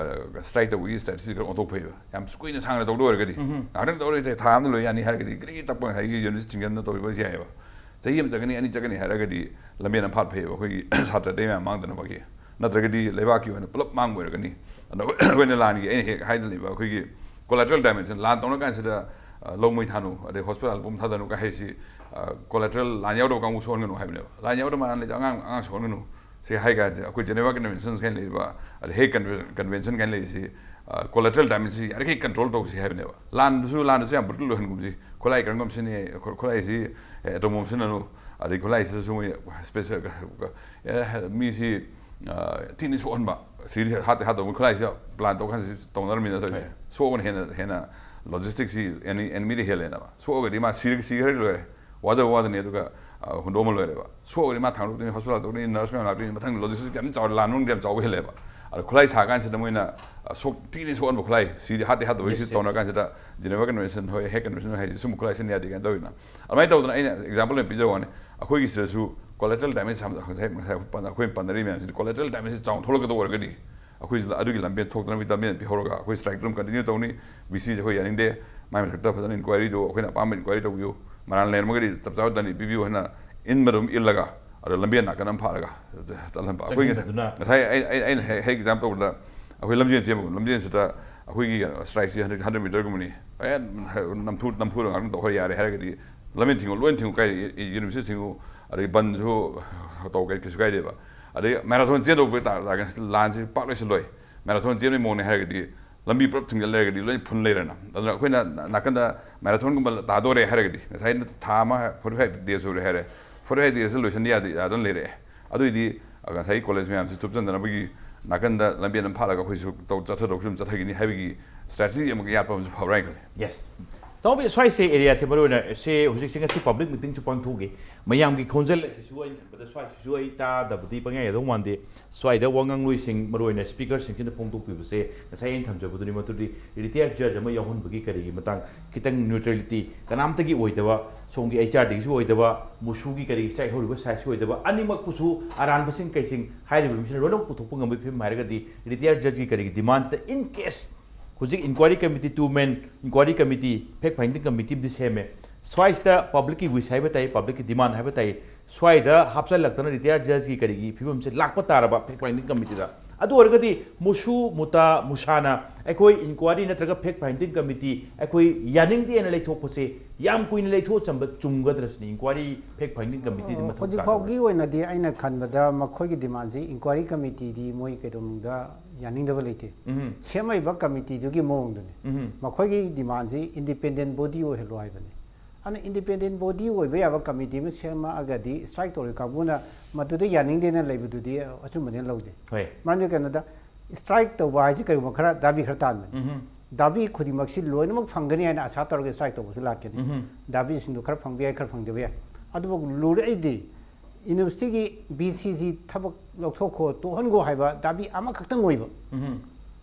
ꯁ꯭ꯇ꯭ꯔꯥꯏꯛ ꯇꯧꯕꯒꯤ ꯁ꯭ꯇ꯭ꯔꯦꯇꯦꯖꯤ ꯈꯔ ꯑꯣꯟꯊꯣꯛꯄ ꯐꯩꯕ꯫ ꯌꯥꯝ ꯀꯨꯏꯅ ꯁꯥꯡꯅ ꯇꯧꯗ ꯑꯣꯏꯔꯒꯗꯤ, ꯎꯝ꯫ ꯉꯥꯏꯍꯥꯛꯇꯪ ꯇꯧꯔꯒ ꯊꯥ ꯑꯃꯗ ꯂꯣꯏ ꯌꯥꯅꯤ ꯍꯥꯏꯔꯒꯗꯤ ꯒ꯭ꯔꯤ ꯇꯛꯄ ꯉꯁꯥꯏꯒꯤ ꯌꯨꯅꯤꯠ ꯊꯤꯡꯖꯤꯟꯗ ꯇꯧꯔꯤꯕ ꯌꯥꯏꯑꯕ꯫ ꯆꯍꯤ ꯑꯃ ꯆꯪꯒꯅꯤ, ꯑꯅꯤ ꯆꯪꯒꯅꯤ ꯍꯥꯏꯔꯒꯗꯤ ꯂꯝꯕꯦꯟ ꯑꯃ ꯐꯥꯠ ꯐꯩꯌꯦꯕ ꯑꯩꯈꯣꯏꯒꯤ ꯁꯥꯇ꯭ꯔ ꯑꯇꯩ ꯃꯌꯥꯝ ꯃꯥꯡꯗꯅꯕꯒꯤ꯫ ꯅꯠꯇ꯭ꯔꯒꯗꯤ ꯂꯩꯕꯥꯛꯀꯤ ꯑꯣꯏꯅ ꯄꯨꯂꯞ ꯃꯥꯡꯕ ꯑꯣꯏꯔꯒꯅꯤ꯫ ꯑꯗꯣ ꯑꯩꯈꯣꯏꯅ ꯂꯥꯟꯒꯤ ꯑꯩꯅ ꯍꯦꯛ ꯍꯥꯏꯗꯅ ꯂꯩꯕ ꯑꯩꯈꯣꯏꯒꯤ collateral damage, ꯂꯥꯟ ꯇꯧꯅ ꯀꯥꯟꯁꯤꯗ, ꯑ, ꯂꯧ ꯃꯩ ꯊꯥꯅꯨ, ꯑꯗꯩ hospital ꯄꯨꯝ ꯊꯥꯗꯅꯨ ꯀꯥꯏ ꯍꯥꯏꯁꯤ, ꯑ, collateral, ꯂꯥꯟ ꯌꯥꯎꯗꯕ ꯀꯥꯡꯕꯨ ꯁꯣꯛꯍꯟꯒꯅꯨ ꯍꯥꯏꯕꯅꯦꯕ꯫ ꯂꯥꯟ ꯌꯥꯎꯗꯕ ꯃꯔꯥꯟ ꯂꯩꯇ ꯑꯉꯥꯡ, ꯑꯉꯥꯡ ꯁꯣꯛꯍꯟꯒꯅꯨ꯫ ꯁꯤ ꯍꯥꯏ ꯀꯥꯟꯁꯦ ꯑꯩꯈꯣꯏ Geneva Conventions ꯀꯥꯏꯅ ꯂꯩꯔꯤꯕ, ꯑꯗꯩ Hague Convention ꯀꯥꯏꯅ ꯂꯩꯔꯤꯁꯤ, ꯑ, collateral damage ꯁꯤ ꯌꯥꯔꯤꯈꯩ control ꯇꯧꯁꯤ ꯍꯥꯏꯕꯅꯦꯕ꯫ ꯂꯥꯟꯗꯨꯁꯨ, ꯂꯥꯟꯗꯨꯁꯨ ꯌꯥꯝ brutal ꯑꯣꯏꯍꯟꯒꯨꯝꯁꯤ꯫ ꯈꯨꯠꯂꯥꯏ ꯀꯔꯝ ꯀꯔꯝ ꯁꯤꯖꯤꯟꯅꯩ, ꯈꯨ-, ꯈꯨꯠꯂꯥꯏꯁꯤ, ꯑꯦ, ꯑꯇꯣꯝꯕꯣꯝ ꯁꯤꯖꯤꯟꯅꯅꯨ, ꯑꯗꯩ ꯈꯨꯠꯂꯥꯏꯁꯤꯗꯁꯨ ꯃꯣꯏ special, ꯑꯦ, ꯃꯤꯁꯤ, ꯑ, ꯊꯤꯅ ꯁꯣꯛꯍꯟꯕ, ꯁꯤꯗꯤ ꯍꯥꯠꯇꯤ ꯍꯥꯠꯇꯧꯕ, ꯈꯨꯠꯂꯥꯏꯁꯤꯗ plan ꯇꯧꯀꯥꯟꯗ ꯁꯤ ꯇꯧꯅꯔꯝꯃꯤꯅ ꯇꯧꯔꯤꯁꯦ꯫ ꯍꯣꯏ꯫ ꯁꯣꯛꯑꯒꯅ ꯍꯦꯟꯅ, ꯍꯦꯟꯅ logistics ꯁꯤ ꯑꯦꯅꯤ-, enemy ꯗ ꯍꯦꯜꯂꯦꯅꯕ꯫ ꯁꯣꯛꯑꯒꯗꯤ ꯃꯥ ꯁꯤꯔꯒ ꯁꯤꯈ꯭ꯔꯗꯤ ꯂꯣꯏꯔꯦ꯫ ꯋꯥꯖꯕ ꯋꯥꯗꯅꯤ, ꯑꯗꯨꯒ, ꯑ, ꯍꯨꯟꯗꯣꯛꯑꯝꯃ ꯂꯣꯏꯔꯦꯕ꯫ ꯁꯣꯛꯑꯒꯗꯤ ꯃꯥ ꯊꯥꯡꯗꯣꯛꯇꯣꯏꯅꯤ, hospital ꯇꯧꯗꯣꯏꯅꯤ, nurse ꯃꯌꯥꯝ ꯂꯥꯛꯇꯣꯏꯅꯤ, ꯃꯊꯪ logistics ꯌꯥꯝ ꯆꯥꯎꯔꯦ, ꯂꯥꯟ ꯃꯅꯨꯡꯗ ꯌꯥꯝ ꯆꯥꯎꯕ ꯍꯦꯜꯂꯦꯕ꯫ ꯑꯗꯣ ꯈꯨꯠꯂꯥꯏ ꯁꯥ ꯀꯥꯟꯁꯤꯗ ꯃꯣꯏꯅ, ꯑ, ꯁꯣꯛ ꯊꯤꯅ ꯁꯣꯛꯍꯟꯕ ꯈꯨꯠꯂꯥꯏ, ꯁꯤꯗꯤ ꯍꯥꯠꯇꯤ ꯍꯥꯠꯇꯕ, yes, ꯁꯤ yes, ꯇꯧꯅ ꯀꯥꯟꯁꯤꯗ Geneva Convention ꯍꯣꯏ, Hague Convention ꯍꯣꯏ ꯍꯥꯏꯁꯤ ꯁꯨꯝꯕ ꯈꯨꯠꯂꯥꯏ ꯁꯤꯖꯤꯟꯅ ꯌꯥꯗꯦ ꯀꯥꯏꯅ ꯇꯧꯔꯤꯅ꯫ ꯑꯗꯨꯃꯥꯏꯅ ꯇꯧꯗꯅ ꯑꯩꯅ example ꯑꯣꯏꯅ ꯄꯤꯖꯕ ꯋꯥꯅꯤ꯫ ꯑꯩꯈꯣꯏꯒꯤ ꯁꯤꯗꯁꯨ collateral damage ꯍꯥꯏꯕ ꯉꯁꯥꯏ, ꯉꯁꯥꯏ ꯑꯩꯈꯣꯏ ꯄꯟ-, ꯑꯩꯈꯣꯏꯅ ꯄꯟꯅꯔꯤꯕ ꯃꯌꯥꯝꯁꯤꯗꯤ collateral damage ꯁꯤ ꯆꯥꯎꯅ ꯊꯣꯛꯂꯛꯀꯗꯧꯕ ꯑꯣꯏꯔꯒꯗꯤ ꯑꯩꯈꯣꯏꯁꯤꯗ ꯑꯗꯨꯒꯤ ꯂꯝꯕꯦꯟ ꯊꯣꯛꯇꯅꯕꯒꯤ ꯂꯝꯕꯦꯟ ꯄꯤꯍꯧꯔꯒ ꯑꯩꯈꯣꯏ strike ꯑꯗꯨꯝ continue ꯇꯧꯅꯤ꯫ ꯕꯤ ꯁꯤꯁꯦ ꯑꯩꯈꯣꯏ ꯌꯥꯅꯤꯡꯗꯦ꯫ ꯃꯥꯏ ꯃꯊꯛꯇ ꯐꯖꯅ inquiry ꯗꯨ ꯑꯩꯈꯣꯏꯅ ꯑꯄꯥꯝꯕ inquiry ꯇꯧꯕꯤꯌꯨ꯫ ꯃꯔꯥꯜ ꯂꯩꯔꯝꯃꯒꯗꯤ ꯆꯞ ꯆꯥꯕ ꯗꯟꯗꯤ ꯄꯤꯕꯤꯌꯨ ꯍꯥꯏꯅ ꯏꯟꯕ ꯑꯗꯨꯝ ꯏꯜꯂꯒ, ꯑꯗꯣ ꯂꯝꯕꯦꯟ ꯅꯥꯀꯟ ꯑꯃ ꯐꯥꯠꯂꯒ ꯆꯠꯍꯟꯕ꯫ ꯑꯩꯈꯣꯏꯒꯤ ꯆꯪꯍꯟꯕꯗꯨꯅ ꯉꯁꯥꯏ ꯑꯩ, ꯑꯩ, ꯑꯩꯅ ꯍꯦꯛ, ꯍꯦꯛ example ꯇꯧꯕꯗ ꯑꯩꯈꯣꯏ ꯂꯝꯖꯦꯟ ꯆꯦꯟꯕ, ꯂꯝꯖꯦꯟꯁꯤꯗ ꯑꯩꯈꯣꯏꯒꯤ strike ꯁꯤ hundred, hundred meter ꯒꯨꯝꯕꯅꯤ꯫ ꯑꯦ, ꯅꯝꯐꯨ, ꯅꯝꯐꯨꯗ ꯉꯥꯛꯇꯪ ꯇꯧꯈ꯭ꯔ ꯌꯥꯔꯦ ꯍꯥꯏꯔꯒꯗꯤ ꯂꯝꯖꯦꯟ ꯊꯤꯡꯉꯨ, ꯂꯣꯏꯅ ꯊꯤꯡꯉꯨ, ꯀꯥꯏ, university ꯊꯤꯡꯉꯨ, ꯑꯗꯩ ꯕꯟꯁꯨ ꯇꯧ, ꯀꯩ, ꯀꯩꯁꯨ ꯀꯥꯏꯗꯦꯕ꯫ ꯑꯗꯩ marathon ꯆꯦꯟꯗꯧꯕ ꯇꯥ-, ꯇꯥꯔꯒꯅ ꯂꯥꯟꯁꯤ ꯄꯥꯛ ꯂꯣꯏꯁꯤꯜꯂꯣꯏ꯫ Marathon ꯆꯦꯟꯕꯒꯤ ꯃꯑꯣꯡꯅꯦ ꯍꯥꯏꯔꯒꯗꯤ ꯂꯝꯕꯤ ꯄꯨꯂꯞ ꯊꯤꯡꯖꯤꯜ ꯂꯩꯔꯒꯗꯤ ꯂꯣꯏ ꯐꯨꯟ ꯂꯩꯔꯦꯅ꯫ ꯑꯗꯨꯅ ꯑꯩꯈꯣꯏꯅ ꯅꯥꯀꯟꯗ marathon ꯒꯨꯝꯕ ꯇꯥꯗꯣꯔꯦ ꯍꯥꯏꯔꯒꯗꯤ, ꯉꯁꯥꯏ ꯊꯥ ꯑꯃ forty five days ꯁꯨꯔꯦ ꯍꯥꯏꯔꯦ, forty five days ꯂꯣꯏꯁꯤꯟ ꯌꯥꯗ-, ꯌꯥꯗꯅ ꯂꯩꯔꯛꯑꯦ꯫ ꯑꯗꯨꯏꯗꯤ ꯉꯁꯥꯏ college ꯃꯌꯥꯝꯁꯤ ꯊꯨꯞꯆꯟꯗꯅꯕꯒꯤ ꯅꯥꯀꯟꯗ ꯂꯝꯕꯦꯟ ꯑꯃ ꯐꯥꯠꯂꯒ ꯑꯩꯈꯣꯏꯁꯨ ꯇꯧ-, ꯆꯠꯊꯗꯧꯁꯨ ꯑꯗꯨꯝ ꯆꯠꯊꯈꯤꯅꯤ ꯍꯥꯏꯕꯒꯤ strategy ꯑꯃꯒ ꯌꯥꯠꯄ ꯑꯃꯁꯨ ꯐꯕ꯭ꯔꯥ ꯍꯥꯏꯅ ꯈꯜꯂꯤ꯫ Yes. ꯇꯥꯃꯣꯕꯤ, ꯁ꯭ꯋꯥꯏꯁꯦ area ꯁꯦ ꯃꯔꯨ ꯑꯣꯏꯅ ꯁꯦ ꯍꯧꯖꯤꯛꯁꯦ ꯉꯁꯤ public meeting ꯁꯨ ꯄꯥꯡꯊꯣꯛꯈꯤ꯫ ꯃꯌꯥꯝꯒꯤ ꯈꯣꯟꯖꯦꯜ ꯑꯁꯤꯁꯨ ꯑꯩꯅ ꯈꯟꯕꯗ ꯁ꯭ꯋꯥꯏꯁꯤꯁꯨ ꯑꯩ ꯇꯥꯗꯕꯗꯤ ꯄꯪꯌꯥ ꯌꯥꯗꯧ ꯃꯥꯟꯗꯦ꯫ ꯁ꯭ꯋꯥꯏꯗ ꯋꯥ ꯉꯥꯡꯂꯣꯏꯁꯤꯡ, ꯃꯔꯨ ꯑꯣꯏꯅ speaker ꯁꯤꯡꯁꯤꯅ ꯐꯣꯡꯗꯣꯛꯄꯤꯕꯁꯦ ꯉꯁꯥꯏ ꯑꯩꯅ ꯊꯝꯖꯕꯗꯨꯅꯤ, ꯃꯗꯨꯗꯤ retired judge ꯑꯃ ꯌꯥꯎꯍꯟꯕꯒꯤ ꯀꯔꯤꯒꯤ ꯃꯇꯥꯡ, ꯈꯤꯇꯪ neutrality, ꯀꯅꯥꯝꯇꯒꯤ ꯑꯣꯏꯗꯕ, ꯁꯣꯝꯒꯤ H R D ꯒꯤꯁꯨ ꯑꯣꯏꯗꯕ, ꯃꯨꯁꯨꯒꯤ ꯀꯔꯤꯒꯤ ꯆꯥꯏꯍꯧꯔꯤꯕ side ꯁꯨ ꯑꯣꯏꯗꯕ, ꯑꯅꯤꯃꯛꯄꯨꯁꯨ ꯑꯔꯥꯟꯕꯁꯤꯡ ꯀꯩꯁꯤꯡ ꯍꯥꯏꯔꯤꯕ ꯃꯤꯁꯤꯅ ꯂꯣꯏꯅꯃꯛ ꯄꯨꯊꯣꯛꯄ ꯉꯝꯕꯒꯤ ꯐꯤꯕꯝ ꯍꯥꯏꯔꯒꯗꯤ, retired judge ꯀꯤ ꯀꯔꯤꯒꯤ demand ꯁꯤꯗ, in case ꯍꯧꯖꯤꯛ inquiry committee, two man inquiry committee, fact finding committee ꯑꯃꯗꯤ ꯁꯦꯝꯃꯦ꯫ ꯁ꯭ꯋꯥꯏꯁꯤꯗ public ꯀꯤ wish ꯍꯥꯏꯕ ꯇꯥꯏ, public ꯀꯤ demand ꯍꯥꯏꯕ ꯇꯥꯏ, ꯁ꯭ꯋꯥꯏꯗ ꯍꯥꯞꯆꯜꯂꯛꯇꯅ ꯔꯤꯇꯥꯌꯔ ꯖꯖꯀꯤ ꯀꯔꯤꯒꯤ ꯐꯤꯕꯝꯁꯦ ꯂꯥꯛꯄ ꯇꯥꯔꯕ ꯐꯦꯛ ꯐꯥꯏꯟꯗꯤꯡ ꯀꯃꯤꯇꯤꯗ, ꯑꯗꯨ ꯑꯣꯏꯔꯒꯗꯤ ꯃꯨꯁꯨ ꯃꯨꯇꯥ ꯃꯨꯁꯥꯅ ꯑꯩꯈꯣꯏ ꯏꯟꯀ꯭ꯋꯥꯔꯤ ꯅꯠꯇ꯭ꯔꯒ ꯐꯦꯛ ꯐꯥꯏꯟꯗꯤꯡ ꯀꯃꯤꯇꯤ ꯑꯩꯈꯣꯏ ꯌꯥꯅꯤꯡꯗꯦꯅ ꯂꯩꯊꯣꯛꯄꯁꯦ ꯌꯥꯝ ꯀꯨꯏꯅ ꯂꯩꯊꯣꯛꯑ ꯆꯝꯕ ꯆꯨꯝꯒꯗ꯭ꯔꯁꯤꯅꯤ? ꯏꯟꯀ꯭ꯋꯥꯔꯤ ꯐꯦꯛ ꯐꯥꯏꯟꯗꯤꯡ ꯀꯃꯤꯇꯤꯗꯤ ꯃꯊꯧ ꯍꯧꯖꯤꯛ ꯇꯥꯗꯕ꯫ ꯐꯥꯎꯒꯤ ꯑꯣꯏꯅꯗꯤ ꯑꯩꯅ ꯈꯟꯕꯗ ꯃꯈꯣꯏꯒꯤ ꯗꯤꯃꯥꯟꯁꯤ ꯏꯟꯀ꯭ꯋꯥꯔꯤ ꯀꯃꯤꯇꯤꯗꯤ ꯃꯣꯏ ꯀꯩꯗꯧꯅꯨꯡꯗ ꯌꯥꯅꯤꯡꯗꯕ ꯂꯩꯇꯦ꯫ ꯎꯝ, ꯁꯦꯝꯃꯛꯏꯕ ꯀꯃꯤꯇꯤꯗꯨꯒꯤ ꯃꯑꯣꯡꯗꯨꯅꯤ꯫ ꯎꯝ, ꯃꯈꯣꯏꯒꯤ ꯗꯤꯃꯥꯟꯁꯤ ꯏꯟꯗꯤꯄꯦꯟꯗꯦꯟ ꯕꯣꯗꯤ ꯑꯣꯏꯍꯜꯂꯣ ꯍꯥꯏꯕꯅꯤ꯫ ꯑꯗꯨꯅ ꯏꯟꯗꯤꯄꯦꯟꯗꯦꯟ ꯕꯣꯗꯤ ꯑꯣꯏꯕ ꯌꯥꯕ ꯀꯃꯤꯇꯤ ꯑꯃ ꯁꯦꯝꯃꯛꯑꯒꯗꯤ ꯁ꯭ꯇ꯭ꯔꯥꯏꯛ ꯇꯧꯔꯤ ꯀꯥꯡꯕꯨꯅ ꯃꯗꯨꯗ ꯌꯥꯅꯤꯡꯗꯦꯅ ꯂꯩꯕꯗꯨꯗꯤ ꯑꯆꯨꯝꯕꯅꯦꯅ ꯂꯧꯗꯦ꯫ ꯍꯣꯏ꯫ ꯃꯔꯝꯗꯤ ꯀꯩꯅꯣꯗ, ꯁ꯭ꯇ꯭ꯔꯥꯏꯛ ꯇꯧꯕ ꯍꯥꯏꯁꯤ ꯀꯔꯤꯒꯨꯝꯕ ꯈꯔ ꯗꯥꯕꯤ ꯈꯔ ꯇꯥꯟꯕꯅꯤ꯫ ꯎꯝ, ꯗꯥꯕꯤ ꯈꯨꯗꯤꯡꯃꯛꯁꯤ ꯂꯣꯏꯅꯃꯛ ꯐꯪꯒꯅꯤ ꯍꯥꯏꯅ ꯑꯁꯥ ꯇꯧꯔꯒ ꯁ꯭ꯇ꯭ꯔꯥꯏꯛ ꯇꯧꯕꯁꯨ ꯂꯥꯛꯀꯅꯤ꯫ ꯎꯝ, ꯗꯥꯕꯤꯁꯤꯡꯗꯣ ꯈꯔ ꯐꯪꯕ ꯌꯥꯏ, ꯈꯔ ꯐꯪꯗꯕ ꯌꯥꯏ꯫ ꯑꯗꯨꯕꯨ ꯂꯨꯔꯛꯏꯗꯤ ꯌꯨꯅꯤꯚꯔꯁꯤꯇꯤꯒꯤ ꯕꯤ ꯁꯤ ꯁꯤ ꯊꯕꯛ ꯂꯧꯊꯣꯛꯈꯣ, ꯇꯣꯛꯍꯟꯈꯣ ꯍꯥꯏꯕ ꯗꯥꯕꯤ ꯑꯃꯈꯛꯇꯪ ꯑꯣꯏꯕ꯫ ꯎꯝ,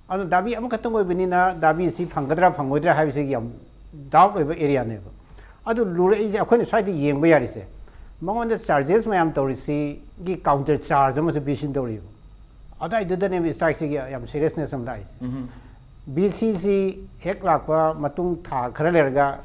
ꯑꯗꯨꯅ ꯗꯥꯕꯤ ꯑꯃꯈꯛꯇꯪ ꯑꯣꯏꯕꯅꯤꯅ ꯗꯥꯕꯤꯁꯤ ꯐꯪꯒꯗ꯭ꯔꯥ ꯐꯪꯉꯣꯏꯗ꯭ꯔꯥ ꯍꯥꯏꯕꯁꯤꯒꯤ ꯌꯥꯝ ꯗꯥꯎꯠ ꯑꯣꯏꯕ ꯑꯦꯔꯤꯌꯥꯅꯦꯕ꯫ ꯑꯗꯨ ꯂꯨꯔꯛꯏꯁꯦ ꯑꯩꯈꯣꯏꯅ ꯁ꯭ꯋꯥꯏꯗ ꯌꯦꯡꯕ ꯌꯥꯔꯤꯁꯦ, ꯃꯉꯣꯟꯗ ꯆꯥꯔꯖꯦꯁ ꯃꯌꯥꯝ ꯇꯧꯔꯤꯁꯤꯒꯤ ꯀꯥꯎꯟꯇꯔ ꯆꯥꯔꯖ ꯑꯃꯁꯨ ꯕꯤ ꯁꯤꯅ ꯇꯧꯔꯤꯕ꯫ ꯑꯗꯨꯋꯥꯏꯗꯨꯗꯅꯦꯕ ꯁ꯭ꯇ꯭ꯔꯥꯏꯛꯁꯤꯒꯤ ꯌꯥꯝ ꯁꯤꯔꯤꯌꯁꯅꯦꯁ ꯑꯃ ꯂꯥꯛꯏꯁꯦ꯫ ꯎꯝ, ꯕꯤ ꯁꯤ ꯁꯤ ꯍꯦꯛ ꯂꯥꯛꯄ ꯃꯇꯨꯡ ꯊꯥ ꯈꯔ ꯂꯩꯔꯒ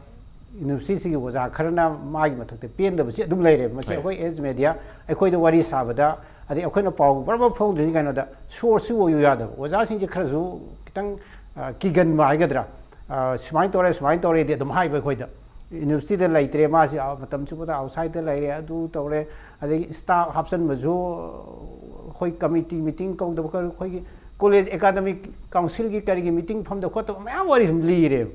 ꯌꯨꯅꯤꯚꯔꯁꯤꯇꯤꯁꯤꯒꯤ ꯑꯣꯖꯥ ꯈꯔꯅ ꯃꯥꯒꯤ ꯃꯊꯛꯇ ꯄꯦꯟꯗꯕꯁꯤ ꯑꯗꯨꯝ ꯂꯩꯔꯦꯕ꯫ ꯃꯁꯤ ꯍꯣꯏ꯫ ꯑꯩꯈꯣꯏ ꯑꯦꯖ ꯃꯦꯗꯤꯌꯥ ꯑꯩꯈꯣꯏꯗ ꯋꯥꯔꯤ ꯁꯥꯕꯗ, ꯑꯗꯩ ꯑꯩꯈꯣꯏꯅ ꯄꯥꯎ ꯕꯔꯕꯔ ꯐꯣꯡꯗꯣꯏꯅꯤ ꯀꯩꯅꯣꯗ, ꯁꯣꯔꯁꯁꯨ ꯑꯣꯏꯌꯨ ꯌꯥꯗꯕ꯫ ꯑꯣꯖꯥꯁꯤꯡꯁꯦ ꯈꯔꯁꯨ ꯈꯤꯇꯪ, ꯑ, ꯀꯤꯒꯟꯕ ꯍꯥꯏꯒꯗ꯭ꯔꯥ, ꯑ, ꯁꯨꯃꯥꯏꯅ ꯇꯧꯔꯦ, ꯁꯨꯃꯥꯏꯅ ꯇꯧꯔꯦꯗꯤ ꯑꯗꯨꯝ ꯍꯥꯏꯕ ꯑꯩꯈꯣꯏꯗ꯫ ꯌꯨꯅꯤꯚꯔꯁꯤꯇꯤꯗ ꯂꯩꯇ꯭ꯔꯦ, ꯃꯥꯁꯤ, ꯑ, ꯃꯇꯝ ꯆꯨꯞꯄꯗ ꯑꯥꯎꯠꯁꯥꯏꯗꯇ ꯂꯩꯔꯦ, ꯑꯗꯨ ꯇꯧꯔꯦ, ꯑꯗꯒꯤ ꯁ꯭ꯇꯥꯐ ꯍꯥꯞꯆꯤꯟꯕꯁꯨ ꯑꯩꯈꯣꯏ ꯀꯃꯤꯇꯤ ꯃꯤꯇꯤꯡ ꯀꯧꯗꯕ ꯈꯔ, ꯑꯩꯈꯣꯏꯒꯤ ꯀꯣꯂꯦꯖ ꯑꯦꯀꯥꯗꯃꯤꯛ ꯀꯥꯎꯟꯁꯤꯜꯒꯤ ꯀꯔꯤꯒꯤ ꯃꯤꯇꯤꯡ ꯐꯝꯗꯕ ꯈꯣꯠꯇꯕ ꯃꯌꯥꯝ ꯋꯥꯔꯤ ꯁꯨꯝ ꯂꯤꯔꯦꯕ꯫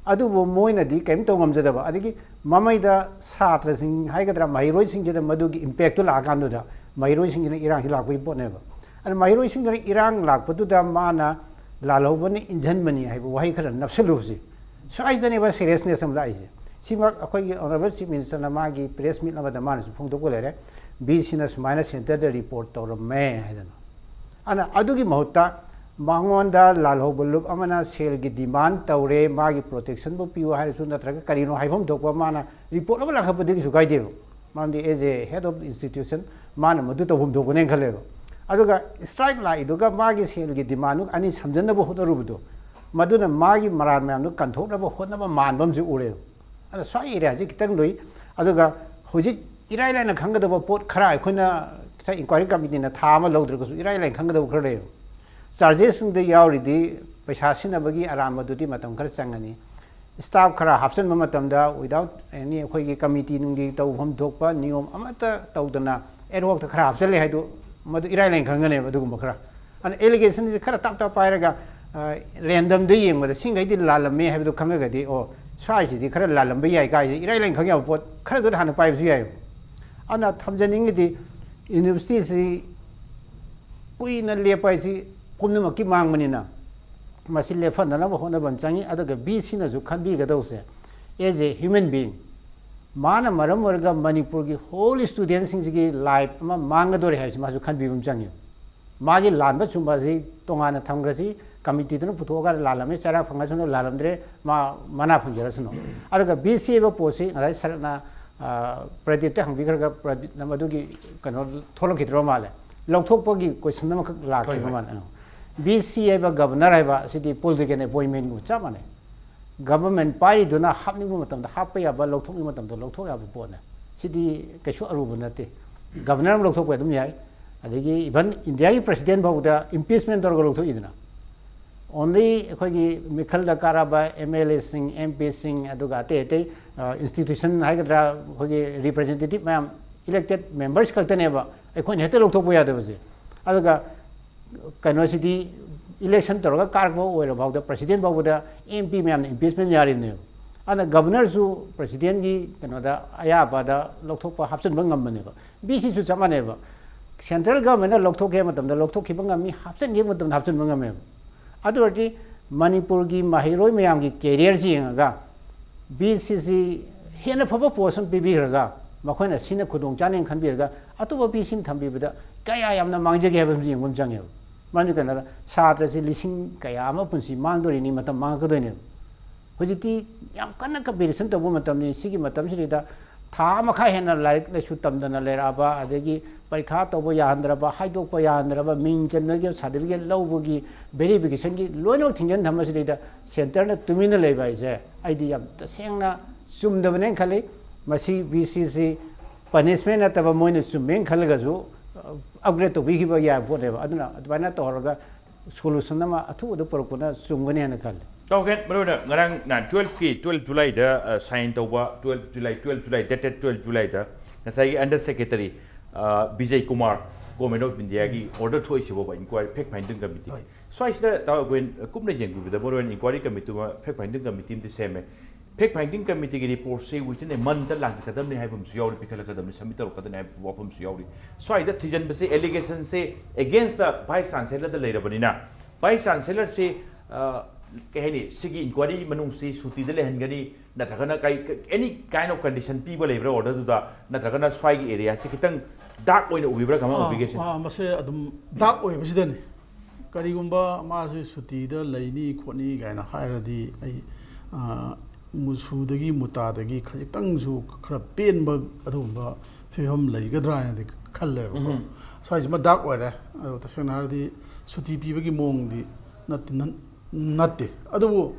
ꯑꯗꯨꯕꯨ ꯃꯣꯏꯅꯗꯤ ꯀꯔꯤꯝ ꯇꯧ ꯉꯝꯖꯗꯕ꯫ ꯑꯗꯒꯤ ꯃꯃꯩꯗ ꯁꯥꯇ꯭ꯔꯁꯤꯡ ꯍꯥꯏꯒꯗ꯭ꯔꯥ, ꯃꯍꯩꯔꯣꯏꯁꯤꯡꯁꯤꯗ ꯃꯗꯨꯒꯤ ꯏꯝꯄꯦꯛꯇꯨ ꯂꯥꯛꯑꯀꯥꯟꯗꯨꯗ ꯃꯍꯩꯔꯣꯏꯁꯤꯡꯁꯤꯅ ꯏꯔꯥꯡꯁꯤ ꯂꯥꯛꯄꯒꯤ ꯄꯣꯠꯅꯦꯕ꯫ ꯑꯗꯨꯅ ꯃꯍꯩꯔꯣꯏꯁꯤꯡꯗꯨꯅ ꯏꯔꯥꯡ ꯂꯥꯛꯄꯗꯨꯗ ꯃꯥꯅ ꯂꯥꯜꯍꯧꯕꯅ ꯏꯟꯖꯟꯕꯅꯤ ꯍꯥꯏꯕ ꯋꯥꯍꯩ ꯈꯔ ꯅꯞꯁꯤꯜꯂꯨꯕꯁꯤ, ꯁ꯭ꯋꯥꯏꯗꯅꯦꯕ ꯁꯤꯔꯤꯌꯁꯅꯦꯁ ꯑꯃ ꯂꯥꯛꯏꯁꯦ꯫ ꯁꯤꯃꯛ ꯑꯩꯈꯣꯏꯒꯤ ꯑꯣꯅꯔꯦꯕꯜ ꯆꯤꯐ ꯃꯤꯅꯤꯁꯇꯔꯅ ꯃꯥꯒꯤ ꯄ꯭ꯔꯦꯁ ꯃꯤꯠ ꯑꯃꯗ ꯃꯥꯅꯁꯨ ꯐꯣꯡꯗꯣꯛꯄ ꯂꯩꯔꯦ, ꯕꯤ ꯁꯤꯅ ꯁꯨꯃꯥꯏꯅ ꯁꯦꯟꯇꯔꯗ ꯔꯤꯄꯣꯔꯠ ꯇꯧꯔꯝꯃꯦ ꯍꯥꯏꯗꯅ꯫ ꯑꯗꯨꯅ ꯑꯗꯨꯒꯤ ꯃꯍꯨꯠꯇ ꯃꯉꯣꯟꯗ ꯂꯥꯜꯍꯧꯕ ꯂꯨꯞ ꯑꯃꯅ ꯁꯦꯜꯒꯤ ꯗꯤꯃꯥꯟ ꯇꯧꯔꯦ, ꯃꯥꯒꯤ ꯄ꯭ꯔꯣꯇꯦꯛꯁꯟꯕꯨ ꯄꯤꯌꯨ ꯍꯥꯏꯔꯁꯨ ꯅꯠꯇ꯭ꯔꯒ ꯀꯔꯤꯅꯣ ꯍꯥꯏꯐꯝ ꯊꯣꯛꯄ ꯃꯥꯅ ꯔꯤꯄꯣꯔꯠ ꯑꯃ ꯂꯥꯛꯈꯠꯄꯗꯤ ꯀꯩꯁꯨ ꯀꯥꯏꯗꯦꯕ꯫ ꯃꯔꯝꯗꯤ as a head of institution ꯃꯥꯅ ꯃꯗꯨ ꯇꯧꯐꯝ ꯊꯣꯛꯄꯅꯦꯅ ꯈꯜꯂꯦꯕ꯫ ꯑꯗꯨꯒ ꯁ꯭ꯇ꯭ꯔꯥꯏꯛ ꯂꯥꯛꯏꯗꯨꯒ ꯃꯥꯒꯤ ꯁꯦꯜꯒꯤ ꯗꯤꯃꯥꯟꯗꯨ ꯑꯅꯤ ꯁꯝꯖꯟꯅꯕ ꯍꯣꯠꯅꯔꯨꯕꯗꯣ, ꯃꯗꯨꯅ ꯃꯥꯒꯤ ꯃꯔꯥꯜ ꯃꯌꯥꯝꯗꯨ ꯀꯟꯊꯣꯛꯅꯕ ꯍꯣꯠꯅꯕ ꯃꯥꯟꯕ ꯑꯃꯁꯨ ꯎꯔꯦꯕ꯫ ꯑꯗ ꯁ꯭ꯋꯥꯏ ꯑꯦꯔꯤꯌꯥꯁꯤ ꯈꯤꯇꯪ ꯂꯨꯏ꯫ ꯑꯗꯨꯒ ꯍꯧꯖꯤꯛ ꯏꯔꯥꯏ ꯂꯥꯏꯅ ꯈꯪꯒꯗꯕ ꯄꯣꯠ ꯈꯔ, ꯑꯩꯈꯣꯏꯅ ꯉꯁꯥꯏ ꯏꯟꯀ꯭ꯋꯥꯏꯔꯤ ꯀꯃꯤꯇꯤꯅ ꯊꯥ ꯑꯃ ꯂꯧꯗ꯭ꯔꯒꯁꯨ ꯏꯔꯥꯏ ꯂꯥꯏꯅ ꯈꯪꯒꯗꯕ ꯈꯔ ꯂꯩꯌꯦꯕ꯫ ꯆꯥꯔꯖꯦꯁꯁꯤꯡꯗ ꯌꯥꯎꯔꯤꯗꯤ ꯄꯩꯁꯥ ꯁꯤꯖꯤꯟꯅꯕꯒꯤ ꯑꯔꯥꯟꯕꯗꯨꯗꯤ ꯃꯇꯝ ꯈꯔ ꯆꯪꯒꯅꯤ꯫ ꯁ꯭ꯇꯥꯐ ꯈꯔ ꯍꯥꯞꯆꯤꯟꯕ ꯃꯇꯝꯗ without any ꯑꯩꯈꯣꯏꯒꯤ ꯀꯃꯤꯇꯤ ꯅꯨꯡꯒꯤ ꯇꯧꯐꯝ ꯊꯣꯛꯄ ꯅꯤꯌꯣꯝ ꯑꯃꯠꯇ ꯇꯧꯗꯅ ad hocꯇ ꯈꯔ ꯍꯥꯞꯆꯤꯜꯂꯦ ꯍꯥꯏꯗꯨ, ꯃꯗꯨ ꯏꯔꯥꯏ ꯂꯥꯏꯅ ꯈꯪꯒꯅꯦꯕ꯫ ꯑꯗꯨꯒꯨꯝꯕ ꯈꯔ, ꯑꯗꯨꯅ allegationꯁꯦ ꯈꯔ ꯇꯞ ꯇꯞ ꯄꯥꯏꯔꯒ, randomꯗ ꯌꯦꯡꯕꯗ ꯁꯤꯡꯈꯩꯗꯤ ꯂꯥꯜꯂꯝꯃꯦ ꯍꯥꯏꯕꯗꯨ ꯈꯪꯉꯒꯗꯤ, ꯑꯣ, ꯁ꯭ꯋꯥꯏꯁꯤꯗꯤ ꯈꯔ ꯂꯥꯜꯂꯝꯕ ꯌꯥꯏ ꯀꯥꯏꯁꯦ ꯏꯔꯥꯏ ꯂꯥꯏꯅ ꯈꯪ ꯌꯥꯕ ꯄꯣꯠ ꯈꯔꯗꯨꯗ ꯍꯥꯟꯅ ꯄꯥꯏꯕꯁꯨ ꯌꯥꯏꯌꯦꯕ꯫ ꯑꯗꯨꯅ ꯊꯝꯖꯅꯤꯡꯉꯤꯗꯤ, universityꯁꯤ ꯀꯨꯏꯅ ꯂꯦꯞꯄ ꯍꯥꯏꯁꯤ ꯄꯨꯝꯅꯃꯛꯀꯤ ꯃꯥꯡꯕꯅꯤꯅ, ꯃꯁꯤ ꯂꯦꯞꯍꯟꯗꯅꯕ ꯍꯣꯠꯅꯕ ꯑꯃ ꯆꯪꯉꯤ꯫ ꯑꯗꯨꯒ VCꯅꯁꯨ ꯈꯟꯕꯤꯒꯗꯧꯁꯦ, as a human being, ꯃꯥꯅ ꯃꯔꯝ ꯑꯣꯏꯔꯒ ꯃꯅꯤꯄꯨꯔꯒꯤ whole studentꯁꯤꯡꯁꯤꯒꯤ life ꯑꯃ ꯃꯥꯡꯒꯗꯧꯔꯦ ꯍꯥꯏꯕꯁꯤ ꯃꯥꯁꯨ ꯈꯟꯕꯤꯕ ꯑꯃ ꯆꯪꯉꯤ꯫ ꯃꯥꯒꯤ ꯂꯥꯟꯕ ꯆꯨꯝꯕ ꯑꯁꯤ ꯇꯣꯉꯥꯟꯅ ꯊꯝꯈ꯭ꯔꯁꯤ, ꯀꯃꯤꯇꯤꯗꯨꯅ ꯄꯨꯊꯣꯛꯑꯒ ꯂꯥꯜꯂꯝꯃꯦ, ꯆꯩꯔꯥꯛ ꯐꯪꯉꯁꯅꯨ, ꯂꯥꯜꯂꯝꯗ꯭ꯔꯦ, ꯃꯥ ꯃꯅꯥ ꯐꯪꯖꯔꯁꯅꯨ꯫ ꯑꯗꯨꯒ VC ꯍꯥꯏꯕ ꯄꯣꯠꯁꯤ ꯉꯁꯥꯏ ꯁꯔꯠꯅ, ꯑ, ꯄ꯭ꯔꯗꯤꯞꯇ ꯍꯪꯕꯤꯈ꯭ꯔꯒ ꯄ꯭ꯔꯗꯤꯞꯅ ꯃꯗꯨꯒꯤ ꯀꯩꯅꯣ ꯊꯣꯛꯂꯛꯈꯤꯗ꯭ꯔꯣ ꯃꯥꯜꯂꯦ, ꯂꯧꯊꯣꯛꯄꯒꯤ question ꯑꯃꯈꯛ ꯂꯥꯛꯈꯤꯕ ꯍꯣꯏ, ꯍꯣꯏ꯫ ꯃꯥꯜꯂꯦ꯫ ꯑ꯫ VC ꯍꯥꯏꯕ governor ꯍꯥꯏꯕ ꯑꯁꯤꯗꯤ political appointmentꯒꯨꯝꯕ ꯆꯞ ꯃꯥꯟꯅꯩ꯫ Government ꯄꯥꯏꯔꯤꯗꯨꯅ ꯍꯥꯞꯅꯤꯡꯕ ꯃꯇꯝꯗ ꯍꯥꯞꯄ ꯌꯥꯕ, ꯂꯧꯊꯣꯛꯅꯤꯡꯕ ꯃꯇꯝꯗ ꯂꯧꯊꯣꯛ ꯌꯥꯕ ꯄꯣꯠꯅꯦ꯫ ꯁꯤꯗꯤ ꯀꯩꯁꯨ ꯑꯔꯨꯕ ꯅꯠꯇꯦ꯫ Governor ꯑꯃ ꯂꯧꯊꯣꯛꯄ ꯑꯗꯨꯝ ꯌꯥꯏ꯫ ꯑꯗꯒꯤ even Indiaꯒꯤ president ꯐꯥꯎꯕꯗ impeachment ꯇꯧꯔꯒ ꯂꯧꯊꯣꯛꯏꯗꯅ꯫ Only ꯑꯩꯈꯣꯏꯒꯤ ꯃꯤꯈꯜꯗ ꯀꯥꯔꯕ MLAꯁꯤꯡ, MPꯁꯤꯡ, ꯑꯗꯨꯒ ꯑꯇꯩ ꯑꯇꯩ, ꯑ, institution ꯍꯥꯏꯒꯗ꯭ꯔꯥ, ꯑꯩꯈꯣꯏꯒꯤ representative ꯃꯌꯥꯝ, elected members ꯈꯛꯇꯅꯦꯕ ꯑꯩꯈꯣꯏꯅ ꯍꯦꯛꯇ ꯂꯧꯊꯣꯛꯄ ꯌꯥꯗꯕꯁꯦ꯫ ꯑꯗꯨꯒ ꯀꯩꯅꯣꯁꯤꯗꯤ election ꯇꯧꯔꯒ ꯀꯥꯔꯛꯄ ꯑꯣꯏꯔ ꯐꯥꯎꯗ president ꯐꯥꯎꯕꯗ MP ꯃꯌꯥꯝꯅ impeachment ꯌꯥꯔꯤꯕꯅꯦꯕ꯫ ꯑꯗꯨꯅ governorꯁꯨ presidentꯀꯤ ꯀꯩꯅꯣꯗ ꯑꯌꯥꯕꯗ ꯂꯧꯊꯣꯛꯄ ꯍꯥꯞꯆꯤꯟꯕ ꯉꯝꯕꯅꯦꯕ꯫ VCꯁꯨ ꯆꯞ ꯃꯥꯟꯅꯩꯕ꯫ Central governmentꯅ ꯂꯧꯊꯣꯛꯀꯦ ꯍꯥꯏꯕ ꯃꯇꯝꯗ ꯂꯧꯊꯣꯛꯈꯤꯕ ꯉꯝꯃꯤ, ꯍꯥꯞꯆꯤꯟꯒꯦ ꯍꯥꯏꯕ ꯃꯇꯝꯗ ꯍꯥꯞꯆꯤꯟꯕ ꯉꯝꯃꯦꯕ꯫ ꯑꯗꯨ ꯑꯣꯏꯔꯗꯤ ꯃꯅꯤꯄꯨꯔꯒꯤ ꯃꯍꯩꯔꯣꯏ ꯃꯌꯥꯝꯒꯤ careerꯁꯤ ꯌꯦꯡꯉꯒ VCꯁꯤ ꯍꯦꯟꯅ ꯐꯕ post ꯑꯃ ꯄꯤꯕꯤꯈ꯭ꯔꯒ ꯃꯈꯣꯏꯅ ꯁꯤꯅ ꯈꯨꯗꯣꯡ ꯆꯥꯅꯦꯅ ꯈꯟꯕꯤꯔꯒ ꯑꯇꯣꯞꯄ VCꯅ ꯊꯝꯕꯤꯕꯗ ꯀꯌꯥ ꯌꯥꯝꯅ ꯃꯥꯡꯖꯒꯦ ꯍꯥꯏꯕ ꯑꯃꯁꯨ ꯌꯦꯡꯕ ꯑꯃ ꯆꯪꯉꯦꯕ꯫ ꯃꯔꯝꯗꯤ ꯀꯩꯅꯣꯗ ꯁꯥꯇ꯭ꯔꯁꯤ ꯂꯤꯁꯤꯡ ꯀꯌꯥ ꯑꯃ ꯄꯨꯟꯁꯤ ꯃꯥꯡꯗꯣꯔꯤꯅꯤ, ꯃꯇꯝ ꯃꯥꯡꯉꯛꯀꯗꯣꯏꯅꯦꯕ꯫ ꯍꯧꯖꯤꯛꯇꯤ ꯌꯥꯝ ꯀꯟꯅ competition ꯇꯧꯕ ꯃꯇꯝꯅꯤ꯫ ꯁꯤꯒꯤ ꯃꯇꯝꯁꯤꯗꯩꯗ ꯊꯥ ꯑꯃ ꯃꯈꯥꯏ ꯍꯦꯟꯅ ꯂꯥꯏꯔꯤꯛ ꯂꯥꯏꯁꯨ ꯇꯝꯗꯅ ꯂꯩꯔꯛꯑꯕ, ꯑꯗꯒꯤ ꯄꯔꯤꯈꯥ ꯇꯧꯕ ꯌꯥꯍꯟꯗ꯭ꯔꯕ, ꯍꯥꯏꯗꯣꯛꯄ ꯌꯥꯍꯟꯗ꯭ꯔꯕ, ꯃꯤꯡ ꯆꯟꯕꯒꯤ certificate ꯂꯧꯕꯒꯤ verificationꯒꯤ ꯂꯣꯏꯅꯃꯛ ꯊꯤꯡꯖꯤꯟ ꯊꯝꯕꯁꯤꯗꯩꯗ centreꯅ ꯇꯨꯃꯤꯟꯅ ꯂꯩꯕ ꯍꯥꯏꯁꯦ ꯑꯩꯗꯤ ꯌꯥꯝ ꯇꯁꯦꯡꯅ ꯆꯨꯝꯗꯕꯅꯦꯅ ꯈꯜꯂꯤ꯫ ꯃꯁꯤ VCꯁꯤ ꯄꯅꯤꯁꯃꯦꯟ ꯅꯠꯇꯕ, ꯃꯣꯏꯅ ꯆꯨꯝꯃꯦꯅ ꯈꯜꯂꯒꯁꯨ ꯑꯞꯒ꯭ꯔꯦꯗ ꯇꯧꯕꯤꯈꯤꯕ ꯌꯥꯕ ꯄꯣꯠꯅꯦꯕ꯫ ꯑꯗꯨꯅ ꯑꯗꯨꯃꯥꯏꯅ ꯇꯧꯍꯜꯂꯒ ꯁꯣꯂꯨꯁꯟ ꯑꯃ ꯑꯊꯨꯕꯗ ꯄꯨꯔꯛꯄꯅ ꯆꯨꯝꯒꯅꯤ ꯍꯥꯏꯅ ꯈꯜꯂꯤ꯫ ꯇꯧꯒꯦ꯫ ꯃꯔꯨꯑꯣꯏꯅ ꯉꯔꯥꯡ ꯅꯍꯥꯟ ꯇꯨꯌꯦꯜꯐꯀꯤ, ꯇꯨꯌꯦꯜꯐ ꯖꯨꯂꯥꯏꯗ ꯁꯥꯏꯟ ꯇꯧꯕ, twelve July, twelve July, dated twelve ꯖꯨꯂꯥꯏꯗ ꯉꯁꯥꯏꯒꯤ under secretary Bijay Kumar, government of ꯏꯟꯗꯤꯌꯥꯒꯤ ꯑꯣꯔꯗꯔ ꯊꯣꯛꯏꯁꯤꯕꯣꯕ, ꯏꯟꯀ꯭ꯋꯥꯏꯔꯤ ꯐꯦꯛ ꯐꯥꯏꯟꯗꯤꯡ ꯀꯃꯤꯇꯤ꯫ ꯍꯣꯏ꯫ ꯁ꯭ꯋꯥꯏꯁꯤꯗ ꯇꯥꯎ ꯑꯩꯈꯣꯏ ꯀꯨꯞꯅ ꯌꯦꯡꯕꯤꯕꯗ, ꯃꯔꯨꯑꯣꯏꯅ ꯏꯟꯀ꯭ꯋꯥꯏꯔꯤ ꯀꯃꯤꯇꯤ ꯑꯃ, ꯐꯦꯛ ꯐꯥꯏꯟꯗꯤꯡ ꯀꯃꯤꯇꯤ ꯑꯃꯗꯤ ꯁꯦꯝꯃꯦ꯫ ꯐꯦꯛ ꯐꯥꯏꯟꯗꯤꯡ ꯀꯃꯤꯇꯤꯒꯤ ꯔꯤꯄꯣꯔꯠꯁꯦ ꯋꯤꯊꯤꯟ ꯑꯦ ꯃꯟꯇ ꯂꯥꯛꯀꯗꯕꯅꯤ ꯍꯥꯏꯕ ꯑꯃꯁꯨ ꯌꯥꯎꯔꯤ, ꯄꯤꯈꯠꯂꯛꯀꯗꯕꯅꯤ, ꯁꯕꯃꯤꯠ ꯇꯧꯔꯛꯀꯗꯕꯅꯤ ꯍꯥꯏꯕ ꯋꯥꯐꯝꯁꯨ ꯌꯥꯎꯔꯤ꯫ ꯁ꯭ꯋꯥꯏꯗ ꯊꯤꯖꯤꯟꯕꯁꯦ, ꯑꯦꯂꯤꯒꯦꯁꯟꯁꯦ ꯑꯦꯒꯦꯟꯁꯇ ꯚꯥꯏꯁ ꯆꯥꯟꯁꯦꯂꯔꯗ ꯂꯩꯔꯕꯅꯤꯅ, ꯚꯥꯏꯁ ꯆꯥꯟꯁꯦꯂꯔꯁꯤ, ꯑ, ꯀꯩ ꯍꯥꯏꯅꯤ, ꯁꯤꯒꯤ ꯏꯟꯀ꯭ꯋꯥꯏꯔꯤ ꯃꯅꯨꯡꯁꯤ ꯁꯨꯇꯤꯗ ꯂꯩꯍꯟꯒꯅꯤ, ꯅꯠꯇ꯭ꯔꯒꯅ ꯀꯩ, any kind of condition ꯄꯤꯕ ꯂꯩꯕ꯭ꯔꯥ ꯑꯣꯔꯗꯔꯗꯨꯗ, ꯅꯠꯇ꯭ꯔꯒꯅꯅ ꯁ꯭ꯋꯥꯏꯒꯤ ꯑꯦꯔꯤꯌꯥꯁꯤ ꯈꯤꯇꯪ ꯗꯥꯔꯛ ꯑꯣꯏꯅ ꯎꯕꯤꯕ꯭ꯔꯥ, ꯀꯃꯥꯏꯅ ꯎꯕꯤꯒꯦ ꯁꯤꯅꯤ? ꯑꯥ, ꯃꯁꯦ ꯑꯗꯨꯝ ꯗꯥꯔꯛ ꯑꯣꯏꯕꯁꯤꯗꯅꯤ꯫ ꯀꯔꯤꯒꯨꯝꯕ ꯃꯥꯁꯤ ꯁꯨꯇꯤꯗ ꯂꯩꯅꯤ ꯈꯣꯠꯅꯤ ꯀꯥꯏꯅ ꯍꯥꯏꯔꯗꯤ, ꯑꯩ, ꯑꯥ, ꯃꯨꯁꯨꯗꯒꯤ ꯃꯨꯇꯥꯗꯒꯤ ꯈꯖꯤꯛꯇꯪꯁꯨ ꯈꯔ ꯄꯦꯟꯕ ꯑꯗꯨꯒꯨꯝꯕ ꯐꯤꯕꯝ ꯂꯩꯒꯗ꯭ꯔꯥ ꯍꯥꯏꯅꯗꯤ ꯈꯜꯂꯦꯕꯀꯣ꯫ ꯎꯝ꯫ ꯁ꯭ꯋꯥꯏꯁꯤꯃ ꯗꯥꯔꯛ ꯑꯣꯏꯔꯦ꯫ ꯑꯗꯣ ꯇꯁꯦꯡꯅ ꯍꯥꯏꯔꯗꯤ ꯁꯨꯇꯤ ꯄꯤꯕꯒꯤ ꯃꯑꯣꯡꯗꯤ ꯅꯠꯇꯦ, ꯅꯠ-, ꯅꯠꯇꯦ꯫ ꯑꯗꯨꯕꯨ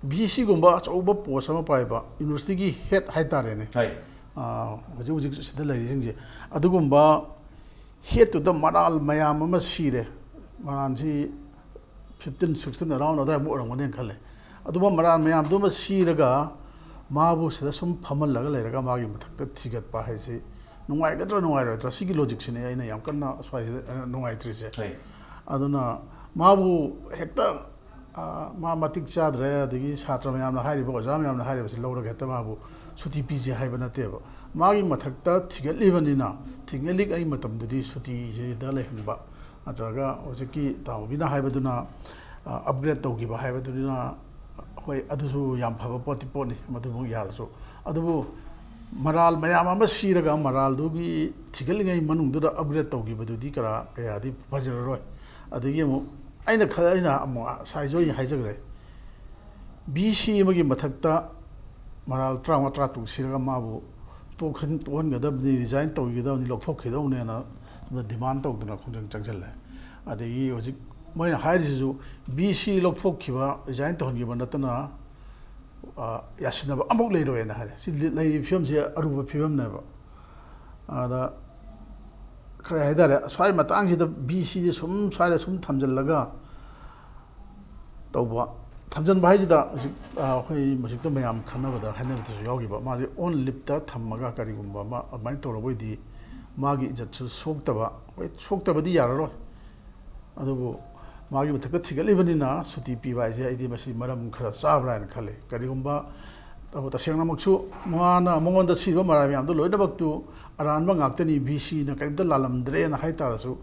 ꯚꯤ ꯁꯤꯒꯨꯝꯕ ꯑꯆꯧꯕ ꯄꯣꯁ ꯑꯃ ꯄꯥꯏꯕ ꯌꯨꯅꯤꯚꯔꯁꯤꯇꯤꯒꯤ ꯍꯦꯗ ꯍꯥꯏꯇꯥꯔꯦꯅꯦ, ꯍꯣꯏ꯫ ꯑꯥ, ꯍꯧꯖꯤꯛ ꯍꯧꯖꯤꯛ ꯁꯤꯗ ꯂꯩꯔꯤꯁꯤꯡꯁꯦ, ꯑꯗꯨꯒꯨꯝꯕ ꯍꯦꯗꯇꯨꯗ ꯃꯔꯥꯜ ꯃꯌꯥꯝ ꯑꯃ ꯁꯤꯔꯦ꯫ ꯃꯔꯥꯜꯁꯤ ꯐꯤꯐꯇꯤꯟ ꯁꯤꯛꯁꯇꯤꯟ ꯑꯔꯥꯎꯟ ꯑꯗꯨꯋꯥꯏꯃꯨꯛ ꯑꯣꯏꯔꯝꯒꯅꯦꯅ ꯈꯜꯂꯦ꯫ ꯑꯗꯨꯒꯨꯝꯕ ꯃꯔꯥꯜ ꯃꯌꯥꯝꯗꯨꯃ ꯁꯤꯔꯒ ꯃꯥꯕꯨ ꯁꯤꯗ ꯁꯨꯝ ꯐꯝꯍꯜꯂꯒ ꯂꯩꯔꯒ ꯃꯥꯒꯤ ꯃꯊꯛꯇ ꯊꯤꯒꯠꯄ ꯍꯥꯏꯁꯤ ꯅꯨꯡꯉꯥꯏꯒꯗ꯭ꯔꯥ ꯅꯨꯡꯉꯥꯏꯔꯣꯏꯗ꯭ꯔꯥ? ꯁꯤꯒꯤ ꯂꯣꯖꯤꯛꯁꯤꯅꯦ ꯑꯩꯅ ꯌꯥꯝ ꯀꯟꯅ ꯁ꯭ꯋꯥꯏꯁꯤꯗ, ꯑ, ꯅꯨꯡꯉꯥꯏꯇ꯭ꯔꯤꯁꯦ꯫ ꯍꯣꯏ꯫ ꯑꯗꯨꯅ ꯃꯥꯕꯨ ꯍꯦꯛꯇ, ꯑ, ꯃꯥ ꯃꯇꯤꯛ ꯆꯥꯗ꯭ꯔꯦ, ꯑꯗꯒꯤ ꯁꯥꯇ꯭ꯔ ꯃꯌꯥꯝꯅ ꯍꯥꯏꯔꯤꯕ, ꯑꯣꯖꯥ ꯃꯌꯥꯝꯅ ꯍꯥꯏꯔꯤꯕꯁꯤ ꯂꯧꯔꯒ ꯍꯦꯛꯇ ꯃꯥꯕꯨ ꯁꯨꯇꯤ ꯄꯤꯁꯦ ꯍꯥꯏꯕ ꯅꯠꯇꯦꯕ꯫ ꯃꯥꯒꯤ ꯃꯊꯛꯇ ꯊꯤꯒꯠꯂꯤꯕꯅꯤꯅ, ꯊꯤꯒꯠꯂꯤꯉꯩ ꯃꯇꯝꯗꯗꯤ ꯁꯨꯇꯤꯁꯤꯗ ꯂꯩꯍꯟꯕ, ꯅꯠꯇ꯭ꯔꯒ ꯍꯧꯖꯤꯛꯀꯤ ꯇꯥꯃꯣꯕꯤꯅ ꯍꯥꯏꯕꯗꯨꯅ, ꯑ, ꯑꯞꯒ꯭ꯔꯦꯗ ꯇꯧꯈꯤꯕ ꯍꯥꯏꯕꯗꯨꯅ, ꯍꯣꯏ, ꯑꯗꯨꯁꯨ ꯌꯥꯝ ꯐꯕ ꯄꯣꯠꯇꯤ ꯄꯣꯠꯅꯤ, ꯃꯗꯨꯃꯛ ꯌꯥꯔꯁꯨ꯫ ꯑꯗꯨꯕꯨ ꯃꯔꯥꯜ ꯃꯌꯥꯝ ꯑꯃ ꯁꯤꯔꯒ ꯃꯔꯥꯜꯗꯨꯒꯤ ꯊꯤꯒꯠꯂꯤꯉꯩ ꯃꯅꯨꯡꯗꯨꯗ ꯑꯞꯒ꯭ꯔꯦꯗ ꯇꯧꯈꯤꯕꯗꯨꯗꯤ ꯀꯔꯥ, ꯀꯌꯥꯗꯤ ꯐꯖꯔꯔꯣꯏ꯫ ꯑꯗꯒꯤ ꯑꯃꯨꯛ ꯑꯩꯅ ꯈ-, ꯑꯩꯅ ꯑꯃꯨꯛ ꯁꯥꯏꯖ ꯑꯣꯏꯅ ꯍꯥꯏꯖꯈ꯭ꯔꯦ, ꯚꯤ ꯁꯤ ꯑꯃꯒꯤ ꯃꯊꯛꯇ ꯃꯔꯥꯜ ꯇꯔꯥꯃꯉꯥ ꯇꯔꯥꯇꯔꯨꯛ ꯁꯤꯔꯒ ꯃꯥꯕꯨ ꯇꯣꯛꯍꯟ-, ꯇꯣꯛꯍꯟꯒꯗꯕꯅꯤ, ꯔꯤꯖꯥꯏꯟ ꯇꯧꯈꯤꯒꯗꯕꯅꯤ, ꯂꯧꯊꯣꯛꯈꯤꯗꯧꯅꯦꯅ ꯗꯤꯃꯥꯟ ꯇꯧꯗꯅ ꯈꯣꯡꯖꯪ ꯆꯪꯁꯤꯜꯂꯦ꯫ ꯑꯗꯒꯤ ꯍꯧꯖꯤꯛ ꯃꯣꯏꯅ ꯍꯥꯏꯔꯤꯁꯤꯁꯨ ꯚꯤ ꯁꯤ ꯂꯧꯊꯣꯛꯈꯤꯕ, ꯔꯤꯖꯥꯏꯟ ꯇꯧꯍꯟꯈꯤꯕ ꯅꯠꯇꯅ, ꯑ, ꯌꯥꯁꯤꯟꯅꯕ ꯑꯃꯐꯥꯎ ꯂꯩꯔꯣꯏꯅ ꯍꯥꯏꯔꯦ꯫ ꯁꯤ ꯂꯤ-, ꯂꯩꯔꯤꯕ ꯐꯤꯕꯝꯁꯦ ꯑꯔꯨꯕ ꯐꯤꯕꯝꯅꯦꯕ꯫ ꯑꯗ ꯀꯔꯤ ꯍꯥꯏꯇꯥꯔꯦ, ꯁ꯭ꯋꯥꯏ ꯃꯇꯥꯡꯁꯤꯗ ꯕꯤ ꯁꯤꯁꯦ ꯁꯨꯝ ꯁ꯭ꯋꯥꯏꯗ ꯁꯨꯝ ꯊꯝꯖꯤꯜꯂꯒ ꯇꯧꯕ, ꯊꯝꯖꯤꯟꯕ ꯍꯥꯏꯁꯤꯗ ꯍꯧꯖꯤꯛ, ꯑ, ꯑꯩꯈꯣꯏ ꯍꯧꯖꯤꯛꯇ ꯃꯌꯥꯝ ꯈꯟꯅꯕꯗ ꯍꯥꯏꯅꯕꯗꯁꯨ ꯌꯥꯎꯈꯤꯕ, ꯃꯥꯁꯦ ꯑꯣꯟ ꯂꯤꯞꯇ ꯊꯝꯃꯒ ꯀꯔꯤꯒꯨꯝꯕ ꯑꯃ ꯑꯗꯨꯃꯥꯏꯅ ꯇꯧꯔꯕꯣꯏꯗꯤ ꯃꯥꯒꯤ ꯏꯖꯠꯁꯨ ꯁꯣꯛꯇꯕ, ꯍꯣꯏ, ꯁꯣꯛꯇꯕꯗꯤ ꯌꯥꯔꯔꯣꯏ, ꯑꯗꯨꯕꯨ ꯃꯥꯒꯤ ꯃꯊꯛꯇ ꯊꯤꯒꯠꯂꯤꯕꯅꯤꯅ ꯁꯨꯇꯤ ꯄꯤꯕ ꯍꯥꯏꯁꯦ ꯑꯩꯗꯤ ꯃꯁꯤ ꯃꯔꯝ ꯈꯔ ꯆꯥꯕ꯭ꯔꯥ ꯍꯥꯏꯅ ꯈꯜꯂꯤ꯫ ꯀꯔꯤꯒꯨꯝꯕ ꯇꯧ-, ꯇꯁꯦꯡꯅꯃꯛꯁꯨ ꯃꯥꯅ, ꯃꯉꯣꯟꯗ ꯁꯤꯕ ꯃꯔꯥꯜ ꯃꯌꯥꯝꯗꯣ ꯂꯣꯏꯅꯃꯛꯇꯨ ꯑꯔꯥꯟꯕ ꯉꯥꯛꯇꯅꯤ, ꯕꯤ ꯁꯤꯅ ꯀꯔꯤꯝꯇ ꯂꯥꯜꯂꯝꯗ꯭ꯔꯦꯅ ꯍꯥꯏ ꯇꯥꯔꯁꯨ,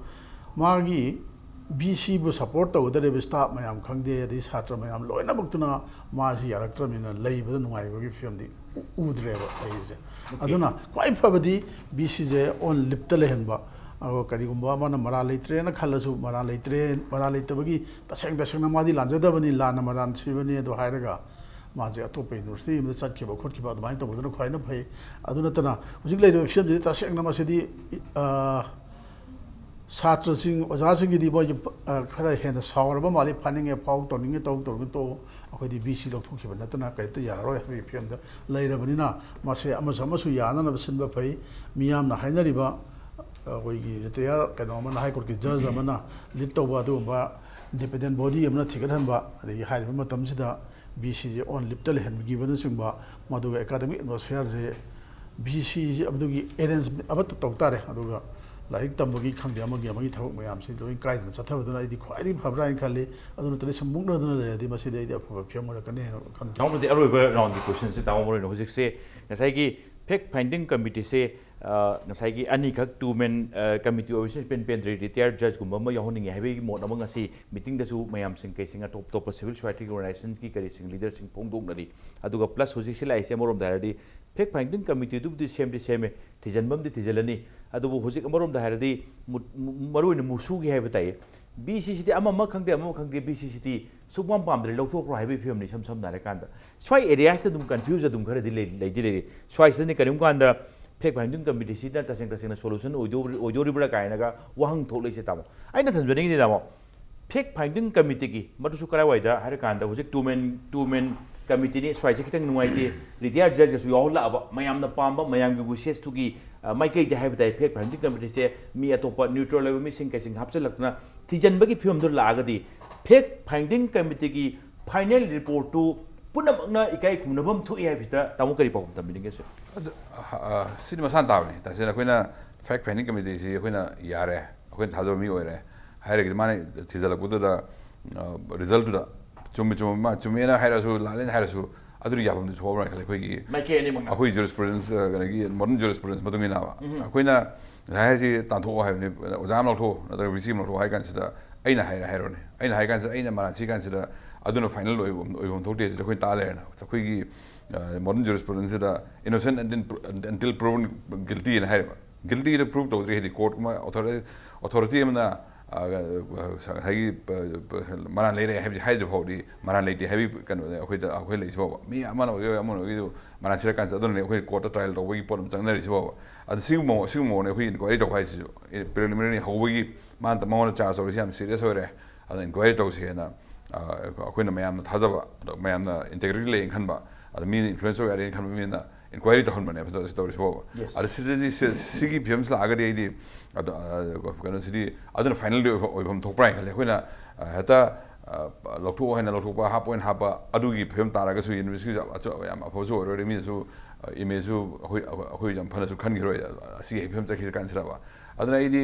ꯃꯥꯒꯤ ꯕꯤ ꯁꯤꯕꯨ ꯁꯄꯣꯔꯠ ꯇꯧꯒꯗꯧꯔꯤꯕ ꯁ꯭ꯇꯥꯐ ꯃꯌꯥꯝ ꯈꯪꯗꯦ, ꯑꯗꯩ ꯁꯥꯇ꯭ꯔ ꯃꯌꯥꯝ ꯂꯣꯏꯅꯃꯛꯇꯨꯅ ꯃꯥꯁꯤ ꯌꯥꯔꯛꯇ꯭ꯔꯕꯅꯤꯅ ꯂꯩꯕꯗ ꯅꯨꯡꯉꯥꯏꯕꯒꯤ ꯐꯤꯕꯝꯗꯤ ꯎ-, ꯎꯗ꯭ꯔꯦꯕ ꯑꯩꯁꯦ꯫ ꯑꯗꯨꯅ ꯈ꯭ꯋꯥꯏ ꯐꯕꯗꯤ ꯕꯤ ꯁꯤꯁꯦ ꯑꯣꯟ ꯂꯤꯞꯇ ꯂꯩꯍꯟꯕ꯫ ꯑꯗꯨꯒ ꯀꯔꯤꯒꯨꯝꯕ ꯑꯃꯅ ꯃꯔꯥꯜ ꯂꯩꯇ꯭ꯔꯦꯅ ꯈꯜꯂꯁꯨ, ꯃꯔꯥꯜ ꯂꯩꯇ꯭ꯔꯦ, ꯃꯔꯥꯜ ꯂꯩꯇꯕꯒꯤ ꯇꯁꯦꯡ ꯇꯁꯦꯡꯅ ꯃꯥꯗꯤ ꯂꯥꯟꯖꯗꯕꯅꯤ, ꯂꯥꯟꯅ ꯃꯔꯥꯜ ꯁꯤꯕꯅꯤ ꯑꯗꯣ ꯍꯥꯏꯔꯒ ꯃꯥꯁꯦ ꯑꯇꯣꯞꯄ ꯌꯨꯅꯤꯚꯔꯁꯤꯇꯤ ꯑꯃꯗ ꯆꯠꯈꯤꯕ ꯈꯣꯠꯈꯤꯕ ꯑꯗꯨꯃꯥꯏꯅ ꯇꯧꯕꯗꯨꯅ ꯈ꯭ꯋꯥꯏꯅ ꯐꯩ꯫ ꯑꯗꯨ ꯅꯠꯇꯅ ꯍꯧꯖꯤꯛ ꯂꯩꯔꯤꯕ ꯐꯤꯕꯝꯁꯤꯗꯤ ꯇꯁꯦꯡꯅ ꯃꯁꯤꯗꯤ, ꯑ, ꯁꯥꯇ꯭ꯔꯁꯤꯡ, ꯑꯣꯖꯥꯁꯤꯡꯒꯤꯗꯤ ꯃꯣꯏꯒꯤ, ꯑ, ꯈꯔ ꯍꯦꯟꯅ ꯁꯥꯎꯔꯕ ꯃꯥꯜꯂꯤ, ꯐꯥꯅꯤꯡꯉꯦ ꯐꯥꯎ, ꯇꯧꯅꯤꯡꯉꯦ ꯇꯧ, ꯇꯧꯅꯤꯡꯉꯦ ꯇꯧ, ꯑꯩꯈꯣꯏꯗꯤ ꯕꯤ ꯁꯤ ꯂꯧꯊꯣꯛꯈꯤꯕ ꯅꯠꯇꯅ ꯀꯔꯤꯝꯇ ꯌꯥꯔꯔꯣꯏ ꯍꯥꯏꯕꯒꯤ ꯐꯤꯕꯝꯗ ꯂꯩꯔꯕꯅꯤꯅ, ꯃꯁꯦ ꯑꯃꯁꯨ ꯑꯃꯁꯨ ꯌꯥꯅꯅꯕ ꯁꯤꯟꯕ ꯐꯩ꯫ ꯃꯤꯌꯥꯝꯅ ꯍꯥꯏꯅꯔꯤꯕ, ꯑꯩꯈꯣꯏꯒꯤ ꯔꯤꯇꯥꯌꯔ ꯀꯩꯅꯣ ꯑꯃꯅ, ꯍꯥꯏ ꯀꯣꯔꯠꯀꯤ ꯖꯖ ꯑꯃꯅ ꯂꯤꯗ ꯇꯧꯕ ꯑꯗꯨꯒꯨꯝꯕ ꯏꯟꯗꯤꯄꯦꯟꯗꯦꯟ ꯕꯣꯗꯤ ꯑꯃꯅ ꯊꯤꯒꯠꯍꯟꯕ, ꯑꯗꯒꯤ ꯍꯥꯏꯔꯤꯕ ꯃꯇꯝꯁꯤꯗ ꯕꯤ ꯁꯤꯁꯦ ꯑꯣꯟ ꯂꯤꯞꯇ ꯂꯩꯍꯟꯕꯤꯈꯤꯕꯅꯆꯤꯡꯕ, ꯃꯗꯨꯒ ꯑꯦꯀꯥꯗꯃꯤꯛ ꯑꯦꯠꯃꯣꯁꯐꯤꯌꯔꯁꯦ ꯕꯤ ꯁꯤꯁꯦ ꯑꯗꯨꯒꯤ ꯑꯦꯔꯦꯟꯖ ꯑꯃꯠꯇ ꯇꯧ ꯇꯥꯔꯦ꯫ ꯑꯗꯨꯒ ꯂꯥꯏꯔꯤꯛ ꯇꯝꯕꯒꯤ ꯈꯪꯗꯦ, ꯑꯃꯒꯤ ꯑꯃꯒꯤ ꯊꯕꯛ ꯃꯌꯥꯝꯁꯤ ꯂꯣꯏ ꯀꯥꯏꯗꯅ ꯆꯠꯊꯕꯗꯨꯅ ꯑꯩꯗꯤ ꯈ꯭ꯋꯥꯏꯗꯒꯤ ꯐꯕ꯭ꯔꯥ ꯍꯥꯏꯅ ꯈꯜꯂꯤ꯫ ꯑꯗꯨ ꯅꯠꯇ꯭ꯔꯗꯤ ꯁꯨꯝ ꯃꯨꯛꯅꯗꯨꯅ ꯂꯩꯔꯗꯤ ꯃꯁꯤꯗꯤ ꯑꯩꯗꯤ ꯑꯐꯕ ꯐꯤꯕꯝ ꯑꯣꯏꯔꯛꯀꯅꯤ ꯍꯥꯏꯅ ꯈꯟꯖꯩ꯫ ꯇꯥꯃꯣ, ꯑꯗꯨꯗꯤ ꯑꯔꯣꯏꯕ ꯔꯥꯎꯟꯒꯤ ꯀꯣꯏꯁꯟꯁꯦ, ꯇꯥꯃꯣ, ꯃꯔꯨ ꯑꯣꯏꯅ ꯍꯧꯖꯤꯛꯁꯦ ꯉꯁꯥꯏꯒꯤ ꯐꯦꯛ ꯐꯥꯏꯟꯗꯤꯡ ꯀꯃꯤꯇꯤꯁꯦ, ꯑ, ꯉꯁꯥꯏꯒꯤ ꯑꯅꯤꯈꯛ ꯇꯨ ꯃꯦꯟ, ꯑ, ꯀꯃꯤꯇꯤ ꯑꯣꯏꯕꯁꯤꯅ ꯏꯄꯦꯟ ꯄꯦꯟꯗ꯭ꯔꯦ, ꯔꯤꯇꯥꯌꯔ ꯖꯖꯀꯨꯝꯕ ꯑꯃ ꯌꯥꯎꯍꯟꯅꯤꯡꯉꯦ ꯍꯥꯏꯕꯒꯤ ꯃꯣꯠ ꯑꯃ ꯉꯁꯤ ꯃꯤꯇꯤꯡꯗꯁꯨ ꯃꯌꯥꯝꯁꯤꯡ, ꯀꯩꯁꯤꯡ, ꯑꯇꯣꯞ ꯑꯇꯣꯞꯄ ꯁꯤꯚꯤꯜ ꯁꯣꯁꯥꯏꯇꯤꯒꯤ ꯑꯣꯔꯒꯅꯥꯏꯖꯦꯁꯟꯒꯤ ꯀꯔꯤꯁꯤꯡ, ꯂꯤꯗꯔꯁꯤꯡ ꯐꯣꯡꯗꯣꯛꯅꯔꯤ꯫ ꯑꯗꯨꯒ ꯄ꯭ꯂꯁ ꯍꯧꯖꯤꯛꯁꯤ ꯂꯥꯛꯏꯁꯦ ꯑꯃꯔꯣꯝꯗ ꯍꯥꯏꯔꯗꯤ ꯐꯦꯛ ꯐꯥꯏꯟꯗꯤꯡ ꯀꯃꯤꯇꯤꯗꯨꯕꯨꯗꯤ ꯁꯦꯝꯗꯤ ꯁꯦꯝꯃꯦ, ꯊꯤꯖꯤꯟꯕ ꯑꯃꯗꯤ ꯊꯤꯖꯤꯜꯂꯅꯤ꯫ ꯑꯗꯨꯕꯨ ꯍꯧꯖꯤꯛ ꯑꯃꯔꯣꯝꯗ ꯍꯥꯏꯔꯗꯤ ꯃꯨ-, ꯃꯨ-, ꯃꯔꯨꯑꯣꯏꯅ ꯃꯨꯁꯨꯒꯤ ꯍꯥꯏꯕ ꯇꯥꯏꯌꯦ꯫ ꯕꯤ ꯁꯤ ꯁꯤꯗꯤ ꯑꯃ ꯑꯃ ꯈꯪꯗꯦ, ꯑꯃ ꯑꯃ ꯈꯪꯗꯦ, ꯕꯤ ꯁꯤ ꯁꯤꯗꯤ ꯁꯨꯛꯄꯥꯝ ꯄꯥꯝꯗ꯭ꯔꯦ, ꯂꯧꯊꯣꯛꯈ꯭ꯔꯣ ꯍꯥꯏꯕꯒꯤ ꯐꯤꯕꯝꯅꯤ ꯏꯁꯝ ꯁꯝꯅ ꯍꯥꯏꯔꯀꯥꯟꯗ꯫ ꯁ꯭ꯋꯥꯏ ꯑꯦꯔꯤꯌꯥꯁꯤꯗ ꯑꯗꯨꯝ ꯀꯟꯐ꯭ꯌꯨꯖ ꯑꯗꯨꯝ ꯈꯔꯗꯤ ꯂꯩ-, ꯂꯩꯗꯤ ꯂꯩꯔꯤ꯫ ꯁ꯭ꯋꯥꯏꯁꯤꯗꯅꯤ ꯀꯔꯤꯒꯨꯝ ꯀꯥꯟꯗ ꯐꯦꯛ ꯐꯥꯏꯟꯗꯤꯡ ꯀꯃꯤꯇꯤꯁꯤꯅ ꯇꯁꯦꯡ ꯇꯁꯦꯡꯅ ꯁꯣꯂꯨꯁꯟ ꯑꯣꯏꯗꯧꯔꯤ-, ꯑꯣꯏꯗꯣꯔꯤꯕ꯭ꯔꯥ ꯀꯥꯏꯅꯒ ꯋꯥꯍꯪ ꯊꯣꯛꯂꯛꯏꯁꯦ, ꯇꯥꯃꯣ꯫ ꯑꯩꯅ ꯊꯝꯖꯅꯤꯡꯉꯤꯗꯤ, ꯇꯥꯃꯣ, ꯐꯦꯛ ꯐꯥꯏꯟꯗꯤꯡ ꯀꯃꯤꯇꯤꯒꯤ ꯃꯗꯨꯁꯨ ꯀꯔꯥꯏꯋꯥꯏꯗ ꯍꯥꯏꯔꯀꯥꯟꯗ ꯍꯧꯖꯤꯛ ꯇꯨ ꯃꯦꯟ ꯇꯨ ꯃꯦꯟ ꯀꯃꯤꯇꯤꯅꯤ, ꯁ꯭ꯋꯥꯏꯁꯦ ꯈꯤꯇꯪ ꯅꯨꯡꯉꯥꯏꯇꯦ, ꯔꯤꯇꯥꯌꯔ ꯖꯖꯀꯁꯨ ꯌꯥꯎꯍꯜꯂꯛꯑꯕ, ꯃꯌꯥꯝꯅ ꯄꯥꯝꯕ, ꯃꯌꯥꯝꯒꯤ ꯋꯤꯁꯦꯁꯇꯨꯒꯤ ꯃꯥꯏꯀꯩꯗ ꯍꯥꯏꯕ ꯇꯥꯏ, ꯐꯦꯛ ꯐꯥꯏꯟꯗꯤꯡ ꯀꯃꯤꯇꯤꯁꯦ ꯃꯤ ꯑꯇꯣꯞꯄ ꯅ꯭ꯌꯨꯇ꯭ꯔꯦꯜ ꯑꯣꯏꯕ ꯃꯤꯁꯤꯡ ꯀꯩꯁꯤꯡ ꯍꯥꯞꯆꯤꯜꯂꯛꯇꯅ ꯊꯤꯖꯤꯟꯕꯒꯤ ꯐꯤꯕꯝꯗꯨ ꯂꯥꯛꯑꯒꯗꯤ ꯐꯦꯛ ꯐꯥꯏꯟꯗꯤꯡ ꯀꯃꯤꯇꯤꯒꯤ ꯐꯥꯏꯅꯦꯜ ꯔꯤꯄꯣꯔꯠꯇꯨ ꯄꯨꯝꯅꯃꯛꯅ ꯏꯀꯥꯏ ꯈꯨꯝꯅꯐꯝ ꯊꯣꯛꯏ ꯍꯥꯏꯕꯁꯤꯗ ꯇꯥꯃꯣ ꯀꯔꯤ ꯄꯥꯎꯈꯨꯝ ꯊꯝꯕꯤꯅꯤꯡꯒꯦ, ꯁꯤꯔ? ꯑꯗꯨ ꯑ, ꯑ, ꯁꯤꯗꯤ ꯃꯁꯥꯅ ꯇꯥꯕꯅꯤ꯫ ꯇꯁꯦꯡꯅ ꯑꯩꯈꯣꯏꯅ ꯐꯦꯛ ꯐꯥꯏꯟꯗꯤꯡ ꯀꯃꯤꯇꯤꯁꯤ ꯑꯩꯈꯣꯏꯅ ꯌꯥꯔꯦ, ꯑꯩꯈꯣꯏꯅ ꯊꯥꯖꯕ ꯃꯤ ꯑꯣꯏꯔꯦ ꯍꯥꯏꯔꯒꯗꯤ, ꯃꯥꯅ ꯊꯤꯖꯤꯜꯂꯛꯄꯗꯨꯗ ꯔꯤꯖꯜꯇꯨꯗ ꯆꯨꯝꯃꯤ ꯆꯨꯝꯃꯤ ꯃꯥ ꯆꯨꯝꯃꯦꯅ ꯍꯥꯏꯔꯁꯨ, ꯂꯥꯜꯂꯦꯅ ꯍꯥꯏꯔꯁꯨ, ꯑꯗꯨꯗꯤ ꯌꯥꯐꯝꯗꯤ ꯊꯣꯛꯑꯔꯣꯏ ꯈꯜꯂꯦ꯫ ꯑꯩꯈꯣꯏꯒꯤ ꯃꯥꯏꯀꯩ ꯑꯅꯤꯃꯛꯅ꯫ ꯑꯩꯈꯣꯏ ꯖꯨꯔꯤꯁꯄ꯭ꯔꯨꯗꯦꯟꯁ, ꯀꯩꯅꯣꯒꯤ ꯃꯣꯗꯔꯟ ꯖꯨꯔꯤꯁꯄ꯭ꯔꯨꯗꯦꯟꯁ ꯃꯇꯨꯡ ꯏꯟꯅꯕ ꯑꯩꯈꯣꯏꯅ ꯉꯁꯥꯏ ꯍꯥꯏꯁꯤ ꯇꯥꯟꯊꯣꯛꯑꯣ ꯍꯥꯏꯕꯅꯤ, ꯑꯣꯖꯥ ꯑꯃ ꯂꯧꯊꯣꯛꯑꯣ ꯅꯠꯇ꯭ꯔꯒ ꯚꯤ ꯁꯤ ꯑꯃ ꯂꯧꯊꯣꯛꯑꯣ ꯍꯥꯏ ꯀꯥꯟꯁꯤꯗ, ꯑꯩꯅ ꯍꯥꯏꯔꯦ ꯍꯥꯏꯔꯣꯅꯦ, ꯑꯩꯅ ꯍꯥꯏ ꯀꯥꯟꯁꯤꯗ, ꯑꯩꯅ ꯃꯔꯥꯟ ꯁꯤ ꯀꯥꯟꯁꯤꯗ ꯑꯗꯨꯅ ꯐꯥꯏꯅꯦꯜ ꯑꯣꯏꯕ ꯑꯣꯏꯐꯝ ꯊꯣꯛꯇꯦ ꯁꯤꯗ ꯑꯩꯈꯣꯏ ꯇꯥ ꯂꯩꯔꯦꯅ꯫ ꯑꯩꯈꯣꯏꯒꯤ modern ꯖꯨꯔꯤꯁꯄ꯭ꯔꯨꯗꯦꯟꯁꯁꯤꯗ innocent until proven guilty ꯍꯥꯏꯅ ꯍꯥꯏꯔꯤꯕ꯫ ꯒꯤꯜꯇꯤꯗ ꯄ꯭ꯔꯨꯞ ꯇꯧꯗ꯭ꯔꯤ ꯍꯥꯏꯗꯤ ꯀꯣꯔꯠ ꯑꯃ, ꯑꯣꯊꯣꯔꯤꯇꯤ ꯑꯃꯅ ꯉꯁꯥꯏꯒꯤ ꯃꯔꯥꯟ ꯂꯩꯔꯦ ꯍꯥꯏꯕꯁꯤ ꯍꯥꯏꯗ꯭ꯔꯤ ꯐꯥꯎꯗꯤ ꯃꯔꯥꯟ ꯂꯩꯇꯦ ꯍꯥꯏꯕꯒꯤ ꯀꯩꯅꯣꯗ ꯑꯩꯈꯣꯏꯗ, ꯑꯩꯈꯣꯏ ꯂꯩꯔꯤꯁꯤ ꯐꯥꯎꯕ, ꯃꯤ ꯑꯃꯅ ꯑꯣꯏꯒꯦꯔꯥ ꯑꯃꯅ ꯑꯣꯏꯒꯦꯔꯥ ꯃꯔꯥꯟ ꯁꯤꯔꯀꯥꯟꯁꯤꯗ꯫ ꯑꯗꯨꯅꯅꯦ ꯑꯩꯈꯣꯏ ꯀꯣꯔꯠꯇ ꯇ꯭ꯔꯥꯏꯌꯦꯜ ꯇꯧꯕꯒꯤ ꯄꯣꯠ ꯑꯃ ꯆꯪꯅꯔꯤꯁꯤ ꯐꯥꯎꯕ꯫ ꯑꯗꯨ ꯁꯤꯒꯨꯝꯕ ꯁꯤꯒꯨꯝꯕ ꯃꯑꯣꯡꯗ ꯑꯩꯈꯣꯏ ꯏꯟꯀ꯭ꯋꯥꯏꯔꯤ ꯇꯧꯕ ꯍꯥꯏꯁꯤꯁꯨ ꯄ꯭ꯔꯤꯂꯤꯃꯤꯅꯔꯤ ꯍꯧꯕꯒꯤ ꯃꯥꯅ, ꯃꯉꯣꯟꯗ ꯆꯥꯔꯖ ꯇꯧꯔꯤꯁꯤ ꯌꯥꯝ ꯁꯤꯔꯤꯌꯁ ꯑꯣꯏꯔꯦ, ꯑꯗꯨꯅ ꯏꯟꯀ꯭ꯋꯥꯏꯔꯤ ꯇꯧꯁꯦꯅ ꯑꯩꯈꯣꯏꯅ ꯃꯌꯥꯝꯅ ꯊꯥꯖꯕ, ꯑꯗꯣ ꯃꯌꯥꯝꯅ ꯏꯟꯇꯦꯒ꯭ꯔꯤꯇꯤ ꯂꯩꯌꯦꯅ ꯈꯟꯕ, ꯑꯗ ꯃꯤꯅ ꯏꯟꯐ꯭ꯂꯨꯌꯦꯟꯁ ꯇꯧꯕ ꯌꯥꯔꯦꯅ ꯈꯟꯕ ꯃꯤꯅ ꯏꯟꯀ꯭ꯋꯥꯏꯔꯤ ꯇꯧꯍꯟꯕꯅꯦꯕ ꯁꯤ ꯇꯧꯔꯤꯁꯤ ꯐꯥꯎꯕ꯫ Yes. ꯑꯗ ꯁꯤꯗꯗꯤ ꯁꯤ- ꯁꯤꯒꯤ ꯐꯤꯕꯝꯁꯤ ꯂꯥꯛꯑꯒꯗꯤ ꯑꯩꯗꯤ ꯑꯗꯣ, ꯑ, ꯀꯩꯅꯣꯁꯤꯗꯤ ꯑꯗꯨꯅ ꯐꯥꯏꯅꯦꯜꯗꯤ ꯑꯣꯏꯐꯝ, ꯑꯣꯏꯐꯝ ꯊꯣꯛꯄ꯭ꯔꯥ ꯍꯥꯏꯅ ꯈꯜꯂꯤ꯫ ꯑꯩꯈꯣꯏꯅ ꯑ, ꯍꯦꯛꯇ ꯑ, ꯂꯧꯊꯣꯛꯑꯣ ꯍꯥꯏꯅ ꯂꯧꯊꯣꯛꯄ, ꯍꯥꯞꯄꯣ ꯍꯥꯏꯅ ꯍꯥꯞꯄ, ꯑꯗꯨꯒꯤ ꯐꯤꯕꯝ ꯇꯥꯔꯒꯁꯨ ꯌꯨꯅꯤꯚꯔꯁꯤꯇꯤꯁꯨ ꯑꯆꯧ- ꯌꯥꯝ ꯑꯐꯕꯁꯨ ꯑꯣꯏꯔꯣꯏ, ꯃꯤꯅꯁꯨ ꯏꯃꯦꯖꯁꯨ ꯑꯩꯈꯣꯏ ꯑꯩꯈꯣꯏ ꯌꯥꯝ ꯐꯅꯁꯨ ꯈꯟꯈꯤꯔꯣꯏ꯫ ꯑꯁꯤꯒꯤ ꯐꯤꯕꯝ ꯆꯠꯈꯤ ꯀꯥꯟꯁꯤꯗꯕ꯫ ꯑꯗꯨꯅ ꯑꯩꯗꯤ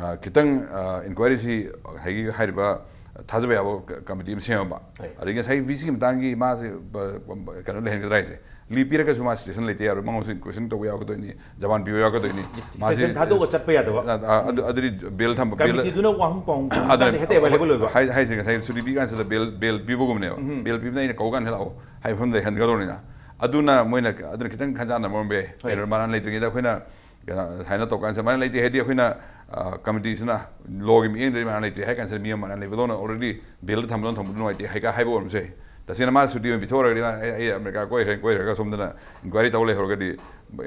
ꯑ, ꯈꯤꯇꯪ ꯏꯟꯀ꯭ꯋꯥꯏꯔꯤꯁꯤ ꯉꯁꯥꯏꯒꯤ ꯍꯥꯏꯔꯤꯕ ꯊꯥꯖꯕ ꯌꯥꯕ ꯀ- ꯀꯃꯤꯇꯤ ꯑꯃ ꯁꯦꯝꯃꯕ꯫ ꯍꯣꯏ꯫ ꯑꯗꯒꯤ ꯉꯁꯥꯏ ꯚꯤ ꯁꯤꯒꯤ ꯃꯇꯥꯡꯒꯤ ꯃꯥꯁꯦ ꯕ- ꯕ- ꯀꯩꯅꯣ ꯂꯩꯍꯟꯒꯗ꯭ꯔꯥ ꯍꯥꯏꯁꯦ, ꯂꯤ ꯄꯤꯔꯒꯁꯨ ꯃꯥ ꯁꯤꯆꯨꯋꯦꯁꯟ ꯂꯩꯇ ꯌꯥꯔꯣꯏ, ꯃꯉꯣꯟꯁꯨ ꯀꯣꯏꯁꯟ ꯇꯧꯕ ꯌꯥꯎꯒꯗꯣꯏꯅꯤ, ꯖꯃꯥꯟ ꯄꯤꯕ ꯌꯥꯎꯒꯗꯣꯏꯅꯤ꯫ ꯃꯥꯁꯦ ꯁꯦꯁꯟ ꯊꯥꯗꯣꯛꯑꯒ ꯆꯠꯄ ꯌꯥꯗꯕ꯫ ꯑ- ꯑ- ꯑꯗꯨ- ꯑꯗꯨꯗꯤ ꯕꯦꯜ ꯊꯝꯕ, ꯕꯦꯜ ꯀꯃꯤꯇꯤꯗꯨꯅ ꯋꯥꯍꯪ ꯄꯥꯎꯍꯪ ꯑꯗꯨꯅ ꯍꯦꯛꯇ ꯑꯦꯕꯥꯏꯂꯦꯕꯜ ꯑꯣꯏꯕ꯫ ꯍꯥꯏ- ꯍꯥꯏꯁꯦ ꯉꯁꯥꯏ ꯁꯨꯇꯤ ꯄꯤ ꯀꯥꯟꯁꯤꯗ ꯕꯦꯜ ꯕꯦꯜ ꯄꯤꯕꯒꯨꯝꯕꯅꯦꯕ꯫ ꯕꯦꯜ ꯄꯤꯕꯅ ꯑꯩꯅ ꯀꯧ ꯀꯥꯟꯗ ꯍꯦꯜꯂꯛꯑꯣ ꯍꯥꯏꯕ ꯃꯐꯝꯗ ꯍꯟꯒꯗꯧꯅꯤꯅ꯫ ꯑꯗꯨꯅ ꯃꯣꯏꯅ ꯑꯗꯨꯅ ꯈꯤꯇꯪ ꯈꯟꯖꯥꯟꯅꯕ ꯑꯣꯏꯔꯝꯕ ꯌꯥꯏ꯫ ꯍꯣꯏ꯫ ꯀꯩꯅꯣ, ꯃꯔꯥꯟ ꯂꯩꯇ꯭ꯔꯤꯉꯩꯗ ꯑꯩꯈꯣꯏꯅ ꯀꯩꯅꯣ ꯁꯥꯏꯟ ꯑꯞ ꯇꯧ ꯀꯥꯟꯁꯤꯗ ꯃꯔꯥꯟ ꯂꯩꯇꯦ ꯍꯥꯏꯗꯤ ꯑꯩꯈꯣꯏꯅ ꯀꯃꯤꯇꯤꯁꯤꯅ ꯂꯣꯒꯤ ꯃꯤꯠꯌꯦꯡꯗꯗꯤ ꯃꯔꯥꯟ ꯂꯩꯇꯦ ꯍꯥꯏ ꯀꯥꯟꯁꯤꯗ ꯃꯤ ꯑꯃ ꯃꯔꯥꯟ ꯂꯩꯕꯗꯧꯅ ꯑꯣꯜꯔꯦꯗꯤ ꯕꯦꯜꯗ ꯊꯝꯕꯗꯧꯅ ꯊꯝꯕꯗꯨ ꯅꯨꯡꯉꯥꯏꯇꯦ ꯍꯥꯏ ꯍꯥꯏꯕ ꯑꯣꯏꯔꯝꯕꯁꯨ ꯌꯥꯏ꯫ ꯇꯁꯦꯡꯅ ꯃꯥ ꯁꯨꯇꯤ ꯑꯣꯏꯅ ꯄꯤꯊꯣꯛꯑꯔꯒꯗꯤ ꯃꯥ ꯑꯩ ꯑꯩ ꯑꯃꯦꯔꯤꯀꯥ ꯀꯣꯏꯈ꯭ꯔꯦ, ꯀꯣꯏꯈ꯭ꯔꯒ ꯁꯣꯝꯗꯅ ꯏꯟꯀ꯭ꯋꯥꯏꯔꯤ ꯇꯧ ꯂꯩꯍꯧꯔꯒꯗꯤ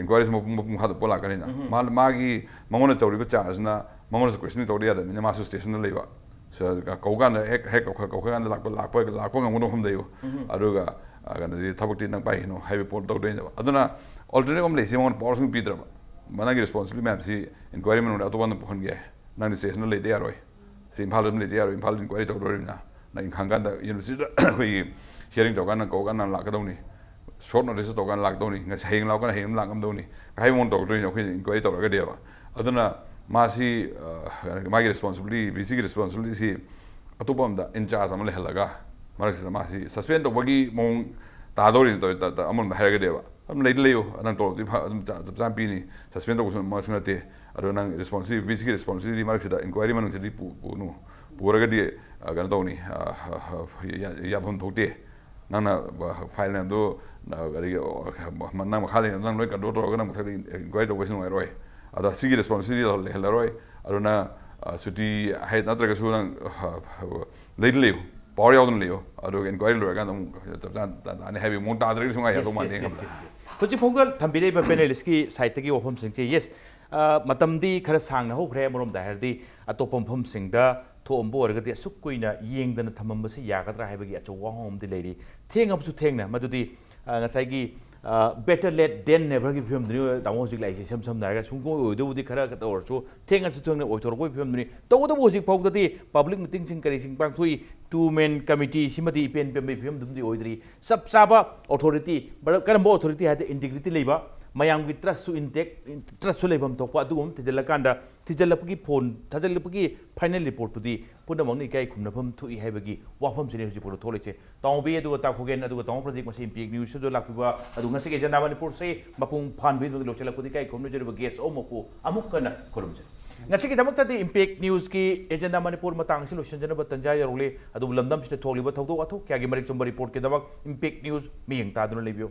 ꯏꯟꯀ꯭ꯋꯥꯏꯔꯤꯁꯤ ꯃꯄꯨꯡ ꯃꯄꯨꯡ ꯐꯥꯗꯕ ꯄꯣꯠ ꯂꯥꯛꯀꯅꯤꯅ꯫ ꯃꯥ- ꯃꯥꯒꯤ ꯃꯉꯣꯟꯗ ꯇꯧꯔꯤꯕ ꯆꯥꯔꯖꯅ ꯃꯉꯣꯟꯗꯁꯨ ꯀꯣꯏꯁꯟ ꯇꯧꯗ ꯌꯥꯗꯕꯅꯤꯅ ꯃꯥꯁꯨ ꯁ꯭ꯇꯦꯁꯟꯗ ꯂꯩꯕ꯫ ꯁ-, ꯀꯧꯀꯥꯟꯗ ꯍꯦꯛ ꯍꯦꯛ ꯀꯧꯈꯠ ꯀꯧꯈꯠꯀꯥꯟꯗ ꯂꯥꯛꯄ ꯂꯥꯛꯄ ꯂꯥꯛꯄ ꯉꯝꯒꯗꯕ ꯃꯐꯝꯗ ꯂꯩꯌꯨ꯫ ꯑꯗꯨꯒ ꯑ, ꯀꯩꯅꯣꯗꯤ ꯊꯕꯛꯇꯤ ꯅꯪ ꯄꯥꯏꯈꯤꯅꯣ ꯍꯥꯏꯕꯒꯤ ꯄꯣꯠ ꯇꯧꯗꯣꯏꯅꯦꯕ꯫ ꯑꯗꯨꯅ ꯑꯣꯜꯇꯔꯅꯦꯇꯤꯚ ꯑꯃ ꯂꯩꯁꯤ ꯃꯉꯣꯟꯗ ꯄꯥꯋꯔ ꯁꯨꯡ ꯄꯤꯗ꯭ꯔꯕ꯫ ꯃꯥ ꯅꯪꯒꯤ ꯔꯦꯁꯄꯣꯟꯁꯤꯕꯤꯂꯤꯇꯤ ꯃꯌꯥꯝꯁꯤ ꯏꯟꯀ꯭ꯋꯥꯏꯔꯤ ꯃꯅꯨꯡꯗ ꯑꯇꯣꯞꯄ ꯑꯃꯗ ꯄꯨꯍꯟꯒꯦ꯫ ꯅꯪꯗꯤ ꯁꯦꯁꯟꯗ ꯂꯩꯇ ꯌꯥꯔꯣꯏ꯫ ꯁꯤ ꯏꯝꯐꯥꯜꯗ ꯑꯗꯨꯝ ꯂꯩꯇ ꯌꯥꯔꯣꯏ꯫ ꯏꯝꯐꯥꯜꯗ ꯏꯟꯀ꯭ꯋꯥꯏꯔꯤ ꯇꯧꯗꯣꯔꯤꯕꯅꯤꯅ꯫ ꯅꯪ ꯈꯪꯀꯥꯟꯗ ꯌꯨꯅꯤꯚꯔꯁꯤꯇꯤꯗ ꯑꯩꯈꯣꯏꯒꯤ ꯍꯤꯌꯔꯤꯡ ꯇꯧꯔꯀꯥꯟꯗ ꯅꯪ ꯀꯧꯔꯀꯥꯟꯗ ꯅꯪ ꯂꯥꯛꯀꯗꯧꯅꯤ꯫ ꯁꯣꯔꯠ ꯅꯣꯇꯤꯁꯇ ꯇꯧꯔꯀꯥꯟꯗ ꯂꯥꯛꯀꯗꯧꯅꯤ꯫ ꯉꯁꯤ ꯍꯌꯦꯡ ꯂꯥꯛꯑꯣ ꯀꯥꯟꯗ ꯍꯌꯦꯡ ꯑꯗꯨꯝ ꯂꯥꯛ ꯉꯝꯗꯧꯅꯤ꯫ ꯍꯥꯏꯕ ꯃꯑꯣꯡ ꯇꯧꯔꯛꯇꯣꯏꯅꯤ ꯑꯩꯈꯣꯏꯅ ꯏꯟꯀ꯭ꯋꯥꯏꯔꯤ ꯇꯧꯔꯒꯗꯤꯕ꯫ ꯑꯗꯨꯅ ꯃꯥꯁꯤ, ꯑ, ꯃꯥꯒꯤ ꯔꯦꯁꯄꯣꯟꯁꯤꯕꯤꯂꯤꯇꯤ, ꯚꯤ ꯁꯤꯒꯤ ꯔꯦꯁꯄꯣꯟꯁꯤꯕꯤꯂꯤꯇꯤꯁꯤ ꯑꯇꯣꯞꯄ ꯑꯝꯗ ꯏꯟꯆꯥꯔꯖ ꯑꯃ ꯂꯩꯍꯜꯂꯒ ꯃꯔꯛꯁꯤꯗ ꯃꯥꯁꯤ ꯁꯁꯄꯦꯟ ꯇꯧꯕꯒꯤ ꯃꯑꯣꯡ ꯇꯥꯗꯧꯔꯤꯅꯤ ꯇꯧꯔꯤ, ꯇ-, ꯇ-, ꯑꯃꯔꯣꯝꯗ ꯍꯥꯏꯔꯒꯗꯤꯕ꯫ ꯑꯗꯨꯝ ꯂꯩꯗꯤ ꯂꯩꯌꯨ, ꯅꯪ ꯇꯣꯂꯣꯞꯇꯤ ꯐ-, ꯑꯗꯨꯝ ꯆ-, ꯆꯞ ꯆꯥꯅ ꯄꯤꯅꯤ, ꯁꯁꯄꯦꯟ ꯇꯧꯕꯁꯨ ꯃꯁꯨ ꯅꯠꯇꯦ꯫ ꯑꯗꯣ ꯅꯪ ꯔꯦꯁꯄꯣꯟꯁꯤꯕꯤꯂꯤꯇꯤ, ꯚꯤ ꯁꯤꯒꯤ ꯔꯦꯁꯄꯣꯟꯁꯤꯕꯤꯂꯤꯇꯤ ꯃꯔꯛꯁꯤꯗ ꯏꯟꯀ꯭ꯋꯥꯏꯔꯤ ꯃꯅꯨꯡꯁꯤꯗꯤ ꯄꯨ-, ꯄꯨꯅꯨ, ꯄꯨꯔꯒꯗꯤ, ꯑ, ꯀꯩꯅꯣ ꯇꯧꯅꯤ, ꯑ, ꯌꯥ-, ꯌꯥꯐꯝ ꯊꯣꯛꯇꯦ꯫ ꯅꯪꯅ ꯐꯥꯏꯜ ꯃꯌꯥꯝꯗꯣ, ꯑ, ꯀꯔꯤꯒꯤ, ꯑ, ꯅꯪ ꯃꯈꯥ ꯂꯩꯅ ꯅꯪ ꯂꯣꯏ ꯀꯟꯇ꯭ꯔꯣꯜ ꯇꯧꯔꯒ ꯅꯪ ꯃꯊꯛꯇ ꯏꯟꯀ꯭ꯋꯥꯏꯔꯤ ꯇꯧꯕꯁꯨ ꯅꯨꯡꯉꯥꯏꯔꯣꯏ꯫ ꯑꯗꯣ ꯁꯤꯒꯤ ꯔꯦꯁꯄꯣꯟꯁꯤꯕꯤꯂꯤꯇꯤ ꯂꯩꯍꯜꯂꯔꯣꯏ꯫ ꯑꯗꯨꯅ, ꯑ, ꯁꯨꯇꯤ ꯍꯥꯏ-, ꯅꯠꯇ꯭ꯔꯒꯁꯨ ꯅꯪ, ꯑ, ꯂꯩꯗꯤ ꯂꯩꯌꯨ, ꯄꯥꯋꯔ ꯌꯥꯎꯗꯅ ꯂꯩꯌꯨ꯫ ꯑꯗꯨꯒ ꯏꯟꯀ꯭ꯋꯥꯏꯔꯤ ꯂꯣꯏꯔꯀꯥꯟꯗ ꯑꯃꯨꯛ ꯆꯞ ꯆꯥꯅ ꯇꯥ-, ꯇꯥꯅꯤ ꯍꯥꯏꯕꯒꯤ ꯃꯑꯣꯡ ꯇꯥꯗ꯭ꯔꯒꯗꯤ ꯁꯨꯡꯌꯥ ꯌꯥꯗꯧ ꯃꯥꯟꯗꯦ ꯈꯟꯕꯗ꯫ ꯍꯧꯖꯤꯛ ꯐꯥꯎꯗ ꯊꯝꯕꯤꯔꯛꯏꯕ ꯄꯦꯅꯦꯂꯤꯁꯀꯤ ꯁꯥꯏꯠꯇꯒꯤ ꯋꯥꯐꯝꯁꯤꯡꯁꯦ, ꯌꯦꯁ, ꯃꯇꯝꯗꯤ ꯈꯔ ꯁꯥꯡꯅ ꯍꯧꯈ꯭ꯔꯦ꯫ ꯑꯃꯔꯣꯝꯗ ꯍꯥꯏꯔꯗꯤ ꯑꯇꯣꯞꯄ ꯃꯐꯝꯁꯤꯡꯗ ꯊꯣꯛꯑꯝꯕ ꯑꯣꯏꯔꯒꯗꯤ ꯑꯁꯨꯛ ꯀꯨꯏꯅ ꯌꯦꯡꯗꯅ ꯊꯝꯃꯝꯕꯁꯤ ꯌꯥꯒꯗ꯭ꯔꯥ ꯍꯥꯏꯕꯒꯤ ꯑꯆꯧꯕ ꯋꯥꯍꯪ ꯑꯃꯗꯤ ꯂꯩꯔꯤ꯫ ꯊꯦꯡꯉꯕꯁꯨ ꯊꯦꯡꯅ, ꯃꯗꯨꯗꯤ, ꯑ, ꯉꯁꯥꯏꯒꯤ, ꯑ, better late than neverꯒꯤ ꯐꯤꯕꯝꯗꯨꯅꯤ ꯇꯥꯃꯣ ꯍꯧꯖꯤꯛ ꯂꯥꯛꯏꯁꯦ꯫ ꯏꯁꯝ ꯁꯝꯅ ꯍꯥꯏꯔꯒ ꯁꯨꯡꯑꯣꯏ ꯑꯣꯏꯗꯧꯕꯨꯗꯤ ꯈꯔ ꯇꯧꯔꯁꯨ ꯊꯦꯡꯉꯁꯨ ꯊꯦꯡꯅ ꯑꯣꯏꯊꯣꯔꯛꯄꯒꯤ ꯐꯤꯕꯝꯗꯨꯅꯤ꯫ ꯇꯧꯕꯇꯕꯨ ꯍꯧꯖꯤꯛ ꯐꯥꯎꯗꯗꯤ ꯄꯕ꯭ꯂꯤꯛ ꯃꯤꯇꯤꯡꯁꯤꯡ ꯀꯔꯤꯁꯤꯡ ꯄꯥꯡꯊꯣꯛꯏ, two man committee ꯁꯤꯃꯗꯤ ꯏꯄꯦꯟ ꯄꯦꯟꯕꯒꯤ ꯐꯤꯕꯝꯗꯨꯃꯗꯤ ꯑꯣꯏꯗ꯭ꯔꯤ꯫ ꯆꯞ ꯆꯥꯕ ꯑꯣꯊꯣꯔꯤꯇꯤ, ꯀꯔꯝꯕ ꯑꯣꯊꯣꯔꯤꯇꯤ ꯍꯥꯏꯗꯤ ꯏꯟꯇꯤꯒ꯭ꯔꯤꯇꯤ ꯂꯩꯕ, ꯃꯌꯥꯝꯒꯤ ꯇ꯭ꯔꯁꯁꯨ ꯏꯟꯇꯦꯛ, ꯇ꯭ꯔꯁꯁꯨ ꯂꯩꯐꯝ ꯊꯣꯛꯄ ꯑꯗꯨꯒꯨꯝꯕ ꯊꯤꯖꯤꯜꯂꯀꯥꯟꯗ, ꯊꯤꯖꯤꯜꯂꯛꯄꯒꯤ ꯐꯣꯟ ꯊꯥꯖꯤꯜꯂꯛꯄꯒꯤ ꯐꯥꯏꯅꯦꯜ ꯔꯤꯄꯣꯔꯠꯇꯨꯗꯤ ꯄꯨꯝꯅꯃꯛꯅ ꯏꯀꯥꯏ ꯈꯨꯝꯅꯐꯝ ꯊꯣꯛꯏ ꯍꯥꯏꯕꯒꯤ ꯋꯥꯐꯝꯁꯤꯅꯤ ꯍꯧꯖꯤꯛ ꯐꯥꯎꯗ ꯊꯣꯛꯂꯤꯁꯦ꯫ ꯇꯥꯃꯣꯕꯤ ꯑꯗꯨꯒ ꯇꯥꯈꯣꯒꯦꯟ ꯑꯗꯨꯒ ꯇꯥꯃꯣ ꯄ꯭ꯔꯗꯤꯞ ꯉꯁꯤ ꯏꯝꯄꯦꯛ ꯅ꯭ꯌꯨꯁꯇ ꯂꯥꯛꯄꯤꯕ ꯑꯗꯨ ꯉꯁꯤꯒꯤ ꯑꯦꯖꯦꯟꯗꯥ ꯃꯅꯤꯄꯨꯔꯁꯤ ꯃꯄꯨꯡ ꯐꯥꯍꯟꯕꯤꯕꯒꯤ ꯂꯣꯏꯁꯤꯜꯂꯛꯄꯗ ꯏꯀꯥꯏ ꯈꯨꯝꯅꯖꯔꯤꯕ ꯒꯦꯁ ꯑꯍꯨꯝꯃꯛꯄꯨ ꯑꯃꯨꯛ ꯍꯟꯅ ꯈꯨꯔꯨꯝꯖꯔꯤ꯫ ꯉꯁꯤꯒꯤꯗꯃꯛꯇꯗꯤ ꯏꯝꯄꯦꯛ ꯅ꯭ꯌꯨꯁꯀꯤ ꯑꯦꯖꯦꯟꯗꯥ ꯃꯅꯤꯄꯨꯔ ꯃꯇꯥꯡ ꯑꯁꯤ ꯂꯣꯏꯁꯤꯟꯖꯅꯕ ꯇꯟꯖꯥ ꯌꯧꯔꯛꯂꯤ꯫ ꯑꯗꯨꯕꯨ ꯂꯝꯗꯝꯁꯤꯗ ꯊꯣꯛꯂꯤꯕ ꯊꯧꯗꯣꯛ ꯋꯥꯊꯣꯛ ꯀꯌꯥꯒꯤ ꯃꯔꯤꯛ ꯆꯨꯝꯕ ꯔꯤꯄꯣꯔꯠꯀꯤꯗꯃꯛ ꯏꯝꯄꯦꯛ ꯅ꯭ꯌꯨꯁ ꯃꯤꯠꯌꯦꯡ ꯇꯥꯗꯨꯅ ꯂꯩꯕꯤꯌꯨ꯫